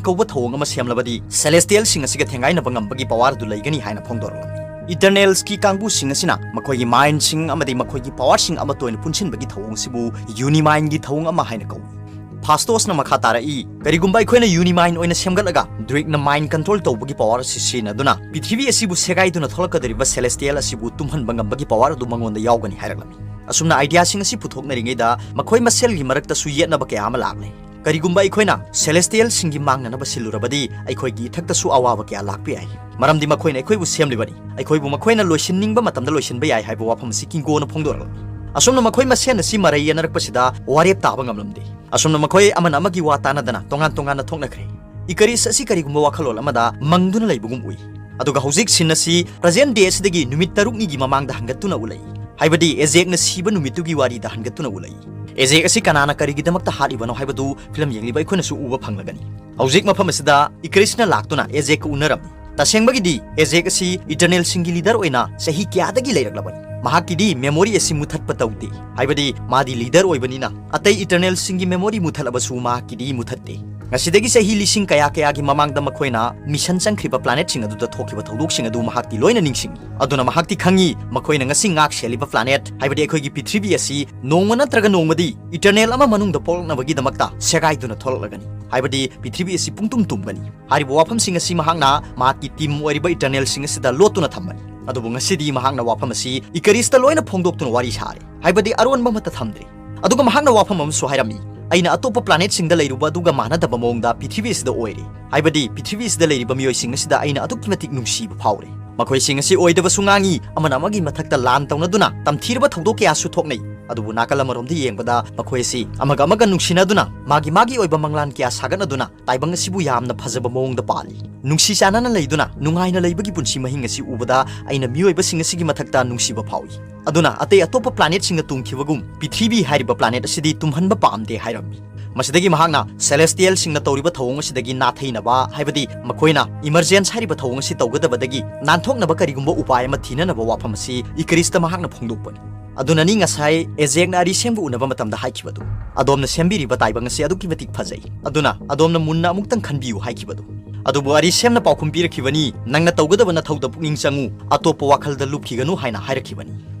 ꯀꯧꯕ ꯊꯧꯑꯣꯡ ꯑꯃ ꯁꯦꯝꯂꯕꯗꯤ ꯁꯦꯂꯦꯁꯇꯤꯌꯦꯜꯁꯤꯡ ꯑꯁꯤꯒ ꯊꯦꯡꯒꯥꯏꯅꯕ ꯉꯝꯕꯒꯤ ꯄꯋꯥꯔ ꯑꯗꯨ ꯂꯩꯒꯅꯤ ꯍꯥꯏꯅ ꯐꯣꯡꯗꯣꯔꯛꯂꯝꯃꯤ꯫ ꯏꯇꯔꯅꯦꯜꯁꯀꯤ ꯀꯥꯡꯕꯨꯁꯤꯡ ꯑꯁꯤꯅ ꯃꯈꯣꯏꯒꯤ ꯃꯥꯏꯟꯁꯤꯡ ꯑꯃꯗꯤ ꯃꯈꯣꯏꯒꯤ ꯄꯋꯥꯔꯁꯤꯡ ꯑꯃꯠꯇ ꯑꯣꯏꯅ ꯄꯨꯟꯁꯤꯟꯕꯒꯤ ꯊꯧꯑꯣꯡꯁꯤꯕꯨ ꯌꯨꯅꯤꯃꯥꯏꯟꯒꯤ ꯊꯧꯑꯣꯡ ꯑꯃ ꯍꯥꯏꯅ ꯀꯧꯏ꯫ ꯐꯥꯁꯇꯣꯁꯅ ꯃꯈꯥ ꯇꯥꯔꯛꯏ, "ꯀꯔꯤꯒꯨꯝꯕ ꯑꯩꯈꯣꯏꯅ ꯌꯨꯅꯤꯃꯥꯏꯟ ꯑꯣꯏꯅ ꯁꯦꯝꯒꯠꯂꯒ ꯗ꯭ꯔꯤꯛꯅ ꯃꯥꯏꯟ ꯀꯟꯇ꯭ꯔꯣꯜ ꯇꯧꯕꯒꯤ ꯄꯋꯥꯔ ꯑꯁꯤ ꯁꯤꯖꯤꯟꯅꯗꯨꯅ ꯄ꯭ꯔꯤꯊꯤꯕꯤ ꯑꯁꯤꯕꯨ ꯁꯦꯒꯥꯏꯗꯨꯅ ꯊꯣꯛꯂꯛꯀꯗꯧꯔꯤꯕ ꯁꯦꯂꯦꯁꯇꯤꯌꯦꯜ ꯑꯁꯤꯕꯨ ꯇꯨꯝꯍꯟꯕ ꯉꯝꯕꯒꯤ ꯄꯋꯥꯔ ꯑꯗꯨ ꯃꯉꯣꯟꯗ ꯌꯥꯎꯒꯅꯤ" ꯍꯥꯏꯔꯛꯂꯝꯃꯤ꯫ ꯑꯁꯨꯝꯅ ꯑꯥꯏꯗꯤꯌꯥꯁꯤꯡ ꯑꯁꯤ ꯄꯨꯊꯣꯛꯅꯔꯤꯉꯩꯗ ꯃꯈꯣꯏ ꯃꯁꯦꯜꯒꯤ ꯃꯔꯛꯇꯁꯨ ꯌꯦꯠꯅꯕ ꯀꯌꯥ ꯑꯃ ꯂꯥꯛꯂꯦ꯫ "ꯀꯔꯤꯒꯨꯝꯕ ꯑꯩꯈꯣꯏꯅ ꯁꯦꯂꯦꯁꯇꯤꯌꯦꯜꯁꯤꯡꯒꯤ ꯃꯥꯡꯅꯅꯕ ꯁꯤꯜꯂꯨꯔꯕꯗꯤ ꯑꯩꯈꯣꯏꯒꯤ ꯏꯊꯛꯇꯁꯨ ꯑꯋꯥꯕ ꯀꯌꯥ ꯂꯥꯛꯄ ꯌꯥꯏ, ꯃꯔꯝꯗꯤ ꯃꯈꯣꯏꯅ ꯑꯩꯈꯣꯏꯕꯨ ꯁꯦꯝꯂꯤꯕꯅꯤ꯫ ꯑꯩꯈꯣꯏꯕꯨ ꯃꯈꯣꯏꯅ ꯂꯣꯏꯁꯤꯟꯅꯤꯡꯕ ꯃꯇꯝꯗ ꯂꯣꯏꯁꯤꯟꯕ ꯌꯥꯏ" ꯍꯥꯏꯕ ꯋꯥꯐꯝ ꯑꯁꯤ ꯀꯤꯡꯒꯣꯅ ꯐꯣꯡꯗꯣꯔꯛꯂꯝꯃꯤ꯫ ꯑꯁꯨꯝꯅ ꯃꯈꯣꯏ ꯃꯁꯦꯟ ꯑꯁꯤ ꯃꯔꯩ ꯌꯦꯠꯅꯔꯛꯄꯁꯤꯗ ꯋꯥꯔꯦꯞ ꯇꯥꯕ ꯉꯝꯂꯝꯗꯦ꯫ ꯑꯁꯨꯝꯅ ꯃꯈꯣꯏ ꯑꯃꯅ ꯑꯃꯒꯤ ꯋꯥ ꯇꯥꯅꯗꯅ ꯇꯣꯉꯥꯟ ꯇꯣꯉꯥꯟꯅ ꯊꯣꯛꯅꯈ꯭ꯔꯦ꯫ ꯏꯀꯔꯤꯁ ꯑꯁꯤ ꯀꯔꯤꯒꯨꯝꯕ ꯋꯥꯈꯜꯂꯣꯟ ꯑꯃꯗ ꯃꯪꯗꯨꯅ ꯂꯩꯕꯒꯨꯝ ꯎꯏ꯫ ꯑꯗꯨꯒ ꯍꯧꯖꯤꯛ ꯁꯤꯟ ꯑꯁꯤ ꯄ꯭ꯔꯖꯦꯟ ꯗꯦ ꯑꯁꯤꯗꯒꯤ ꯅꯨꯃꯤꯠ ꯇꯔꯨꯛꯅꯤꯒꯤ ꯃꯃꯥꯡꯗ ꯍꯟꯒꯠꯇꯨꯅ ꯎꯠꯂꯛꯏ꯫ ꯍꯥꯏꯕꯗꯤ ꯑꯦꯖꯦꯛꯅ ꯁꯤꯕ ꯅꯨꯃꯤꯠꯇꯨꯒꯤ ꯋꯥꯔꯤꯗ ꯍꯟꯒꯠꯇꯨꯅ ꯎꯠꯂꯛꯏ꯫ ꯑꯦꯖꯦꯛ ꯑꯁꯤ ꯀꯅꯥꯅ ꯀꯔꯤꯒꯤꯗꯃꯛꯇ ꯍꯥꯠꯂꯤꯕꯅꯣ ꯍꯥꯏꯕꯗꯨ ꯐꯤꯂꯝ ꯌꯦꯡꯂꯤꯕ ꯑꯩꯈꯣꯏꯅꯁꯨ ꯎꯕ ꯐꯪꯂꯒꯅꯤ꯫ ꯍꯧꯖꯤꯛ ꯃꯐꯝ ꯑꯁꯤꯗ ꯏꯀꯔꯤꯁꯅ ꯂꯥꯛꯇꯨꯅ ꯑꯦꯖꯦꯛꯀ ꯎꯅꯔꯝꯃꯤ꯫ ꯇꯁꯦꯡꯕꯒꯤꯗꯤ ꯑꯦꯖꯦꯛ ꯑꯁꯤ ꯏꯇꯔꯅꯦꯜꯁꯤꯡꯒꯤ ꯂꯤꯗꯔ ꯑꯣꯏꯅ ꯆꯍꯤ ꯀꯌꯥꯗꯒꯤ ꯂꯩꯔꯛꯂꯕꯅꯤ꯫ ꯃꯍꯥꯛꯀꯤꯗꯤ ꯃꯦꯃꯣꯔꯤ ꯑꯁꯤ ꯃꯨꯊꯠꯄ ꯇꯧꯗꯦ꯫ ꯍꯥꯏꯕꯗꯤ ꯃꯥꯗꯤ ꯂꯤꯗꯔ ꯑꯣꯏꯕꯅꯤꯅ ꯑꯇꯩ ꯏꯇꯔꯅꯦꯜꯁꯤꯡꯒꯤ ꯃꯦꯃꯣꯔꯤ ꯃꯨꯊꯠꯂꯕꯁꯨ ꯃꯍꯥꯛꯀꯤꯗꯤ ꯃꯨꯊꯠꯇꯦ꯫ ꯉꯁꯤꯗꯒꯤ ꯆꯍꯤ ꯂꯤꯁꯤꯡ ꯀꯌꯥ ꯀꯌꯥꯒꯤ ꯃꯃꯥꯡꯗ ꯃꯈꯣꯏꯅ ꯃꯤꯁꯟ ꯆꯪꯈ꯭ꯔꯤꯕ ꯄ꯭ꯂꯥꯅꯦꯠꯁꯤꯡ ꯑꯗꯨꯗ ꯊꯣꯛꯈꯤꯕ ꯊꯧꯗꯣꯛꯁꯤꯡ ꯑꯗꯨ ꯃꯍꯥꯛꯇꯤ ꯂꯣꯏꯅ ꯅꯤꯡꯁꯤꯡꯏ꯫ ꯑꯗꯨꯅ ꯃꯍꯥꯛꯇꯤ ꯈꯪꯏ ꯃꯈꯣꯏꯅ ꯉꯁꯤ ꯉꯥꯛ ꯁꯦꯜꯂꯤꯕ ꯄ꯭ꯂꯥꯅꯦꯠ, ꯍꯥꯏꯕꯗꯤ ꯑꯩꯈꯣꯏꯒꯤ ꯄ꯭ꯔꯤꯊꯤꯕꯤ ꯑꯁꯤ ꯅꯣꯡꯃ ꯅꯠꯇ꯭ꯔꯒ ꯅꯣꯡꯃꯗꯤ ꯏꯇꯔꯅꯦꯜ ꯑꯃ ꯃꯅꯨꯡꯗ ꯄꯣꯛꯂꯛꯅꯕꯒꯤꯗꯃꯛꯇ ꯁꯦꯒꯥꯏꯗꯨꯅ ꯊꯣꯛꯂꯛꯂꯒꯅꯤ꯫ ꯍꯥꯏꯕꯗꯤ ꯄ꯭ꯔꯤꯊꯤꯕꯤ ꯑꯁꯤ ꯄꯨꯡꯇꯨꯝ ꯇꯨꯝꯒꯅꯤ꯫ ꯍꯥꯏꯔꯤꯕ ꯋꯥꯐꯝꯁꯤꯡ ꯑꯁꯤ ꯃꯍꯥꯛꯅ ꯃꯍꯥꯛꯀꯤ ꯇꯤꯝ ꯑꯣꯏꯔꯤꯕ ꯏꯇꯔꯅꯦꯜꯁꯤꯡ ꯑꯁꯤꯗ ꯂꯣꯠꯇꯨꯅ ꯊꯝꯕꯅꯤ꯫ ꯑꯗꯨꯕꯨ ꯉꯁꯤꯗꯤ ꯃꯍꯥꯛꯅ ꯋꯥꯐꯝ ꯑꯁꯤ ꯏꯀꯔꯤꯁꯇ ꯂꯣꯏꯅ ꯐꯣꯡꯗꯣꯛꯇꯨꯅ ꯋꯥꯔꯤ ꯁꯥꯔꯦ꯫ ꯍꯥꯏꯕꯗꯤ ꯑꯔꯣꯟꯕ ꯑꯃꯠꯇ ꯊꯝꯗ꯭ꯔꯦ꯫ ꯑꯗꯨꯒ ꯃꯍꯥꯛꯅ ꯋꯥꯐꯝ ꯑꯃꯁꯨ ꯍꯥꯏꯔꯝꯃꯤ, "ꯑꯩꯅ ꯑꯇꯣꯞꯄ ꯄ꯭ꯂꯥꯅꯦꯠꯁꯤꯡꯗ ꯂꯩꯔꯨꯕ ꯑꯗꯨꯒ ꯃꯥꯟꯅꯗꯕ ꯃꯑꯣꯡꯗ ꯄ꯭ꯔꯤꯊꯤꯕꯤ ꯑꯁꯤꯗ ꯑꯣꯏꯔꯦ꯫ ꯍꯥꯏꯕꯗꯤ ꯄ꯭ꯔꯤꯊꯤꯕꯤ ꯑꯁꯤꯗ ꯂꯩꯔꯤꯕ ꯃꯤꯑꯣꯏꯁꯤꯡ ꯑꯁꯤꯗ ꯑꯩꯅ ꯑꯗꯨꯛꯀꯤ ꯃꯇꯤꯛ ꯅꯨꯡꯁꯤꯕ ꯐꯥꯎꯔꯦ꯫ ꯃꯈꯣꯏꯁꯤꯡ ꯑꯁꯤ ꯑꯣꯏꯗꯕꯁꯨ ꯉꯥꯡꯉꯤ, ꯑꯃꯅ ꯑꯃꯒꯤ ꯃꯊꯛꯇ ꯂꯥꯟ ꯇꯧꯅꯗꯨꯅ ꯇꯝꯊꯤꯔꯕ ꯊꯧꯗꯣꯛ ꯀꯌꯥꯁꯨ ꯊꯣꯛꯅꯩ꯫ ꯑꯗꯨꯕꯨ ꯅꯥꯀꯜ ꯑꯃꯔꯣꯝꯗ ꯌꯦꯡꯕꯗ ꯃꯈꯣꯏ ꯑꯁꯤ ꯑꯃꯒ ꯑꯃꯒ ꯅꯨꯡꯁꯤꯅꯗꯨꯅ ꯃꯥꯒꯤ ꯃꯥꯒꯤ ꯑꯣꯏꯕ ꯃꯪꯂꯥꯟ ꯀꯌꯥ ꯁꯥꯒꯠꯅꯗꯨꯅ ꯇꯥꯏꯕꯪ ꯑꯁꯤꯕꯨ ꯌꯥꯝꯅ ꯐꯖꯕ ꯃꯑꯣꯡꯗ ꯄꯥꯜꯂꯤ꯫ ꯅꯨꯡꯁꯤ ꯆꯥꯟꯅꯅ ꯂꯩꯗꯨꯅ ꯅꯨꯡꯉꯥꯏꯅ ꯂꯩꯕꯒꯤ ꯄꯨꯟꯁꯤ ꯃꯍꯤꯡ ꯑꯁꯤ ꯎꯕꯗ ꯑꯩꯅ ꯃꯤꯑꯣꯏꯕꯁꯤꯡ ꯑꯁꯤꯒꯤ ꯃꯊꯛꯇ ꯅꯨꯡꯁꯤꯕ ꯐꯥꯎꯏ꯫ ꯑꯗꯨꯅ ꯑꯇꯩ ꯑꯇꯣꯞꯄ ꯄ꯭ꯂꯥꯅꯦꯠꯁꯤꯡꯅ ꯇꯨꯝꯈꯤꯕꯒꯨꯝ ꯄ꯭ꯔꯤꯊꯤꯕꯤ ꯍꯥꯏꯔꯤꯕ ꯄ꯭ꯂꯥꯅꯦꯠ ꯑꯁꯤꯗꯤ ꯇꯨꯝꯍꯟꯕ ꯄꯥꯝꯗꯦ" ꯍꯥꯏꯔꯝꯃꯤ꯫ ꯃꯁꯤꯗꯒꯤ ꯃꯍꯥꯛꯅ ꯁꯦꯂꯦꯁꯇꯤꯌꯦꯜꯁꯤꯡꯅ ꯇꯧꯔꯤꯕ ꯊꯧꯑꯣꯡ ꯑꯁꯤꯗꯒꯤ ꯅꯥꯊꯩꯅꯕ, ꯍꯥꯏꯕꯗꯤ ꯃꯈꯣꯏꯅ ꯏꯃꯔꯖꯦꯟꯁ ꯍꯥꯏꯔꯤꯕ ꯊꯧꯑꯣꯡ ꯑꯁꯤ ꯇꯧꯒꯗꯕꯗꯒꯤ ꯅꯥꯟꯊꯣꯛꯅꯕ ꯀꯔꯤꯒꯨꯝꯕ ꯎꯄꯥꯏ ꯑꯃ ꯊꯤꯅꯅꯕ ꯋꯥꯐꯝ ꯑꯁꯤ ꯏꯀꯔꯤꯁꯇ ꯃꯍꯥꯛꯅ ꯐꯣꯡꯗꯣꯛꯄꯅꯤ꯫ ꯑꯗꯨꯅꯅꯤ ꯉꯁꯥꯏ ꯑꯦꯖꯦꯛꯅ ꯑꯔꯤꯁꯦꯝꯒ ꯎꯅꯕ ꯃꯇꯝꯗ ꯍꯥꯏꯈꯤꯕꯗꯨ, "ꯑꯗꯣꯝꯅ ꯁꯦꯝꯕꯤꯔꯤꯕ ꯇꯥꯏꯕꯪ ꯑꯁꯤ ꯑꯗꯨꯛꯀꯤ ꯃꯇꯤꯛ ꯐꯖꯩ꯫ ꯑꯗꯨꯅ ꯑꯗꯣꯝꯅ ꯃꯨꯟꯅ ꯑꯃꯨꯛꯇꯪ ꯈꯟꯕꯤꯌꯨ" ꯍꯥꯏꯈꯤꯕꯗꯨ꯫ ꯑꯗꯨꯕꯨ ꯑꯔꯤꯁꯦꯝꯅ ꯄꯥꯎꯈꯨꯝ ꯄꯤꯔꯛꯈꯤꯕꯅꯤ, "ꯅꯪꯅ ꯇꯧꯒꯗꯕ ꯅꯊꯧꯗ ꯄꯨꯛꯅꯤꯡ ꯆꯪꯉꯨ, ꯑꯇꯣꯞꯄ ꯋꯥꯈꯜꯗ ꯂꯨꯞꯈꯤꯒꯅꯨ" ꯍꯥꯏꯅ ꯍꯥꯏꯔꯛꯈꯤꯕꯅꯤ꯫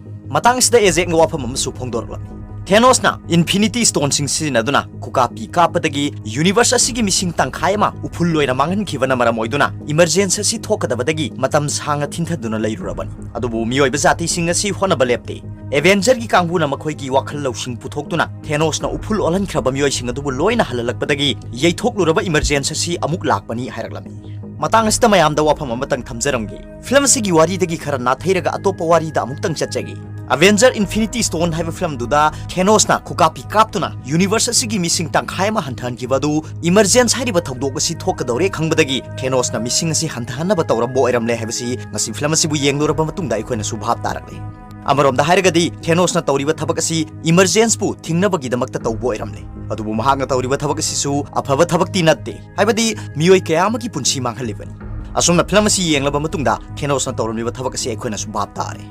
ꯃꯇꯥꯡ ꯑꯁꯤꯗ ꯑꯦꯖꯦꯛꯅ ꯋꯥꯐꯝ ꯑꯃꯁꯨ ꯐꯣꯡꯗꯣꯔꯛꯂꯝꯃꯤ꯫ ꯊꯦꯅꯣꯁꯅ ꯏꯟꯐꯤꯅꯤꯇꯤ ꯁ꯭ꯇꯣꯟꯁꯤꯡ ꯁꯤꯖꯤꯟꯅꯗꯨꯅ ꯈꯨꯀꯥꯄꯤ ꯀꯥꯞꯄꯗꯒꯤ ꯌꯨꯅꯤꯚꯔꯁ ꯑꯁꯤꯒꯤ ꯃꯤꯁꯤꯡ ꯇꯪꯈꯥꯏ ꯑꯃ ꯎꯐꯨꯜ ꯑꯣꯏꯅ ꯃꯥꯡꯍꯟꯈꯤꯕꯅ ꯃꯔꯝ ꯑꯣꯏꯗꯨꯅ ꯏꯃꯔꯖꯦꯟꯁ ꯑꯁꯤ ꯊꯣꯛꯀꯗꯕꯗꯒꯤ ꯃꯇꯝ ꯁꯥꯡꯅ ꯊꯤꯟꯊꯗꯨꯅ ꯂꯩꯔꯨꯔꯕꯅꯤ꯫ ꯑꯗꯨꯕꯨ ꯃꯤꯑꯣꯏꯕ ꯖꯥꯇꯤꯁꯤꯡ ꯑꯁꯤ ꯍꯣꯠꯅꯕ ꯂꯦꯞꯇꯦ꯫ ꯑꯦꯚꯦꯟꯖꯔꯒꯤ ꯀꯥꯡꯕꯨꯅ ꯃꯈꯣꯏꯒꯤ ꯋꯥꯈꯜ ꯂꯧꯁꯤꯡ ꯄꯨꯊꯣꯛꯇꯨꯅ ꯊꯦꯅꯣꯁꯅ ꯎꯐꯨꯜ ꯑꯣꯜꯍꯟꯈ꯭ꯔꯕ ꯃꯤꯑꯣꯏꯁꯤꯡ ꯑꯗꯨꯕꯨ ꯂꯣꯏꯅ ꯍꯜꯍꯜꯂꯛꯄꯗꯒꯤ ꯌꯩꯊꯣꯛꯂꯨꯔꯕ ꯏꯃꯔꯖꯦꯟꯁ ꯑꯁꯤ ꯑꯃꯨꯛ ꯂꯥꯛꯄꯅꯤ ꯍꯥꯏꯔꯛꯂꯝꯃꯤ꯫ ꯃꯇꯥꯡ ꯑꯁꯤꯗ ꯃꯌꯥꯝꯗ ꯋꯥꯐꯝ ꯑꯃꯇꯪ ꯊꯝꯖꯔꯝꯒꯦ꯫ ꯐꯤꯂꯝ ꯑꯁꯤꯒꯤ ꯋꯥꯔꯤꯗꯒꯤ ꯈꯔ ꯅꯥꯊꯩꯔꯒ ꯑꯇꯣꯞꯄ ꯋꯥꯔꯤꯗ ꯑꯃꯨꯛꯇꯪ ꯆꯠꯆꯒꯦ꯫ Avenger Infinity Stone ꯍꯥꯏꯕ ꯐꯤꯂꯝꯗꯨꯗ ꯊꯦꯅꯣꯁꯅ ꯈꯨꯀꯥꯞꯄꯤ ꯀꯥꯞꯇꯨꯅ ꯌꯨꯅꯤꯚꯔꯁ ꯑꯁꯤꯒꯤ ꯃꯤꯁꯤꯡ ꯇꯪꯈꯥꯏ ꯑꯃ ꯍꯟꯊꯍꯟꯈꯤꯕ ꯑꯗꯨ, ꯏꯃꯔꯖꯦꯟꯁ ꯍꯥꯏꯔꯤꯕ ꯊꯧꯗꯣꯛ ꯑꯁꯤ ꯊꯣꯛꯀꯗꯧꯔꯦ ꯈꯪꯕꯗꯒꯤ ꯊꯦꯅꯣꯁꯅ ꯃꯤꯁꯤꯡ ꯑꯁꯤ ꯍꯟꯊꯍꯟꯅꯕ ꯇꯧꯔꯝꯕ ꯑꯣꯏꯔꯝꯂꯦ ꯍꯥꯏꯕꯁꯤ ꯉꯁꯤ ꯐꯤꯂꯝ ꯑꯁꯤꯕꯨ ꯌꯦꯡꯂꯨꯔꯕ ꯃꯇꯨꯡꯗ ꯑꯩꯈꯣꯏꯅꯁꯨ ꯚꯥꯞ ꯇꯥꯔꯛꯂꯦ꯫ ꯑꯃꯔꯣꯝꯗ ꯍꯥꯏꯔꯒꯗꯤ ꯊꯦꯅꯣꯁꯅ ꯇꯧꯔꯤꯕ ꯊꯕꯛ ꯑꯁꯤ ꯏꯃꯔꯖꯦꯟꯁꯄꯨ ꯊꯤꯡꯅꯕꯒꯤꯗꯃꯛꯇ ꯇꯧꯕ ꯑꯣꯏꯔꯝꯂꯦ꯫ ꯑꯗꯨꯕꯨ ꯃꯍꯥꯛꯅ ꯇꯧꯔꯤꯕ ꯊꯕꯛ ꯑꯁꯤꯁꯨ ꯑꯐꯕ ꯊꯕꯛꯇꯤ ꯅꯠꯇꯦ, ꯍꯥꯏꯕꯗꯤ ꯃꯤꯑꯣꯏ ꯀꯌꯥ ꯑꯃꯒꯤ ꯄꯨꯟꯁꯤ ꯃꯥꯡꯍꯜꯂꯤꯕꯅꯤ꯫ ꯑꯁꯨꯝꯅ ꯐꯤꯂꯝ ꯑꯁꯤ ꯌꯦꯡꯂꯕ ꯃꯇꯨꯡꯗ ꯊꯦꯅꯣꯁꯅ ꯇꯧꯔꯝꯂꯤꯕ ꯊꯕꯛ ꯑꯁꯤ ꯑꯩꯈꯣꯏꯅꯁꯨ ꯚꯥꯞ ꯇꯥꯔꯦ꯫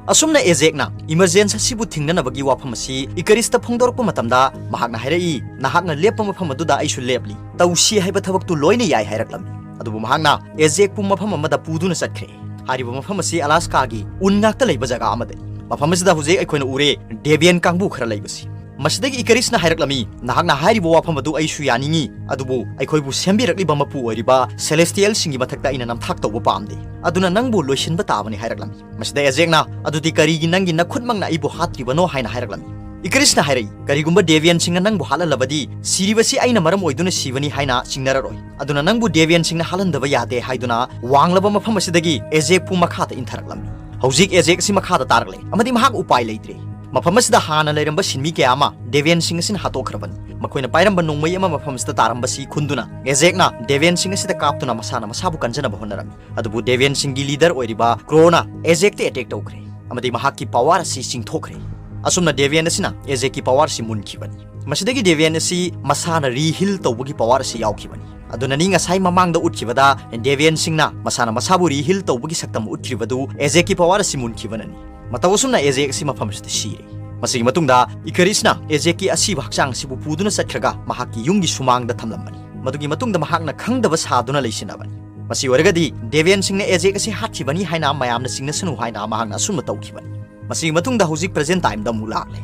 ꯑꯁꯨꯝꯅ ꯑꯦꯖꯦꯛꯅ ꯏꯃꯔꯖꯦꯟꯁ ꯑꯁꯤꯕꯨ ꯊꯤꯡꯅꯅꯕꯒꯤ ꯋꯥꯐꯝ ꯑꯁꯤ ꯏꯀꯔꯤꯁꯇ ꯐꯣꯡꯗꯣꯔꯛꯄ ꯃꯇꯝꯗ ꯃꯍꯥꯛꯅ ꯍꯥꯏꯔꯛꯏ, "ꯅꯍꯥꯛꯅ ꯂꯦꯞꯄ ꯃꯐꯝ ꯑꯗꯨꯗ ꯑꯩꯁꯨ ꯂꯦꯞꯂꯤ, ꯇꯧꯁꯤ ꯍꯥꯏꯕ ꯊꯕꯛꯇꯨ ꯂꯣꯏꯅ ꯌꯥꯏ" ꯍꯥꯏꯔꯛꯂꯝꯃꯤ꯫ ꯑꯗꯨꯕꯨ ꯃꯍꯥꯛꯅ ꯑꯦꯖꯦꯛꯄꯨ ꯃꯐꯝ ꯑꯃꯗ ꯄꯨꯗꯨꯅ ꯆꯠꯈ꯭ꯔꯦ꯫ ꯍꯥꯏꯔꯤꯕ ꯃꯐꯝ ꯑꯁꯤ ꯑꯂꯥꯁꯀꯥꯒꯤ ꯎꯟ ꯉꯥꯛꯇ ꯂꯩꯕ ꯖꯒꯥ ꯑꯃꯗꯅꯤ꯫ ꯃꯐꯝ ꯑꯁꯤꯗ ꯍꯧꯖꯤꯛ ꯑꯩꯈꯣꯏꯅ ꯎꯔꯦ ꯗꯦꯕꯤꯌꯟ ꯀꯥꯡꯕꯨ ꯈꯔ ꯂꯩꯕꯁꯤ꯫ ꯃꯁꯤꯗꯒꯤ ꯏꯀꯔꯤꯁꯅ ꯍꯥꯏꯔꯛꯂꯝꯃꯤ, "ꯅꯍꯥꯛꯅ ꯍꯥꯏꯔꯤꯕ ꯋꯥꯐꯝ ꯑꯗꯨ ꯑꯩꯁꯨ ꯌꯥꯅꯤꯡꯏ, ꯑꯗꯨꯕꯨ ꯑꯩꯈꯣꯏꯕꯨ ꯁꯦꯝꯕꯤꯔꯛꯂꯤꯕ ꯃꯄꯨ ꯑꯣꯏꯔꯤꯕ ꯁꯦꯂꯦꯁꯇꯤꯌꯦꯜꯁꯤꯡꯒꯤ ꯃꯊꯛꯇ ꯑꯩꯅ ꯅꯝꯊꯥꯛ ꯇꯧꯕ ꯄꯥꯝꯗꯦ, ꯑꯗꯨꯅ ꯅꯪꯕꯨ ꯂꯣꯏꯁꯤꯟꯕ ꯇꯥꯕꯅꯤ" ꯍꯥꯏꯔꯛꯂꯝꯃꯤ꯫ ꯃꯁꯤꯗ ꯑꯦꯖꯦꯛꯅ, "ꯑꯗꯨꯗꯤ ꯀꯔꯤꯒꯤ ꯅꯪꯒꯤ ꯅꯈꯨꯠꯃꯛꯅ ꯑꯩꯕꯨ ꯍꯥꯠꯇ꯭ꯔꯤꯕꯅꯣ?" ꯍꯥꯏꯅ ꯍꯥꯏꯔꯛꯂꯝꯃꯤ꯫ ꯏꯀꯔꯤꯁꯅ ꯍꯥꯏꯔꯛꯏ, "ꯀꯔꯤꯒꯨꯝꯕ ꯗꯦꯕꯤꯌꯟꯁꯤꯡꯅ ꯅꯪꯕꯨ ꯍꯥꯠꯍꯜꯂꯕꯗꯤ, ꯁꯤꯔꯤꯕꯁꯤ ꯑꯩꯅ ꯃꯔꯝ ꯑꯣꯏꯗꯨꯅ ꯁꯤꯕꯅꯤ ꯍꯥꯏꯅ ꯆꯤꯡꯅꯔꯔꯣꯏ꯫ ꯑꯗꯨꯅ ꯅꯪꯕꯨ ꯗꯦꯕꯤꯌꯟꯁꯤꯡꯅ ꯍꯥꯠꯍꯟꯗꯕ ꯌꯥꯗꯦ" ꯍꯥꯏꯗꯨꯅ ꯋꯥꯡꯂꯕ ꯃꯐꯝ ꯑꯁꯤꯗꯒꯤ ꯑꯦꯖꯦꯛꯄꯨ ꯃꯈꯥꯗ ꯏꯟꯊꯔꯛꯂꯝꯃꯤ꯫ ꯍꯧꯖꯤꯛ ꯑꯦꯖꯦꯛ ꯑꯁꯤ ꯃꯈꯥꯗ ꯇꯥꯔꯛꯂꯦ ꯑꯃꯗꯤ ꯃꯍꯥꯛ ꯎꯄꯥꯏ ꯂꯩꯇ꯭ꯔꯦ꯫ ꯃꯐꯝ ꯑꯁꯤꯗ ꯍꯥꯟꯅ ꯂꯩꯔꯝꯕ ꯁꯤꯟꯃꯤ ꯀꯌꯥ ꯑꯃ ꯗꯦꯕꯤꯌꯟꯁꯤꯡ ꯑꯁꯤꯅ ꯍꯥꯠꯇꯣꯛꯈ꯭ꯔꯕꯅꯤ꯫ ꯃꯈꯣꯏꯅ ꯄꯥꯏꯔꯝꯕ ꯅꯣꯡꯃꯩ ꯑꯃ ꯃꯐꯝ ꯑꯁꯤꯗ ꯇꯥꯔꯝꯕꯁꯤ ꯈꯨꯟꯗꯨꯅ ꯑꯦꯖꯦꯛꯅ ꯗꯦꯕꯤꯌꯟꯁꯤꯡ ꯑꯁꯤꯗ ꯀꯥꯞꯇꯨꯅ ꯃꯁꯥꯅ ꯃꯁꯥꯕꯨ ꯀꯟꯖꯅꯕ ꯍꯣꯠꯅꯔꯝꯃꯤ꯫ ꯑꯗꯨꯕꯨ ꯗꯦꯕꯤꯌꯟꯁꯤꯡꯒꯤ ꯂꯤꯗꯔ ꯑꯣꯏꯔꯤꯕ ꯀ꯭ꯔꯣꯅ ꯑꯦꯖꯦꯛꯇ ꯑꯦꯇꯦꯛ ꯇꯧꯈ꯭ꯔꯦ ꯑꯃꯗꯤ ꯃꯍꯥꯛꯀꯤ ꯄꯋꯥꯔ ꯑꯁꯤ ꯆꯤꯡꯊꯣꯛꯈ꯭ꯔꯦ꯫ ꯑꯁꯨꯝꯅ ꯗꯦꯕꯤꯌꯟ ꯑꯁꯤꯅ ꯑꯦꯖꯦꯛꯀꯤ ꯄꯋꯥꯔ ꯑꯁꯤ ꯃꯨꯟꯈꯤꯕꯅꯤ꯫ ꯃꯁꯤꯗꯒꯤ ꯗꯦꯕꯤꯌꯟ ꯑꯁꯤ ꯃꯁꯥꯅ ꯔꯤꯍꯤꯜ ꯇꯧꯕꯒꯤ ꯄꯋꯥꯔ ꯑꯁꯤ ꯌꯥꯎꯈꯤꯕꯅꯤ꯫ ꯑꯗꯨꯅꯅꯤ ꯉꯁꯥꯏ ꯃꯃꯥꯡꯗ ꯎꯠꯈꯤꯕꯗ ꯗꯦꯕꯤꯌꯟꯁꯤꯡꯅ ꯃꯁꯥꯅ ꯃꯁꯥꯕꯨ ꯔꯤꯍꯤꯜ ꯇꯧꯕꯒꯤ ꯁꯛꯇꯝ ꯎꯠꯈ꯭ꯔꯤꯕꯗꯨ ꯑꯦꯖꯦꯛꯀꯤ ꯄꯋꯥꯔ ꯑꯁꯤ ꯃꯨꯟꯈꯤꯕꯅꯅꯤ꯫ ꯃꯇꯧ ꯑꯁꯨꯝꯅ ꯑꯦꯖꯦꯛ ꯑꯁꯤ ꯃꯐꯝ ꯑꯁꯤꯗ ꯁꯤꯔꯦ꯫ ꯃꯁꯤꯒꯤ ꯃꯇꯨꯡꯗ ꯏꯀꯔꯤꯁꯅ ꯑꯦꯖꯦꯛꯀꯤ ꯑꯁꯤꯕ ꯍꯛꯆꯥꯡ ꯑꯁꯤꯕꯨ ꯄꯨꯗꯨꯅ ꯆꯠꯈ꯭ꯔꯒ ꯃꯍꯥꯛꯀꯤ ꯌꯨꯝꯒꯤ ꯁꯨꯃꯥꯡꯗ ꯊꯝꯂꯝꯕꯅꯤ꯫ ꯃꯗꯨꯒꯤ ꯃꯇꯨꯡꯗ ꯃꯍꯥꯛꯅ ꯈꯪꯗꯕ ꯁꯥꯗꯨꯅ ꯂꯩꯁꯤꯟꯅꯕꯅꯤ꯫ ꯃꯁꯤ ꯑꯣꯏꯔꯒꯗꯤ ꯗꯦꯕꯤꯌꯟꯁꯤꯡꯅ ꯑꯦꯖꯦꯛ ꯑꯁꯤ ꯍꯥꯠꯈꯤꯕꯅꯤ ꯍꯥꯏꯅ ꯃꯌꯥꯝꯅ ꯆꯤꯡꯅꯁꯅꯨ ꯍꯥꯏꯅ ꯃꯍꯥꯛꯅ ꯑꯁꯨꯝꯅ ꯇꯧꯈꯤꯕꯅꯤ꯫ ꯃꯁꯤꯒꯤ ꯃꯇꯨꯡꯗ ꯍꯧꯖꯤꯛ ꯄ꯭ꯔꯦꯖꯦꯟ ꯇꯥꯏꯝꯗ ꯑꯃꯨꯛ ꯂꯥꯛꯂꯦ꯫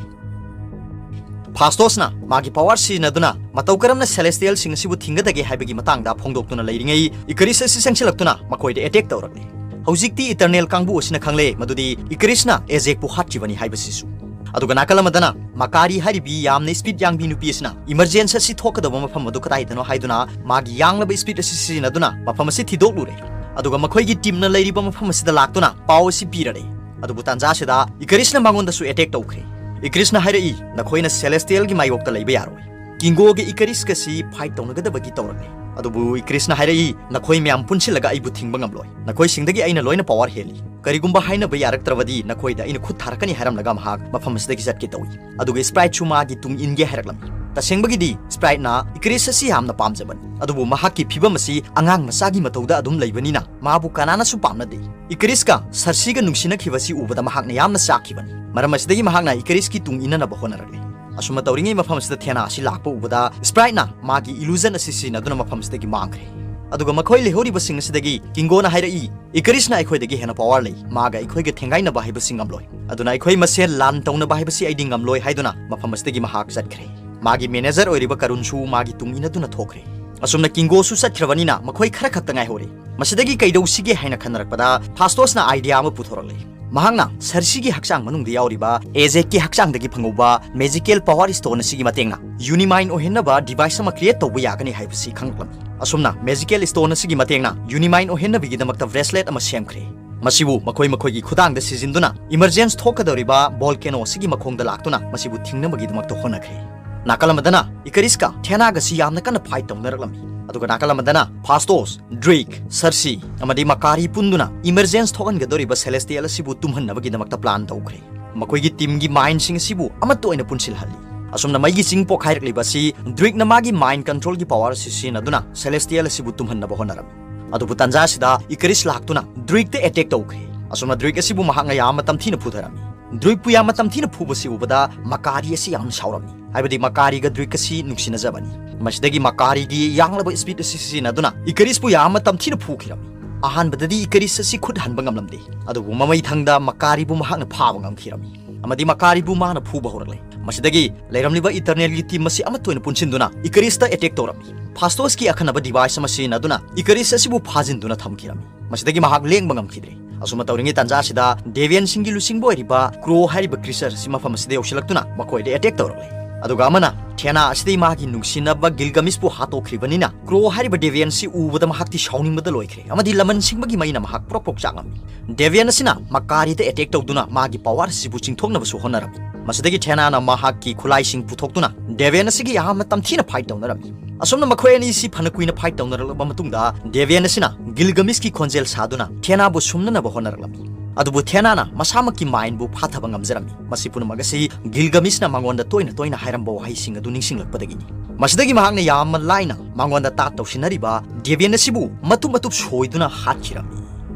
ꯐꯥꯁꯇꯣꯁꯅ ꯃꯥꯒꯤ ꯄꯋꯥꯔ ꯁꯤꯖꯤꯟꯅꯗꯨꯅ ꯃꯇꯧ ꯀꯔꯝꯅ ꯁꯦꯂꯦꯁꯇꯤꯌꯦꯜꯁꯤꯡ ꯑꯁꯤꯕꯨ ꯊꯤꯡꯒꯗꯒꯦ ꯍꯥꯏꯕꯒꯤ ꯃꯇꯥꯡꯗ ꯐꯣꯡꯗꯣꯛꯇꯨꯅ ꯂꯩꯔꯤꯉꯩ, ꯏꯀꯔꯤꯁ ꯑꯁꯤ ꯆꯪꯁꯤꯜꯂꯛꯇꯨꯅ ꯃꯈꯣꯏꯗ ꯑꯦꯇꯦꯛ ꯇꯧꯔꯛꯂꯦ꯫ ꯍꯧꯖꯤꯛꯇꯤ ꯏꯇꯔꯅꯦꯜ ꯀꯥꯡꯕꯨ ꯑꯁꯤꯅ ꯈꯪꯂꯦ ꯃꯗꯨꯗꯤ ꯏꯀꯔꯤꯁꯅ ꯑꯦꯖꯦꯛꯄꯨ ꯍꯥꯠꯈꯤꯕꯅꯤ ꯍꯥꯏꯕꯁꯤꯁꯨ꯫ ꯑꯗꯨꯒ ꯅꯥꯀꯜ ꯑꯃꯗꯅ ꯃꯀꯥꯔꯤ ꯍꯥꯏꯔꯤꯕꯤ ꯌꯥꯝꯅ ꯏꯁꯄꯤꯠ ꯌꯥꯡꯕꯤ ꯅꯨꯄꯤ ꯑꯁꯤꯅ ꯏꯃꯔꯖꯦꯟꯁ ꯑꯁꯤ ꯊꯣꯛꯀꯗꯧꯕ ꯃꯐꯝ ꯑꯗꯨ ꯀꯗꯥꯏꯗꯅꯣ ꯍꯥꯏꯗꯨꯅ ꯃꯥꯒꯤ ꯌꯥꯡꯂꯕ ꯏꯁꯄꯤꯠ ꯑꯁꯤ ꯁꯤꯖꯤꯟꯅꯗꯨꯅ ꯃꯐꯝ ꯑꯁꯤ ꯊꯤꯗꯣꯛꯂꯨꯔꯦ꯫ ꯑꯗꯨꯒ ꯃꯈꯣꯏꯒꯤ ꯇꯤꯝꯅ ꯂꯩꯔꯤꯕ ꯃꯐꯝ ꯑꯁꯤꯗ ꯂꯥꯛꯇꯨꯅ ꯄꯥꯎ ꯑꯁꯤ ꯄꯤꯔꯔꯦ꯫ ꯑꯗꯨꯕꯨ ꯇꯥꯟꯖꯥ ꯑꯁꯤꯗ ꯏꯀꯔꯤꯁꯅ ꯃꯉꯣꯟꯗꯁꯨ ꯑꯦꯇꯦꯛ ꯇꯧꯈ꯭ꯔꯦ꯫ ꯏꯀꯔꯤꯁꯅ ꯍꯥꯏꯔꯛꯏ, "ꯅꯈꯣꯏꯅ ꯁꯦꯂꯦꯁꯇꯤꯌꯦꯜꯒꯤ ꯃꯥꯌꯣꯛꯇ ꯂꯩꯕ ꯌꯥꯔꯣꯏ꯫ ꯀꯤꯡꯒꯣꯒ ꯏꯀꯔꯤꯁꯀꯁꯤ ꯐꯥꯏꯠ ꯇꯧꯅꯒꯗꯕꯒꯤ ꯇꯧꯔꯛꯂꯦ꯫ ꯑꯗꯨꯕꯨ ꯏꯀꯔꯤꯁꯅ ꯍꯥꯏꯔꯛꯏ, ꯅꯈꯣꯏ ꯃꯌꯥꯝ ꯄꯨꯟꯁꯤꯜꯂꯒ ꯑꯩꯕꯨ ꯊꯤꯡꯕ ꯉꯝꯂꯣꯏ꯫ ꯅꯈꯣꯏꯁꯤꯡꯗꯒꯤ ꯑꯩꯅ ꯂꯣꯏꯅ ꯄꯋꯥꯔ ꯍꯦꯜꯂꯤ꯫ ꯀꯔꯤꯒꯨꯝꯕ ꯍꯥꯏꯅꯕ ꯌꯥꯔꯛꯇ꯭ꯔꯕꯗꯤ ꯅꯈꯣꯏꯗ ꯑꯩꯅ ꯈꯨꯠ ꯊꯥꯔꯛꯀꯅꯤ" ꯍꯥꯏꯔꯝꯂꯒ ꯃꯍꯥꯛ ꯃꯐꯝ ꯑꯁꯤꯗꯒꯤ ꯆꯠꯀꯦ ꯇꯧꯏ꯫ ꯑꯗꯨꯒ ꯁ꯭ꯄ꯭ꯔꯥꯏꯠꯁꯨ ꯃꯥꯒꯤ ꯇꯨꯡ ꯏꯟꯒꯦ ꯍꯥꯏꯔꯛꯂꯝꯃꯤ꯫ ꯇꯁꯦꯡꯕꯒꯤꯗꯤ ꯁ꯭ꯄ꯭ꯔꯥꯏꯠꯅ ꯏꯀꯔꯤꯁ ꯑꯁꯤ ꯌꯥꯝꯅ ꯄꯥꯝꯖꯕꯅꯤ, ꯑꯗꯨꯕꯨ ꯃꯍꯥꯛꯀꯤ ꯐꯤꯕꯝ ꯑꯁꯤ ꯑꯉꯥꯡ ꯃꯆꯥꯒꯤ ꯃꯇꯧꯗ ꯑꯗꯨꯝ ꯂꯩꯕꯅꯤꯅ ꯃꯥꯕꯨ ꯀꯅꯥꯅꯁꯨ ꯄꯥꯝꯅꯗꯦ꯫ ꯏꯀꯔꯤꯁꯀ ꯁꯔꯁꯤꯒ ꯅꯨꯡꯁꯤꯅꯈꯤꯕꯁꯤ ꯎꯕꯗ ꯃꯍꯥꯛꯅ ꯌꯥꯝꯅ ꯆꯥꯛꯈꯤꯕꯅꯤ꯫ ꯃꯔꯝ ꯑꯁꯤꯗꯒꯤ ꯃꯍꯥꯛꯅ ꯏꯀꯔꯤꯁꯀꯤ ꯇꯨꯡ ꯏꯟꯅꯅꯕ ꯍꯣꯠꯅꯔꯛꯂꯤ꯫ ꯑꯁꯨꯝꯅ ꯇꯧꯔꯤꯉꯩ ꯃꯐꯝ ꯑꯁꯤꯗ ꯊꯦꯅꯥ ꯑꯁꯤ ꯂꯥꯛꯄ ꯎꯕꯗ ꯁ꯭ꯄ꯭ꯔꯥꯏꯠꯅ ꯃꯥꯒꯤ ꯏꯂꯨꯖꯟ ꯑꯁꯤ ꯁꯤꯖꯤꯟꯅꯗꯨꯅ ꯃꯐꯝ ꯑꯁꯤꯗꯒꯤ ꯃꯥꯡꯈ꯭ꯔꯦ꯫ ꯑꯗꯨꯒ ꯃꯈꯣꯏ ꯂꯩꯍꯧꯔꯤꯕꯁꯤꯡ ꯑꯁꯤꯗꯒꯤ ꯀꯤꯡꯒꯣꯅ ꯍꯥꯏꯔꯛꯏ, "ꯏꯀꯔꯤꯁꯅ ꯑꯩꯈꯣꯏꯗꯒꯤ ꯍꯦꯟꯅ ꯄꯋꯥꯔ ꯂꯩ꯫ ꯃꯥꯒ ꯑꯩꯈꯣꯏꯒ ꯊꯦꯡꯒꯥꯏꯅꯕ ꯍꯥꯏꯕꯁꯤ ꯉꯝꯂꯣꯏ꯫ ꯑꯗꯨꯅ ꯑꯩꯈꯣꯏ ꯃꯁꯦꯜ ꯂꯥꯟ ꯇꯧꯅꯕ ꯍꯥꯏꯕꯁꯤ ꯑꯩꯗꯤ ꯉꯝꯂꯣꯏ" ꯍꯥꯏꯗꯨꯅ ꯃꯐꯝ ꯑꯁꯤꯗꯒꯤ ꯃꯍꯥꯛ ꯆꯠꯈ꯭ꯔꯦ꯫ ꯃꯥꯒꯤ ꯃꯦꯅꯦꯖꯔ ꯑꯣꯏꯔꯤꯕ ꯀꯔꯨꯟꯁꯨ ꯃꯥꯒꯤ ꯇꯨꯡ ꯏꯟꯅꯗꯨꯅ ꯊꯣꯛꯈ꯭ꯔꯦ꯫ ꯑꯁꯨꯝꯅ ꯀꯤꯡꯒꯣꯁꯨ ꯆꯠꯈ꯭ꯔꯕꯅꯤꯅ ꯃꯈꯣꯏ ꯈꯔ ꯈꯛꯇ ꯉꯥꯏꯍꯧꯔꯦ꯫ ꯃꯁꯤꯗꯒꯤ ꯀꯩꯗꯧꯁꯤꯒꯦ ꯍꯥꯏꯅ ꯈꯟꯅꯔꯛꯄꯗ ꯐꯥꯁꯇꯣꯁꯅ ꯑꯥꯏꯗꯤꯌꯥ ꯑꯃ ꯄꯨꯊꯣꯔꯛꯂꯦ꯫ ꯃꯍꯥꯛꯅ ꯁꯔꯁꯤꯒꯤ ꯍꯛꯆꯥꯡ ꯃꯅꯨꯡꯗ ꯌꯥꯎꯔꯤꯕ ꯑꯦꯖꯦꯛꯀꯤ ꯍꯛꯆꯥꯡꯗꯒꯤ ꯐꯪꯍꯧꯕ ꯃꯦꯖꯤꯀꯦꯜ ꯄꯋꯥꯔ ꯁ꯭ꯇꯣꯟ ꯑꯁꯤꯒꯤ ꯃꯇꯦꯡꯅ ꯌꯨꯅꯤꯃꯥꯏꯟ ꯑꯣꯏꯍꯟꯅꯕ ꯗꯤꯚꯥꯏꯁ ꯑꯃ ꯀ꯭ꯔꯤꯌꯦꯠ ꯇꯧꯕ ꯌꯥꯒꯅꯤ ꯍꯥꯏꯕꯁꯤ ꯈꯪꯂꯛꯂꯝꯃꯤ꯫ ꯑꯁꯨꯝꯅ ꯃꯦꯖꯤꯀꯦꯜ ꯁ꯭ꯇꯣꯟ ꯑꯁꯤꯒꯤ ꯃꯇꯦꯡꯅ ꯌꯨꯅꯤꯃꯥꯏꯟ ꯑꯣꯏꯍꯟꯅꯕꯒꯤꯗꯃꯛꯇ ꯕ꯭ꯔꯦꯁꯂꯦꯠ ꯑꯃ ꯁꯦꯝꯈ꯭ꯔꯦ꯫ ꯃꯁꯤꯕꯨ ꯃꯈꯣꯏ ꯃꯈꯣꯏꯒꯤ ꯈꯨꯗꯥꯡꯗ ꯁꯤꯖꯤꯟꯗꯨꯅ ꯏꯃꯔꯖꯦꯟꯁ ꯊꯣꯛꯀꯗꯧꯔꯤꯕ ꯚꯣꯜꯀꯦꯅꯣ ꯑꯁꯤꯒꯤ ꯃꯈꯣꯡꯗ ꯂꯥꯛꯇꯨꯅ ꯃꯁꯤꯕꯨ ꯊꯤꯡꯅꯕꯒꯤꯗꯃꯛꯇ ꯍꯣꯠꯅꯈ꯭ꯔꯦ꯫ ꯅꯥꯀꯜ ꯑꯃꯗꯅ ꯏꯀꯔꯤꯁꯀ ꯊꯦꯅꯥꯒꯁꯤ ꯌꯥꯝꯅ ꯀꯟꯅ ꯐꯥꯏꯠ ꯇꯧꯅꯔꯛꯂꯝꯃꯤ꯫ ꯑꯗꯨꯒ ꯅꯥꯀꯜ ꯑꯃꯗꯅ ꯐꯥꯁꯇꯣꯁ, ꯗ꯭ꯔꯤꯛ, ꯁꯔꯁꯤ ꯑꯃꯗꯤ ꯃꯀꯥꯔꯤ ꯄꯨꯟꯗꯨꯅ ꯏꯃꯔꯖꯦꯟꯁ ꯊꯣꯛꯍꯟꯒꯗꯧꯔꯤꯕ ꯁꯦꯂꯦꯁꯇꯤꯌꯦꯜ ꯑꯁꯤꯕꯨ ꯇꯨꯝꯍꯟꯅꯕꯒꯤꯗꯃꯛꯇ ꯄ꯭ꯂꯥꯟ ꯇꯧꯈ꯭ꯔꯦ꯫ ꯃꯈꯣꯏꯒꯤ ꯇꯤꯝꯒꯤ ꯃꯥꯏꯟꯁꯤꯡ ꯑꯁꯤꯕꯨ ꯑꯃꯠꯇ ꯑꯣꯏꯅ ꯄꯨꯟꯁꯤꯜꯍꯜꯂꯤ꯫ ꯑꯁꯨꯝꯅ ꯃꯩꯒꯤ ꯆꯤꯡ ꯄꯣꯛꯈꯥꯏꯔꯛꯂꯤꯕ ꯑꯁꯤ ꯗ꯭ꯔꯤꯛꯅ ꯃꯥꯒꯤ ꯃꯥꯏꯟ ꯀꯟꯇ꯭ꯔꯣꯜꯒꯤ ꯄꯋꯥꯔ ꯑꯁꯤ ꯁꯤꯖꯤꯟꯅꯗꯨꯅ ꯁꯦꯂꯦꯁꯇꯤꯌꯦꯜ ꯑꯁꯤꯕꯨ ꯇꯨꯝꯍꯟꯅꯕ ꯍꯣꯠꯅꯔꯝꯃꯤ꯫ ꯑꯗꯨꯕꯨ ꯇꯥꯟꯖꯥ ꯑꯁꯤꯗ ꯏꯀꯔꯤꯁ ꯂꯥꯛꯇꯨꯅ ꯗ꯭ꯔꯤꯛꯇ ꯑꯦꯇꯦꯛ ꯇꯧꯈ꯭ꯔꯦ꯫ ꯑꯁꯨꯝꯅ ꯗ꯭ꯔꯤꯛ ꯑꯁꯤꯕꯨ ꯃꯍꯥꯛꯅ ꯌꯥꯝꯅ ꯇꯝꯊꯤꯅ ꯐꯨꯊꯔꯝꯃꯤ꯫ ꯗ꯭ꯔꯤꯛꯄꯨ ꯌꯥꯝꯅ ꯇꯝꯊꯤꯅ ꯐꯨꯕꯁꯤ ꯎꯕꯗ ꯃꯀꯥꯔꯤ ꯑꯁꯤ ꯌꯥꯝꯅ ꯁꯥꯎꯔꯝꯃꯤ, ꯍꯥꯏꯕꯗꯤ ꯃꯀꯥꯔꯤꯒ ꯗ꯭ꯔꯤꯛ ꯑꯁꯤ ꯅꯨꯡꯁꯤꯅꯖꯕꯅꯤ꯫ ꯃꯁꯤꯗꯒꯤ ꯃꯀꯥꯔꯤꯗꯤ ꯌꯥꯡꯂꯕ ꯏꯁꯄꯤꯠ ꯑꯁꯤ ꯁꯤꯖꯤꯟꯅꯗꯨꯅ ꯏꯀꯔꯤꯁꯄꯨ ꯌꯥꯝꯅ ꯇꯝꯊꯤꯅ ꯐꯨꯈꯤꯔꯝꯃꯤ꯫ ꯑꯍꯥꯟꯕꯗꯗꯤ ꯏꯀꯔꯤꯁ ꯑꯁꯤ ꯈꯨꯠ ꯍꯟꯕ ꯉꯝꯂꯝꯗꯦ, ꯑꯗꯨꯕꯨ ꯃꯃꯩ ꯊꯪꯗ ꯃꯀꯥꯔꯤꯕꯨ ꯃꯍꯥꯛꯅ ꯐꯥꯕ ꯉꯝꯈꯤꯔꯝꯃꯤ ꯑꯃꯗꯤ ꯃꯀꯥꯔꯤꯕꯨ ꯃꯥꯅ ꯐꯨꯕ ꯍꯧꯔꯛꯂꯦ꯫ ꯃꯁꯤꯗꯒꯤ ꯂꯩꯔꯝꯂꯤꯕ ꯏꯇꯔꯅꯦꯜꯒꯤ ꯇꯤꯝ ꯑꯁꯤ ꯑꯃꯠꯇ ꯑꯣꯏꯅ ꯄꯨꯟꯁꯤꯟꯗꯨꯅ ꯏꯀꯔꯤꯁꯇ ꯑꯦꯇꯦꯛ ꯇꯧꯔꯝꯃꯤ꯫ ꯐꯥꯁꯇꯣꯁꯀꯤ ꯑꯈꯟꯅꯕ ꯗꯤꯚꯥꯏꯁ ꯑꯃ ꯁꯤꯖꯤꯟꯅꯗꯨꯅ ꯏꯀꯔꯤꯁ ꯑꯁꯤꯕꯨ ꯐꯥꯖꯤꯟꯗꯨꯅ ꯊꯝꯈꯤꯔꯝꯃꯤ꯫ ꯃꯁꯤꯗꯒꯤ ꯃꯍꯥꯛ ꯂꯦꯡꯕ ꯉꯝꯈꯤꯗ꯭ꯔꯦ꯫ ꯑꯁꯨꯝꯅ ꯇꯧꯔꯤꯉꯩ ꯇꯥꯟꯖꯥ ꯑꯁꯤꯗ ꯗꯦꯕꯤꯌꯟꯁꯤꯡꯒꯤ ꯂꯨꯆꯤꯡꯕ ꯑꯣꯏꯔꯤꯕ ꯀ꯭ꯔꯣ ꯍꯥꯏꯔꯤꯕ ꯀ꯭ꯔꯤꯆꯔ ꯑꯁꯤ ꯃꯐꯝ ꯑꯁꯤꯗ ꯌꯧꯁꯤꯜꯂꯛꯇꯨꯅ ꯃꯈꯣꯏꯗ ꯑꯦꯇꯦꯛ ꯇꯧꯔꯛꯂꯦ꯫ ꯑꯗꯨꯒ ꯑꯃꯅ ꯊꯦꯅꯥ ꯑꯁꯤꯗꯒꯤ ꯃꯥꯒꯤ ꯅꯨꯡꯁꯤꯅꯕ ꯒꯤꯜꯒꯃꯤꯁꯄꯨ ꯍꯥꯠꯇꯣꯛꯈ꯭ꯔꯤꯕꯅꯤꯅ ꯀ꯭ꯔꯣ ꯍꯥꯏꯔꯤꯕ ꯗꯦꯕꯤꯌꯟꯁꯤ ꯎꯕꯗ ꯃꯍꯥꯛꯇꯤ ꯁꯥꯎꯅꯤꯡꯕꯗ ꯂꯣꯏꯈ꯭ꯔꯦ ꯑꯃꯗꯤ ꯂꯃꯟ ꯁꯤꯡꯕꯒꯤ ꯃꯩꯅ ꯃꯍꯥꯛ ꯄ꯭ꯔꯣꯛ ꯄ꯭ꯔꯣꯛ ꯆꯥꯛꯂꯝꯃꯤ꯫ ꯗꯦꯕꯤꯌꯟ ꯑꯁꯤꯅ ꯃꯀꯥꯔꯤꯗ ꯑꯦꯇꯦꯛ ꯇꯧꯗꯨꯅ ꯃꯥꯒꯤ ꯄꯋꯥꯔ ꯑꯁꯤꯕꯨ ꯆꯤꯡꯊꯣꯛꯅꯕꯁꯨ ꯍꯣꯠꯅꯔꯝꯃꯤ꯫ ꯃꯁꯤꯗꯒꯤ ꯊꯦꯅꯥꯅ ꯃꯍꯥꯛꯀꯤ ꯈꯨꯠꯂꯥꯏꯁꯤꯡ ꯄꯨꯊꯣꯛꯇꯨꯅ ꯗꯦꯕꯤꯌꯟ ꯑꯁꯤꯒꯤ ꯌꯥꯝꯅ ꯇꯝꯊꯤꯅ ꯐꯥꯏꯠ ꯇꯧꯅꯔꯝꯃꯤ꯫ ꯑꯁꯨꯝꯅ ꯃꯈꯣꯏ ꯑꯅꯤꯁꯤ ꯐꯅ ꯀꯨꯏꯅ ꯐꯥꯏꯠ ꯇꯧꯅꯔꯛꯂꯕ ꯃꯇꯨꯡꯗ ꯗꯦꯕꯤꯌꯟ ꯑꯁꯤꯅ ꯒꯤꯜꯒꯃꯤꯁꯀꯤ ꯈꯣꯟꯖꯦꯜ ꯁꯥꯗꯨꯅ ꯊꯦꯅꯥꯕꯨ ꯁꯨꯝꯅꯅꯕ ꯍꯣꯠꯅꯔꯛꯂꯝꯃꯤ꯫ ꯑꯗꯨꯕꯨ ꯊꯦꯅꯥꯅ ꯃꯁꯥꯃꯛꯀꯤ ꯃꯥꯏꯟꯕꯨ ꯐꯥꯊꯕ ꯉꯝꯖꯔꯝꯃꯤ꯫ ꯃꯁꯤ ꯄꯨꯝꯅꯃꯛ ꯑꯁꯤ ꯒꯤꯜꯒꯃꯤꯁꯅ ꯃꯉꯣꯟꯗ ꯇꯣꯏꯅ ꯇꯣꯏꯅ ꯍꯥꯏꯔꯝꯕ ꯋꯥꯍꯩꯁꯤꯡ ꯑꯗꯨ ꯅꯤꯡꯁꯤꯡꯂꯛꯄꯗꯒꯤꯅꯤ꯫ ꯃꯁꯤꯗꯒꯤ ꯃꯍꯥꯛꯅ ꯌꯥꯝꯅ ꯂꯥꯏꯅ ꯃꯉꯣꯟꯗ ꯇꯥꯠ ꯇꯧꯁꯤꯟꯅꯔꯤꯕ ꯗꯦꯕꯤꯌꯟ ꯑꯁꯤꯕꯨ ꯃꯇꯨꯞ ꯃꯇꯨꯞ ꯁꯣꯏꯗꯨꯅ ꯍꯥꯠꯈꯤꯔꯝꯃꯤ꯫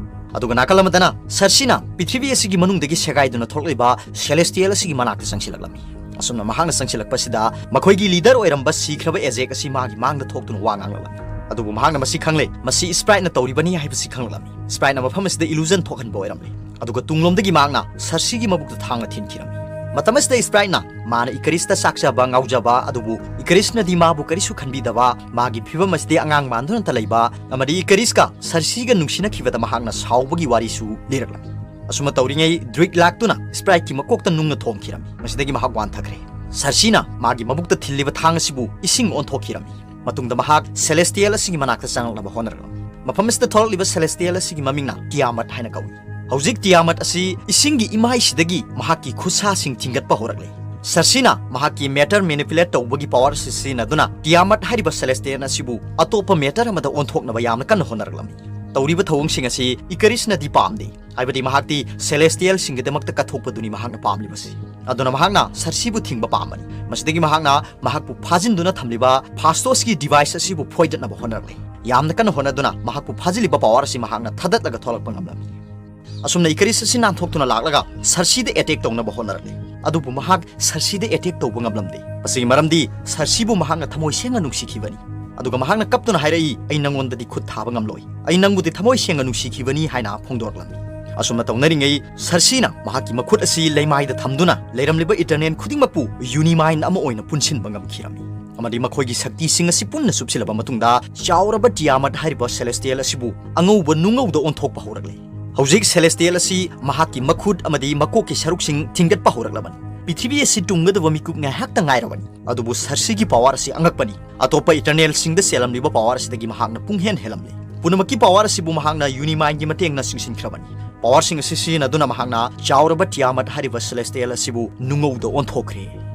ꯑꯗꯨꯒ ꯅꯥꯀꯜ ꯑꯃꯗꯅ ꯁꯔꯁꯤꯅ ꯄ꯭ꯔꯤꯊꯤꯕꯤ ꯑꯁꯤꯒꯤ ꯃꯅꯨꯡꯗꯒꯤ ꯁꯦꯒꯥꯏꯗꯨꯅ ꯊꯣꯛꯂꯛꯂꯤꯕ ꯁꯦꯂꯦꯁꯇꯤꯌꯦꯜ ꯑꯁꯤꯒꯤ ꯃꯅꯥꯛꯇ ꯆꯪꯁꯤꯜꯂꯛꯂꯝꯃꯤ꯫ ꯑꯁꯨꯝꯅ ꯃꯍꯥꯛꯅ ꯆꯪꯁꯤꯜꯂꯛꯄꯁꯤꯗ ꯃꯈꯣꯏꯒꯤ ꯂꯤꯗꯔ ꯑꯣꯏꯔꯝꯕ ꯁꯤꯈ꯭ꯔꯕ ꯑꯦꯖꯦꯛ ꯑꯁꯤ ꯃꯥꯒꯤ ꯃꯥꯡꯗ ꯊꯣꯛꯇꯨꯅ ꯋꯥ ꯉꯥꯡꯂꯛꯂꯝꯃꯤ꯫ ꯑꯗꯨꯕꯨ ꯃꯍꯥꯛꯅ ꯃꯁꯤ ꯈꯪꯂꯦ, ꯃꯁꯤ ꯁ꯭ꯄ꯭ꯔꯥꯏꯠꯅ ꯇꯧꯔꯤꯕꯅꯤ ꯍꯥꯏꯕꯁꯤ ꯈꯪꯂꯛꯂꯝꯃꯤ꯫ ꯁ꯭ꯄ꯭ꯔꯥꯏꯠꯅ ꯃꯐꯝ ꯑꯁꯤꯗ ꯏꯂꯨꯖꯟ ꯊꯣꯛꯍꯟꯕ ꯑꯣꯏꯔꯝꯂꯦ꯫ ꯑꯗꯨꯒ ꯇꯨꯡꯂꯣꯝꯗꯒꯤ ꯃꯍꯥꯛꯅ ꯁꯔꯁꯤꯒꯤ ꯃꯕꯨꯛꯇ ꯊꯥꯡꯅ ꯊꯤꯟꯈꯤꯔꯝꯃꯤ꯫ ꯃꯇꯝ ꯑꯁꯤꯗ ꯁ꯭ꯄ꯭ꯔꯥꯏꯠꯅ ꯃꯥꯅ ꯏꯀꯔꯤꯁꯇ ꯆꯥꯛꯆꯕ ꯉꯥꯎꯖꯕ ꯑꯗꯨꯕꯨ ꯏꯀꯔꯤꯁꯅꯗꯤ ꯃꯥꯕꯨ ꯀꯔꯤꯁꯨ ꯈꯟꯕꯤꯗꯕ ꯃꯥꯒꯤ ꯐꯤꯕꯝ ꯑꯁꯤꯗꯤ ꯑꯉꯥꯡ ꯃꯥꯟꯗꯨꯅꯇ ꯂꯩꯕ ꯑꯃꯗꯤ ꯏꯀꯔꯤꯁꯀ ꯁꯔꯁꯤꯒ ꯅꯨꯡꯁꯤꯅꯈꯤꯕꯗ ꯃꯍꯥꯛꯅ ꯁꯥꯎꯕꯒꯤ ꯋꯥꯔꯤꯁꯨ ꯂꯤꯔꯛꯂꯝꯃꯤ꯫ ꯑꯁꯨꯝꯅ ꯇꯧꯔꯤꯉꯩ ꯗ꯭ꯔꯤꯛ ꯂꯥꯛꯇꯨꯅ ꯁ꯭ꯄ꯭ꯔꯥꯏꯠꯀꯤ ꯃꯀꯣꯛꯇ ꯅꯨꯡꯅ ꯊꯣꯝꯈꯤꯔꯝꯃꯤ꯫ ꯃꯁꯤꯗꯒꯤ ꯃꯍꯥꯛ ꯋꯥꯟꯊꯈ꯭ꯔꯦ꯫ ꯁꯔꯁꯤꯅ ꯃꯥꯒꯤ ꯃꯕꯨꯛꯇ ꯊꯤꯜꯂꯤꯕ ꯊꯥꯡ ꯑꯁꯤꯕꯨ ꯏꯁꯤꯡ ꯑꯣꯟꯊꯣꯛꯈꯤꯔꯝꯃꯤ꯫ ꯃꯇꯨꯡꯗ ꯃꯍꯥꯛ ꯁꯦꯂꯦꯁꯇꯤꯌꯦꯜ ꯑꯁꯤꯒꯤ ꯃꯅꯥꯛꯇ ꯆꯪꯂꯛꯅꯕ ꯍꯣꯠꯅꯔꯛꯂꯝꯃꯤ꯫ ꯃꯐꯝ ꯑꯁꯤꯗ ꯊꯣꯛꯂꯛꯂꯤꯕ ꯁꯦꯂꯦꯁꯇꯤꯌꯦꯜ ꯑꯁꯤꯒꯤ ꯃꯃꯤꯡꯅ ꯇꯤꯌꯥꯃꯠ ꯍꯥꯏꯅ ꯀꯧꯏ꯫ ꯍꯧꯖꯤꯛ ꯇꯤꯌꯥꯃꯠ ꯑꯁꯤ ꯏꯁꯤꯡꯒꯤ ꯏꯃꯥꯏꯁꯤꯗꯒꯤ ꯃꯍꯥꯛꯀꯤ ꯈꯨꯠꯁꯥꯁꯤꯡ ꯊꯤꯡꯒꯠꯄ ꯍꯧꯔꯛꯂꯦ꯫ ꯁꯔꯁꯤꯅ ꯃꯍꯥꯛꯀꯤ ꯃꯦꯇꯔ ꯃꯦꯅꯤꯄꯨꯂꯦꯠ ꯇꯧꯕꯒꯤ ꯄꯋꯥꯔ ꯑꯁꯤ ꯁꯤꯖꯤꯟꯅꯗꯨꯅ ꯇꯤꯌꯥꯃꯠ ꯍꯥꯏꯔꯤꯕ ꯁꯦꯂꯦꯁꯇꯤꯌꯦꯜ ꯑꯁꯤꯕꯨ ꯑꯇꯣꯞꯄ ꯃꯦꯇꯔ ꯑꯃꯗ ꯑꯣꯟꯊꯣꯛꯅꯕ ꯌꯥꯝꯅ ꯀꯟꯅ ꯍꯣꯠꯅꯔꯛꯂꯝꯃꯤ꯫ ꯇꯧꯔꯤꯕ ꯊꯧꯑꯣꯡꯁꯤꯡ ꯑꯁꯤ ꯏꯀꯔꯤꯁꯅꯗꯤ ꯄꯥꯝꯗꯦ, ꯍꯥꯏꯕꯗꯤ ꯃꯍꯥꯛꯇꯤ ꯁꯦꯂꯦꯁꯇꯤꯌꯦꯜꯁꯤꯡꯒꯤꯗꯃꯛꯇ ꯀꯠꯊꯣꯛꯄꯗꯨꯅꯤ ꯃꯍꯥꯛꯅ ꯄꯥꯝꯂꯤꯕꯁꯤ꯫ ꯑꯗꯨꯅ ꯃꯍꯥꯛꯅ ꯁꯔꯁꯤꯕꯨ ꯊꯤꯡꯕ ꯄꯥꯝꯕꯅꯤ꯫ ꯃꯁꯤꯗꯒꯤ ꯃꯍꯥꯛꯅ ꯃꯍꯥꯛꯄꯨ ꯐꯥꯖꯤꯟꯗꯨꯅ ꯊꯝꯂꯤꯕ ꯐꯥꯁꯇꯣꯁꯀꯤ ꯗꯤꯚꯥꯏꯁ ꯑꯁꯤꯕꯨ ꯐꯣꯏꯗꯠꯅꯕ ꯍꯣꯠꯅꯔꯛꯂꯤ꯫ ꯌꯥꯝꯅ ꯀꯟꯅ ꯍꯣꯠꯅꯗꯨꯅ ꯃꯍꯥꯛꯄꯨ ꯐꯥꯖꯤꯜꯂꯤꯕ ꯄꯋꯥꯔ ꯑꯁꯤ ꯃꯍꯥꯛꯅ ꯊꯥꯗꯠꯂꯒ ꯊꯣꯛꯂꯛꯄ ꯉꯝꯂꯝꯃꯤ꯫ ꯑꯁꯨꯝꯅ ꯏꯀꯔꯤꯁ ꯑꯁꯤ ꯅꯥꯟꯊꯣꯛꯇꯨꯅ ꯂꯥꯛꯂꯒ ꯁꯔꯁꯤꯗ ꯑꯦꯇꯦꯛ ꯇꯧꯅꯕ ꯍꯣꯠꯅꯔꯛꯂꯤ꯫ ꯑꯗꯨꯕꯨ ꯃꯍꯥꯛ ꯁꯔꯁꯤꯗ ꯑꯦꯇꯦꯛ ꯇꯧꯕ ꯉꯝꯂꯝꯗꯦ꯫ ꯃꯁꯤꯒꯤ ꯃꯔꯝꯗꯤ ꯁꯔꯁꯤꯕꯨ ꯃꯍꯥꯛꯅ ꯊꯃꯣꯏ ꯁꯦꯡꯅ ꯅꯨꯡꯁꯤꯈꯤꯕꯅꯤ꯫ ꯑꯗꯨꯒ ꯃꯍꯥꯛꯅ ꯀꯞꯇꯨꯅ ꯍꯥꯏꯔꯛꯏ, "ꯑꯩ ꯅꯪꯉꯣꯟꯗꯗꯤ ꯈꯨꯠ ꯊꯥꯕ ꯉꯝꯂꯣꯏ꯫ ꯑꯩ ꯅꯪꯕꯨꯗꯤ ꯊꯃꯣꯏ ꯁꯦꯡꯅ ꯅꯨꯡꯁꯤꯈꯤꯕꯅꯤ" ꯍꯥꯏꯅ ꯐꯣꯡꯗꯣꯔꯛꯂꯝꯃꯤ꯫ ꯑꯁꯨꯝꯅ ꯇꯧꯅꯔꯤꯉꯩ ꯁꯔꯁꯤꯅ ꯃꯍꯥꯛꯀꯤ ꯃꯈꯨꯠ ꯑꯁꯤ ꯂꯩꯃꯥꯏꯗ ꯊꯝꯗꯨꯅ ꯂꯩꯔꯝꯂꯤꯕ ꯏꯇꯔꯅꯦꯜ ꯈꯨꯗꯤꯡꯃꯛꯄꯨ ꯌꯨꯅꯤꯃꯥꯏꯟ ꯑꯃ ꯑꯣꯏꯅ ꯄꯨꯟꯁꯤꯟꯕ ꯉꯝꯈꯤꯔꯝꯃꯤ꯫ ꯑꯃꯗꯤ ꯃꯈꯣꯏꯒꯤ ꯁꯛꯇꯤꯁꯤꯡ ꯑꯁꯤ ꯄꯨꯟꯅ ꯆꯨꯞꯁꯤꯜꯂꯕ ꯃꯇꯨꯡꯗ ꯆꯥꯎꯔꯕ ꯇꯤꯌꯥꯃꯠ ꯍꯥꯏꯔꯤꯕ ꯁꯦꯂꯦꯁꯇꯤꯌꯦꯜ ꯑꯁꯤꯕꯨ ꯑꯉꯧꯕ ꯅꯨꯡꯉꯧꯗ ꯑꯣꯟꯊꯣꯛꯄ ꯍꯧꯔꯛꯂꯦ꯫ ꯍꯧꯖꯤꯛ ꯁꯦꯂꯦꯁꯇꯤꯌꯦꯜ ꯑꯁꯤ ꯃꯍꯥꯛꯀꯤ ꯃꯈꯨꯠ ꯑꯃꯗꯤ ꯃꯀꯣꯛꯀꯤ ꯁꯔꯨꯛꯁꯤꯡ ꯊꯤꯡꯒꯠꯄ ꯍꯧꯔꯛꯂꯕꯅꯤ꯫ ꯄ꯭ꯔꯤꯊꯤꯕꯤ ꯑꯁꯤ ꯇꯨꯝꯒꯗꯕ ꯃꯤꯀꯨꯞ ꯉꯥꯏꯍꯥꯛꯇ ꯉꯥꯏꯔꯕꯅꯤ꯫ ꯑꯗꯨꯕꯨ ꯁꯔꯁꯤꯒꯤ ꯄꯥꯋꯔ ꯑꯁꯤ ꯑꯉꯛꯄꯅꯤ꯫ ꯑꯇꯣꯞꯄ ꯏꯇꯔꯅꯦꯜꯁꯤꯡꯗ ꯆꯦꯜꯂꯝꯂꯤꯕ ꯄꯥꯋꯔ ꯑꯁꯤꯗꯒꯤ ꯃꯍꯥꯛꯅ ꯄꯨꯡꯍꯦꯟ ꯍꯦꯜꯂꯝꯂꯦ꯫ ꯄꯨꯝꯅꯃꯛꯀꯤ ꯄꯥꯋꯔ ꯑꯁꯤꯕꯨ ꯃꯍꯥꯛꯅ ꯌꯨꯅꯤꯃꯥꯏꯟꯒꯤ ꯃꯇꯦꯡꯅ ꯆꯤꯡꯁꯤꯟꯈ꯭ꯔꯕꯅꯤ꯫ ꯄꯥꯋꯔꯁꯤꯡ ꯑꯁꯤ ꯁꯤꯖꯤꯟꯅꯗꯨꯅ ꯃꯍꯥꯛꯅ ꯆꯥꯎꯔꯕ ꯇꯤꯌꯥꯃꯠ ꯍꯥꯏꯔꯤꯕ ꯁꯦꯂꯦꯁꯇꯤꯌꯦꯜ ꯑꯁꯤꯕꯨ ꯅꯨꯡꯉꯧꯗ ꯑꯣꯟꯊꯣꯛꯈ꯭ꯔꯦ꯫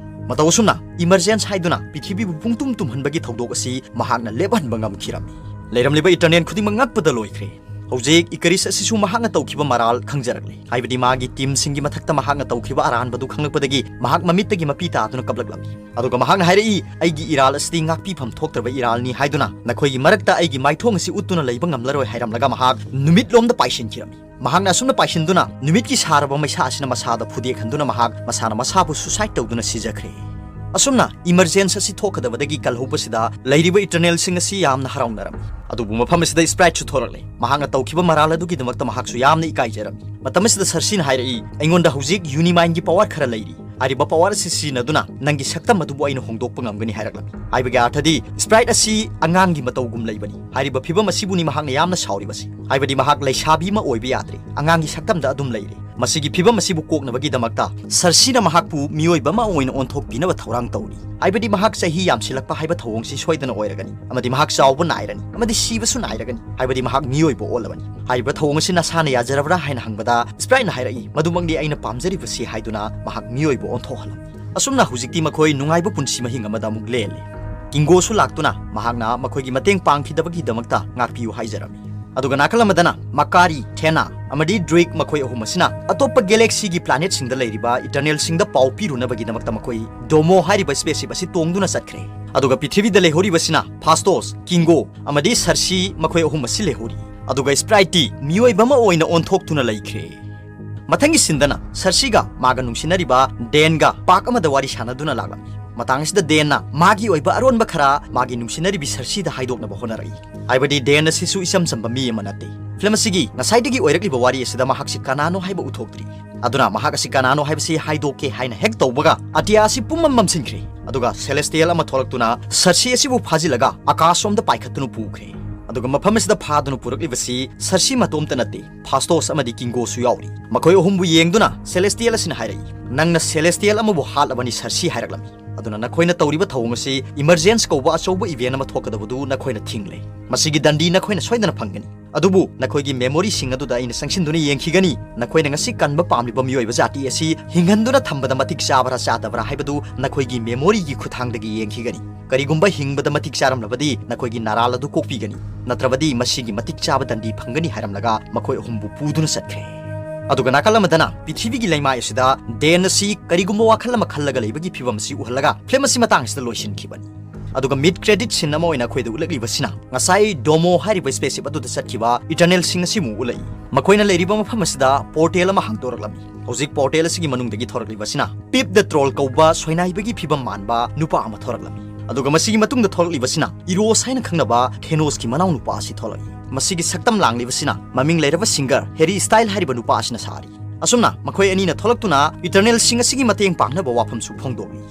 ꯃꯇꯧ ꯑꯁꯨꯝꯅ ꯏꯃꯔꯖꯦꯟꯁ ꯍꯥꯏꯗꯨꯅ ꯄ꯭ꯔꯤꯊꯤꯕꯤꯕꯨ ꯄꯨꯡꯇꯨꯝ ꯇꯨꯝꯍꯟꯕꯒꯤ ꯊꯧꯗꯣꯛ ꯑꯁꯤ ꯃꯍꯥꯛꯅ ꯂꯦꯞꯍꯟꯕ ꯉꯝꯈꯤꯔꯝꯃꯤ꯫ ꯂꯩꯔꯝꯂꯤꯕ ꯏꯇꯔꯅꯦꯜ ꯈꯨꯗꯤꯡꯃꯛ ꯉꯛꯄꯗ ꯂꯣꯏꯈ꯭ꯔꯦ꯫ ꯍꯧꯖꯤꯛ ꯏꯀꯥꯔꯤꯁ ꯑꯁꯤꯁꯨ ꯃꯍꯥꯛꯅ ꯇꯧꯈꯤꯕ ꯃꯔꯥꯜ ꯈꯪꯖꯔꯛꯂꯦ꯫ ꯍꯥꯏꯕꯗꯤ ꯃꯥꯒꯤ ꯇꯤꯝꯁꯤꯡꯒꯤ ꯃꯊꯛꯇ ꯃꯍꯥꯛꯅ ꯇꯧꯈꯤꯕ ꯑꯔꯥꯟꯕꯗꯨ ꯈꯪꯂꯛꯄꯗꯒꯤ ꯃꯍꯥꯛ ꯃꯃꯤꯠꯇꯒꯤ ꯃꯄꯤ ꯇꯥꯗꯨꯅ ꯀꯞꯂꯛꯂꯝꯃꯤ꯫ ꯑꯗꯨꯒ ꯃꯍꯥꯛꯅ ꯍꯥꯏꯔꯛꯏ, "ꯑꯩꯒꯤ ꯏꯔꯥꯜ ꯑꯁꯤꯗꯤ ꯉꯥꯛꯄꯤꯐꯝ ꯊꯣꯛꯇ꯭ꯔꯕ ꯏꯔꯥꯜꯅꯤ" ꯍꯥꯏꯗꯨꯅ, "ꯅꯈꯣꯏꯒꯤ ꯃꯔꯛꯇ ꯑꯩꯒꯤ ꯃꯥꯏꯊꯣꯡ ꯑꯁꯤ ꯎꯠꯇꯨꯅ ꯂꯩꯕ ꯉꯝꯂꯔꯣꯏ" ꯍꯥꯏꯔꯝꯂꯒ ꯃꯍꯥꯛ ꯅꯨꯃꯤꯠꯂꯣꯝꯗ ꯄꯥꯏꯁꯤꯟꯈꯤꯔꯝꯃꯤ꯫ ꯃꯍꯥꯛꯅ ꯑꯁꯨꯝꯅ ꯄꯥꯏꯁꯤꯟꯗꯨꯅ ꯅꯨꯃꯤꯠꯀꯤ ꯁꯥꯔꯕ ꯃꯩꯁꯥ ꯑꯁꯤꯅ ꯃꯁꯥꯗ ꯐꯨꯗꯦꯛꯍꯟꯗꯨꯅ ꯃꯍꯥꯛ ꯃꯁꯥꯅ ꯃꯁꯥꯕꯨ ꯁꯨꯁꯥꯏꯗ ꯇꯧꯗꯨꯅ ꯁꯤꯖꯈ꯭ꯔꯦ꯫ ꯑꯁꯨꯝꯅ ꯏꯃꯔꯖꯦꯟꯁ ꯑꯁꯤ ꯊꯣꯛꯀꯗꯕꯗꯒꯤ ꯀꯜꯍꯧꯕꯁꯤꯗ ꯂꯩꯔꯤꯕ ꯏꯇꯔꯅꯦꯜꯁꯤꯡ ꯑꯁꯤ ꯌꯥꯝꯅ ꯍꯔꯥꯎꯅꯔꯝꯃꯤ꯫ ꯑꯗꯨꯕꯨ ꯃꯐꯝ ꯑꯁꯤꯗ ꯁ꯭ꯄ꯭ꯔꯥꯏꯠꯁꯨ ꯊꯣꯔꯛꯂꯦ꯫ ꯃꯍꯥꯛꯅ ꯇꯧꯈꯤꯕ ꯃꯔꯥꯜ ꯑꯗꯨꯒꯤꯗꯃꯛꯇ ꯃꯍꯥꯛꯁꯨ ꯌꯥꯝꯅ ꯏꯀꯥꯏꯖꯔꯝꯃꯤ꯫ ꯃꯇꯝ ꯑꯁꯤꯗ ꯁꯔꯁꯤꯅ ꯍꯥꯏꯔꯛꯏ, "ꯑꯩꯉꯣꯟꯗ ꯍꯧꯖꯤꯛ ꯌꯨꯅꯤꯃꯥꯏꯟꯒꯤ ꯄꯥꯋꯔ ꯈꯔ ꯂꯩꯔꯤ꯫ ꯍꯥꯏꯔꯤꯕ ꯄꯥꯋꯔ ꯑꯁꯤ ꯁꯤꯖꯤꯟꯅꯗꯨꯅ ꯅꯪꯒꯤ ꯁꯛꯇꯝ ꯑꯗꯨꯕꯨ ꯑꯩꯅ ꯍꯣꯡꯗꯣꯛꯄ ꯉꯝꯒꯅꯤ" ꯍꯥꯏꯔꯛꯂꯝꯃꯤ꯫ ꯍꯥꯏꯕꯒꯤ ꯑꯥꯔꯊꯗꯤ ꯁ꯭ꯄ꯭ꯔꯥꯏꯠ ꯑꯁꯤ ꯑꯉꯥꯡꯒꯤ ꯃꯇꯧꯒꯨꯝ ꯂꯩꯕꯅꯤ꯫ ꯍꯥꯏꯔꯤꯕ ꯐꯤꯚꯝ ꯑꯁꯤꯕꯨꯅꯤ ꯃꯍꯥꯛꯅ ꯌꯥꯝꯅ ꯁꯥꯎꯔꯤꯕꯁꯤ꯫ ꯍꯥꯏꯕꯗꯤ ꯃꯍꯥꯛ ꯂꯩꯁꯥꯕꯤ ꯑꯃ ꯑꯣꯏꯕ ꯌꯥꯗ꯭ꯔꯦ, ꯑꯉꯥꯡꯒꯤ ꯁꯛꯇꯝꯗ ꯑꯗꯨꯝ ꯂꯩꯔꯦ꯫ ꯃꯁꯤꯒꯤ ꯐꯤꯚꯝ ꯑꯁꯤꯕꯨ ꯀꯣꯛꯅꯕꯒꯤꯗꯃꯛꯇ ꯁꯔꯁꯤꯅ ꯃꯍꯥꯛꯄꯨ ꯃꯤꯑꯣꯏꯕ ꯑꯃ ꯑꯣꯏꯅ ꯑꯣꯟꯊꯣꯛꯄꯤꯅꯕ ꯊꯧꯔꯥꯡ ꯇꯧꯔꯤ꯫ ꯍꯥꯏꯕꯗꯤ ꯃꯍꯥꯛ ꯆꯍꯤ ꯌꯥꯝꯁꯤꯜꯂꯛꯄ ꯍꯥꯏꯕ ꯊꯧꯑꯣꯡꯁꯤ ꯁꯣꯏꯗꯅ ꯑꯣꯏꯔꯒꯅꯤ, ꯑꯃꯗꯤ ꯃꯍꯥꯛ ꯆꯥꯎꯕ ꯅꯥꯏꯔꯅꯤ, ꯑꯃꯗꯤ ꯁꯤꯕꯁꯨ ꯅꯥꯏꯔꯒꯅꯤ꯫ ꯍꯥꯏꯕꯗꯤ ꯃꯍꯥꯛ ꯃꯤꯑꯣꯏꯕ ꯑꯣꯜꯂꯕꯅꯤ꯫ ꯍꯥꯏꯔꯤꯕ ꯊꯧꯑꯣꯡ ꯑꯁꯤ ꯅꯁꯥꯅ ꯌꯥꯖꯔꯕ꯭ꯔꯥ ꯍꯥꯏꯅ ꯍꯪꯕꯗ ꯁ꯭ꯄ꯭ꯔꯥꯏꯠꯅ ꯍꯥꯏꯔꯛꯏ, "ꯃꯗꯨꯃꯛꯅꯤ ꯑꯩꯅ ꯄꯥꯝꯖꯔꯤꯕꯁꯤ" ꯍꯥꯏꯗꯨꯅ ꯃꯍꯥꯛ ꯃꯤꯑꯣꯏꯕ ꯑꯣꯟꯊꯣꯛꯍꯜꯂꯝꯃꯤ꯫ ꯑꯁꯨꯝꯅ ꯍꯧꯖꯤꯛꯇꯤ ꯃꯈꯣꯏ ꯅꯨꯡꯉꯥꯏꯕ ꯄꯨꯟꯁꯤ ꯃꯍꯤꯡ ꯑꯃꯗ ꯑꯃꯨꯛ ꯂꯦꯜꯂꯤ꯫ ꯀꯤꯡꯒꯣꯁꯨ ꯂꯥꯛꯇꯨꯅ ꯃꯍꯥꯛꯅ ꯃꯈꯣꯏꯒꯤ ꯃꯇꯦꯡ ꯄꯥꯡꯈꯤꯗꯕꯒꯤꯗꯃꯛꯇ ꯉꯥꯛꯄꯤꯌꯨ ꯍꯥꯏꯖꯔꯝꯃꯤ꯫ ꯑꯗꯨꯒ ꯅꯥꯀꯜ ꯑꯃꯗꯅ ꯃꯀꯥꯔꯤ, ꯊꯦꯅꯥ ꯑꯃꯗꯤ ꯗ꯭ꯔꯤꯛ ꯃꯈꯣꯏ ꯑꯍꯨꯝ ꯑꯁꯤꯅ ꯑꯇꯣꯞꯄ ꯒꯦꯂꯦꯛꯁꯤꯒꯤ ꯄ꯭ꯂꯥꯅꯦꯠꯁꯤꯡꯗ ꯂꯩꯔꯤꯕ ꯏꯇꯔꯅꯦꯜꯁꯤꯡꯗ ꯄꯥꯎ ꯄꯤꯔꯨꯅꯕꯒꯤꯗꯃꯛꯇ ꯃꯈꯣꯏ ꯗꯣꯃꯣ ꯍꯥꯏꯔꯤꯕ ꯁ꯭ꯄꯦꯁꯁꯤꯞ ꯑꯁꯤ ꯇꯣꯡꯗꯨꯅ ꯆꯠꯈ꯭ꯔꯦ꯫ ꯑꯗꯨꯒ ꯄ꯭ꯔꯤꯊꯤꯕꯤꯗ ꯂꯩꯍꯧꯔꯤꯕꯁꯤꯅ ꯐꯥꯁꯇꯣꯁ, ꯀꯤꯡꯒꯣ ꯑꯃꯗꯤ ꯁꯔꯁꯤ ꯃꯈꯣꯏ ꯑꯍꯨꯝ ꯑꯁꯤ ꯂꯩꯍꯧꯔꯤ꯫ ꯑꯗꯨꯒ ꯁ꯭ꯄ꯭ꯔꯥꯏꯠꯇꯤ ꯃꯤꯑꯣꯏꯕ ꯑꯃ ꯑꯣꯏꯅ ꯑꯣꯟꯊꯣꯛꯇꯨꯅ ꯂꯩꯈ꯭ꯔꯦ꯫ ꯃꯊꯪꯒꯤ ꯁꯤꯟꯗꯅ ꯁꯔꯁꯤꯒ ꯃꯥꯒ ꯅꯨꯡꯁꯤꯅꯔꯤꯕ ꯗꯦꯟꯒ ꯄꯥꯔꯛ ꯑꯃꯗ ꯋꯥꯔꯤ ꯁꯥꯟꯅꯗꯨꯅ ꯂꯥꯛꯂꯝꯃꯤ꯫ ꯃꯇꯥꯡ ꯑꯁꯤꯗ ꯗꯦꯟꯅ ꯃꯥꯒꯤ ꯑꯣꯏꯕ ꯑꯔꯣꯟꯕ ꯈꯔ ꯃꯥꯒꯤ ꯅꯨꯡꯁꯤꯅꯔꯤꯕꯤ ꯁꯔꯁꯤꯗ ꯍꯥꯏꯗꯣꯛꯅꯕ ꯍꯣꯠꯅꯔꯛꯏ꯫ ꯍꯥꯏꯕꯗꯤ ꯗꯦꯟ ꯑꯁꯤꯁꯨ ꯏꯆꯝ ꯆꯝꯕ ꯃꯤ ꯑꯃ ꯅꯠꯇꯦ꯫ ꯐꯤꯂꯝ ꯑꯁꯤꯒꯤ ꯉꯁꯥꯏꯗꯒꯤ ꯑꯣꯏꯔꯛꯂꯤꯕ ꯋꯥꯔꯤ ꯑꯁꯤꯗ ꯃꯍꯥꯛꯁꯤ ꯀꯅꯥꯅꯣ ꯍꯥꯏꯕ ꯎꯠꯊꯣꯛꯇ꯭ꯔꯤ꯫ ꯑꯗꯨꯅ ꯃꯍꯥꯛ ꯑꯁꯤ ꯀꯅꯥꯅꯣ ꯍꯥꯏꯕꯁꯤ ꯍꯥꯏꯗꯣꯛꯀꯦ ꯍꯥꯏꯅ ꯍꯦꯛ ꯇꯧꯕꯒ ꯑꯇꯤꯌꯥ ꯑꯁꯤ ꯄꯨꯝꯃꯝ ꯃꯝꯁꯤꯟꯈ꯭ꯔꯦ꯫ ꯑꯗꯨꯒ ꯁꯦꯂꯦꯁꯇꯤꯌꯦꯜ ꯑꯃ ꯊꯣꯛꯂꯛꯇꯨꯅ ꯁꯔꯁꯤ ꯑꯁꯤꯕꯨ ꯐꯥꯖꯤꯜꯂꯒ ꯑꯀꯥꯁꯔꯣꯝꯗ ꯄꯥꯏꯈꯠꯇꯨꯅ ꯄꯨꯈ꯭ꯔꯦ꯫ ꯑꯗꯨꯒ ꯃꯐꯝ ꯑꯁꯤꯗ ꯐꯥꯗꯨꯅ ꯄꯨꯔꯛꯂꯤꯕꯁꯤ ꯁꯔꯁꯤ ꯃꯇꯣꯝꯇ ꯅꯠꯇꯦ, ꯐꯥꯁꯇꯣꯁ ꯑꯃꯗꯤ ꯀꯤꯡꯒꯣꯁꯨ ꯌꯥꯎꯔꯤ꯫ ꯃꯈꯣꯏ ꯑꯍꯨꯝꯕꯨ ꯌꯦꯡꯗꯨꯅ ꯁꯦꯂꯦꯁꯇꯤꯌꯦꯜ ꯑꯁꯤꯅ ꯍꯥꯏꯔꯛꯏ, "ꯅꯪꯅ ꯁꯦꯂꯦꯁꯇꯤꯌꯦꯜ ꯑꯃꯕꯨ ꯍꯥꯠꯂꯕꯅꯤ, ꯁꯔꯁꯤ," ꯍꯥꯏꯔꯛꯂꯝꯃꯤ꯫ "ꯑꯗꯨꯅ ꯅꯈꯣꯏꯅ ꯇꯧꯔꯤꯕ ꯊꯧꯑꯣꯡ ꯑꯁꯤ ꯏꯃꯔꯖꯦꯟꯁ ꯀꯧꯕ ꯑꯆꯧꯕ ꯏꯚꯦꯟ ꯑꯃ ꯊꯣꯛꯀꯗꯕꯗꯨ ꯅꯈꯣꯏꯅ ꯊꯤꯡꯂꯦ꯫ ꯃꯁꯤꯒꯤ ꯗꯟꯗꯤ ꯅꯈꯣꯏꯅ ꯁꯣꯏꯗꯅ ꯐꯪꯒꯅꯤ꯫ ꯑꯗꯨꯕꯨ ꯅꯈꯣꯏꯒꯤ ꯃꯦꯃꯣꯔꯤꯁꯤꯡ ꯑꯗꯨꯗ ꯑꯩꯅ ꯆꯪꯁꯤꯟꯗꯨꯅ ꯌꯦꯡꯈꯤꯒꯅꯤ꯫ ꯅꯈꯣꯏꯅ ꯉꯁꯤ ꯀꯟꯕ ꯄꯥꯝꯂꯤꯕ ꯃꯤꯑꯣꯏꯕ ꯖꯥꯇꯤ ꯑꯁꯤ ꯍꯤꯡꯍꯟꯗꯨꯅ ꯊꯝꯕꯗ ꯃꯇꯤꯛ ꯆꯥꯕ꯭ꯔꯥ ꯆꯥꯗꯕ꯭ꯔꯥ ꯍꯥꯏꯕꯗꯨ ꯅꯈꯣꯏꯒꯤ ꯃꯦꯃꯣꯔꯤꯒꯤ ꯈꯨꯠꯊꯥꯡꯗꯒꯤ ꯌꯦꯡꯈꯤꯒꯅꯤ꯫ ꯀꯔꯤꯒꯨꯝꯕ ꯍꯤꯡꯕꯗ ꯃꯇꯤꯛ ꯆꯥꯔꯝꯂꯕꯗꯤ ꯅꯈꯣꯏꯒꯤ ꯅꯔꯥꯜ ꯑꯗꯨ ꯀꯣꯛꯄꯤꯒꯅꯤ, ꯅꯠꯇ꯭ꯔꯕꯗꯤ ꯃꯁꯤꯒꯤ ꯃꯇꯤꯛ ꯆꯥꯕ ꯗꯟꯗꯤ ꯐꯪꯒꯅꯤ," ꯍꯥꯏꯔꯝꯂꯒ ꯃꯈꯣꯏ ꯑꯍꯨꯝꯕꯨ ꯄꯨꯗꯨꯅ ꯆꯠꯈ꯭ꯔꯦ꯫ ꯑꯗꯨꯒ ꯅꯥꯀꯜ ꯑꯃꯗꯅ ꯄ꯭ꯔꯤꯊꯤꯕꯤꯒꯤ ꯂꯩꯃꯥꯏ ꯑꯁꯤꯗ ꯗꯦꯟ ꯑꯁꯤ ꯀꯔꯤꯒꯨꯝꯕ ꯋꯥꯈꯜ ꯑꯃ ꯈꯜꯂꯒ ꯂꯩꯕꯒꯤ ꯐꯤꯕꯝ ꯑꯁꯤ ꯎꯍꯜꯂꯒ ꯐꯤꯂꯝ ꯑꯁꯤ ꯃꯇꯥꯡ ꯑꯁꯤꯗ ꯂꯣꯏꯁꯤꯟꯈꯤꯕꯅꯤ꯫ ꯑꯗꯨꯒ ꯃꯤꯗ ꯀ꯭ꯔꯦꯗꯤꯠ ꯁꯤꯟ ꯑꯃ ꯑꯣꯏꯅ ꯑꯩꯈꯣꯏꯗ ꯎꯠꯂꯛꯂꯤꯕꯁꯤꯅ ꯉꯁꯥꯏ ꯗꯣꯃꯣ ꯍꯥꯏꯔꯤꯕ ꯁ꯭ꯄꯦꯁꯁꯤꯞ ꯑꯗꯨꯗ ꯆꯠꯈꯤꯕ ꯏꯇꯔꯅꯦꯜꯁꯤꯡ ꯑꯁꯤꯕꯨ ꯎꯠꯂꯛꯏ꯫ ꯃꯈꯣꯏꯅ ꯂꯩꯔꯤꯕ ꯃꯐꯝ ꯑꯁꯤꯗ ꯄꯣꯔꯇꯦꯜ ꯑꯃ ꯍꯥꯡꯗꯣꯔꯛꯂꯝꯃꯤ꯫ ꯍꯧꯖꯤꯛ ꯄꯣꯔꯇꯦꯜ ꯑꯁꯤꯒꯤ ꯃꯅꯨꯡꯗꯒꯤ ꯊꯣꯔꯛꯂꯤꯕꯁꯤꯅ ꯄꯤꯞ ꯗ ꯇ꯭ꯔꯣꯜ ꯀꯧꯕ ꯁꯣꯏꯅꯥꯏꯕꯒꯤ ꯐꯤꯕꯝ ꯃꯥꯟꯕ ꯅꯨꯄꯥ ꯑꯃ ꯊꯣꯔꯛꯂꯝꯃꯤ꯫ ꯑꯗꯨꯒ ꯃꯁꯤꯒꯤ ꯃꯇꯨꯡꯗ ꯊꯣꯔꯛꯂꯤꯕꯁꯤꯅ ꯏꯔꯣꯁ ꯍꯥꯏꯅ ꯈꯪꯅꯕ ꯊꯦꯅꯣꯁꯀꯤ ꯃꯅꯥꯎ ꯅꯨꯄꯥ ꯑꯁꯤ ꯊꯣꯛꯂꯛꯏ꯫ ꯃꯁꯤꯒꯤ ꯁꯛꯇꯝ ꯂꯥꯡꯂꯤꯕꯁꯤꯅ ꯃꯃꯤꯡ ꯂꯩꯔꯕ ꯁꯤꯡꯒꯔ ꯍꯦꯔꯤ ꯁ꯭ꯇꯥꯏꯜ ꯍꯥꯏꯔꯤꯕ ꯅꯨꯄꯥ ꯑꯁꯤꯅ ꯁꯥꯔꯤ꯫ ꯑꯁꯨꯝꯅ ꯃꯈꯣꯏ ꯑꯅꯤꯅ ꯊꯣꯛꯂꯛꯇꯨꯅ ꯏꯇꯔꯅꯦꯜꯁꯤꯡ ꯑꯁꯤꯒꯤ ꯃꯇꯦꯡ ꯄꯥꯡꯅꯕ ꯋꯥꯐꯝꯁꯨ ꯐꯣꯡꯗꯣꯛꯂꯤ꯫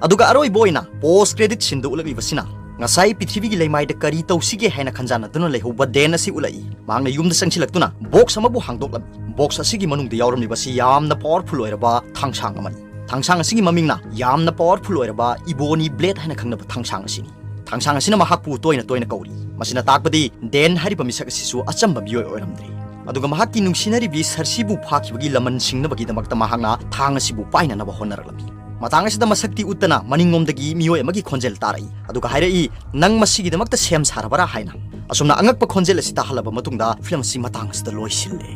ꯑꯗꯨꯒ ꯑꯔꯣꯏꯕ ꯑꯣꯏꯅ ꯄꯣꯁ ꯀ꯭ꯔꯦꯗꯤꯠ ꯁꯤꯟꯗ ꯎꯠꯂꯛꯂꯤꯕꯁꯤꯅ ꯉꯁꯥꯏ ꯄ꯭ꯔꯤꯊꯤꯕꯤꯒꯤ ꯂꯩꯃꯥꯏꯗ ꯀꯔꯤ ꯇꯧꯁꯤꯒꯦ ꯍꯥꯏꯅ ꯈꯟꯖꯥꯟꯅꯗꯨꯅ ꯂꯩꯍꯧꯕ ꯗꯦꯟ ꯑꯁꯤ ꯎꯠꯂꯛꯏ꯫ ꯃꯍꯥꯛꯅ ꯌꯨꯝꯗ ꯆꯪꯁꯤꯜꯂꯛꯇꯨꯅ ꯕꯣꯛꯁ ꯑꯃꯕꯨ ꯍꯥꯡꯗꯣꯛꯂꯝꯃꯤ꯫ ꯕꯣꯛꯁ ꯑꯁꯤꯒꯤ ꯃꯅꯨꯡꯗ ꯌꯥꯎꯔꯝꯂꯤꯕꯁꯤ ꯌꯥꯝꯅ ꯄꯥꯋꯔꯐꯨꯜ ꯑꯣꯏꯔꯕ ꯊꯥꯡꯁꯥꯡ ꯑꯃꯅꯤ꯫ ꯊꯥꯡꯁꯥꯡ ꯑꯁꯤꯒꯤ ꯃꯃꯤꯡꯅ ꯌꯥꯝꯅ ꯄꯥꯋꯔꯐꯨꯜ ꯑꯣꯏꯔꯕ ꯏꯕꯣꯅꯤ ꯕ꯭ꯂꯦꯗ ꯍꯥꯏꯅ ꯈꯪꯅꯕ ꯊꯥꯡꯁꯥꯡ ꯑꯁꯤꯅꯤ꯫ ꯊꯥꯡꯁꯥꯡ ꯑꯁꯤꯅ ꯃꯍꯥꯛꯄꯨ ꯇꯣꯏꯅ ꯇꯣꯏꯅ ꯀꯧꯔꯤ꯫ ꯃꯁꯤꯅ ꯇꯥꯛꯄꯗꯤ ꯗꯦꯟ ꯍꯥꯏꯔꯤꯕ ꯃꯤꯁꯛ ꯑꯁꯤꯁꯨ ꯑꯆꯝꯕ ꯃꯤꯑꯣꯏ ꯑꯣꯏꯔꯝꯗ꯭ꯔꯦ꯫ ꯑꯗꯨꯒ ꯃꯍꯥꯛꯀꯤ ꯅꯨꯡꯁꯤꯅꯔꯤꯕꯤ ꯁꯔꯁꯤꯕꯨ ꯐꯥꯈꯤꯕꯒꯤ ꯂꯃꯟ ꯁꯤꯡꯅꯕꯒꯤꯗꯃꯛꯇ ꯃꯍꯥꯛꯅ ꯊꯥꯡ ꯑꯁꯤꯕꯨ ꯄꯥꯏꯅꯅꯕ ꯍꯣꯠꯅꯔꯛꯂꯝꯃꯤ꯫ ꯃꯇꯥꯡ ꯑꯁꯤꯗ ꯃꯁꯛꯇꯤ ꯎꯠꯇꯅ ꯃꯅꯤꯡꯂꯣꯝꯗꯒꯤ ꯃꯤꯑꯣꯏ ꯑꯃꯒꯤ ꯈꯣꯟꯖꯦꯜ ꯇꯥꯔꯛꯏ, ꯑꯗꯨꯒ ꯍꯥꯏꯔꯛꯏ, "ꯅꯪ ꯃꯁꯤꯒꯤꯗꯃꯛꯇ ꯁꯦꯝ ꯁꯥꯔꯕꯔꯥ?" ꯍꯥꯏꯅ꯫ ꯑꯁꯨꯝꯅ ꯑꯉꯛꯄ ꯈꯣꯟꯖꯦꯜ ꯑꯁꯤ ꯇꯥꯍꯜꯂꯕ ꯃꯇꯨꯡꯗ ꯐꯤꯂꯝ ꯑꯁꯤ ꯃꯇꯥꯡ ꯑꯁꯤꯗ ꯂꯣꯏꯁꯤꯜꯂꯦ꯫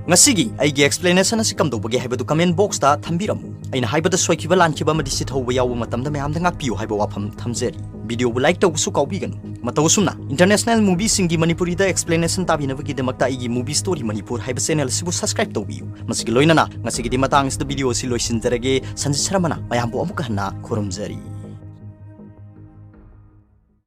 ꯉꯁꯤꯒꯤ ꯑꯩꯒꯤ ꯑꯦꯛꯁꯄ꯭ꯂꯦꯅꯦꯁꯟ ꯑꯁꯤ ꯀꯝꯗꯧꯕꯒꯦ ꯍꯥꯏꯕꯗꯨ ꯀꯃꯦꯟ ꯕꯣꯛꯁꯇ ꯊꯝꯕꯤꯔꯝꯃꯨ꯫ ꯑꯩꯅ ꯍꯥꯏꯕꯗ ꯁꯣꯏꯈꯤꯕ ꯂꯥꯟꯈꯤꯕ ꯑꯃꯗꯤ ꯆꯤꯊꯍꯧꯕ ꯌꯥꯎꯕ ꯃꯇꯝꯗ ꯃꯌꯥꯝꯗ ꯉꯥꯛꯄꯤꯌꯨ ꯍꯥꯏꯕ ꯋꯥꯐꯝ ꯊꯝꯖꯔꯤ꯫ ꯚꯤꯗꯤꯑꯣꯕꯨ ꯂꯥꯏꯛ ꯇꯧꯕꯁꯨ ꯀꯥꯎꯕꯤꯒꯅꯨ꯫ ꯃꯇꯧ ꯑꯁꯨꯝꯅ ꯏꯟꯇꯔꯅꯦꯁꯅꯦꯜ ꯃꯨꯚꯤꯁꯤꯡꯒꯤ ꯃꯅꯤꯄꯨꯔꯤꯗ ꯑꯦꯛꯁꯄ꯭ꯂꯦꯅꯦꯁꯟ ꯇꯥꯕꯤꯅꯕꯒꯤꯗꯃꯛꯇ ꯑꯩꯒꯤ ꯃꯨꯚꯤ ꯁ꯭ꯇꯣꯔꯤ ꯃꯅꯤꯄꯨꯔ ꯍꯥꯏꯕ ꯆꯦꯅꯦꯜ ꯑꯁꯤꯕꯨ ꯁꯕꯁꯀ꯭ꯔꯥꯏꯕ ꯇꯧꯕꯤꯌꯨ꯫ ꯃꯁꯤꯒꯤ ꯂꯣꯏꯅꯅ ꯉꯁꯤꯒꯤꯗꯤ ꯃꯇꯥꯡ ꯑꯁꯤꯗ ꯚꯤꯗꯤꯑꯣ ꯑꯁꯤ ꯂꯣꯏꯁꯤꯟꯖꯔꯒꯦ꯫ ꯁꯟꯖꯤꯠ ꯁꯔꯃꯅ ꯃꯌꯥꯝꯕꯨ ꯑꯃꯨꯛꯀ ꯍꯟꯅ ꯈꯨꯔꯨꯝꯖꯔꯤ꯫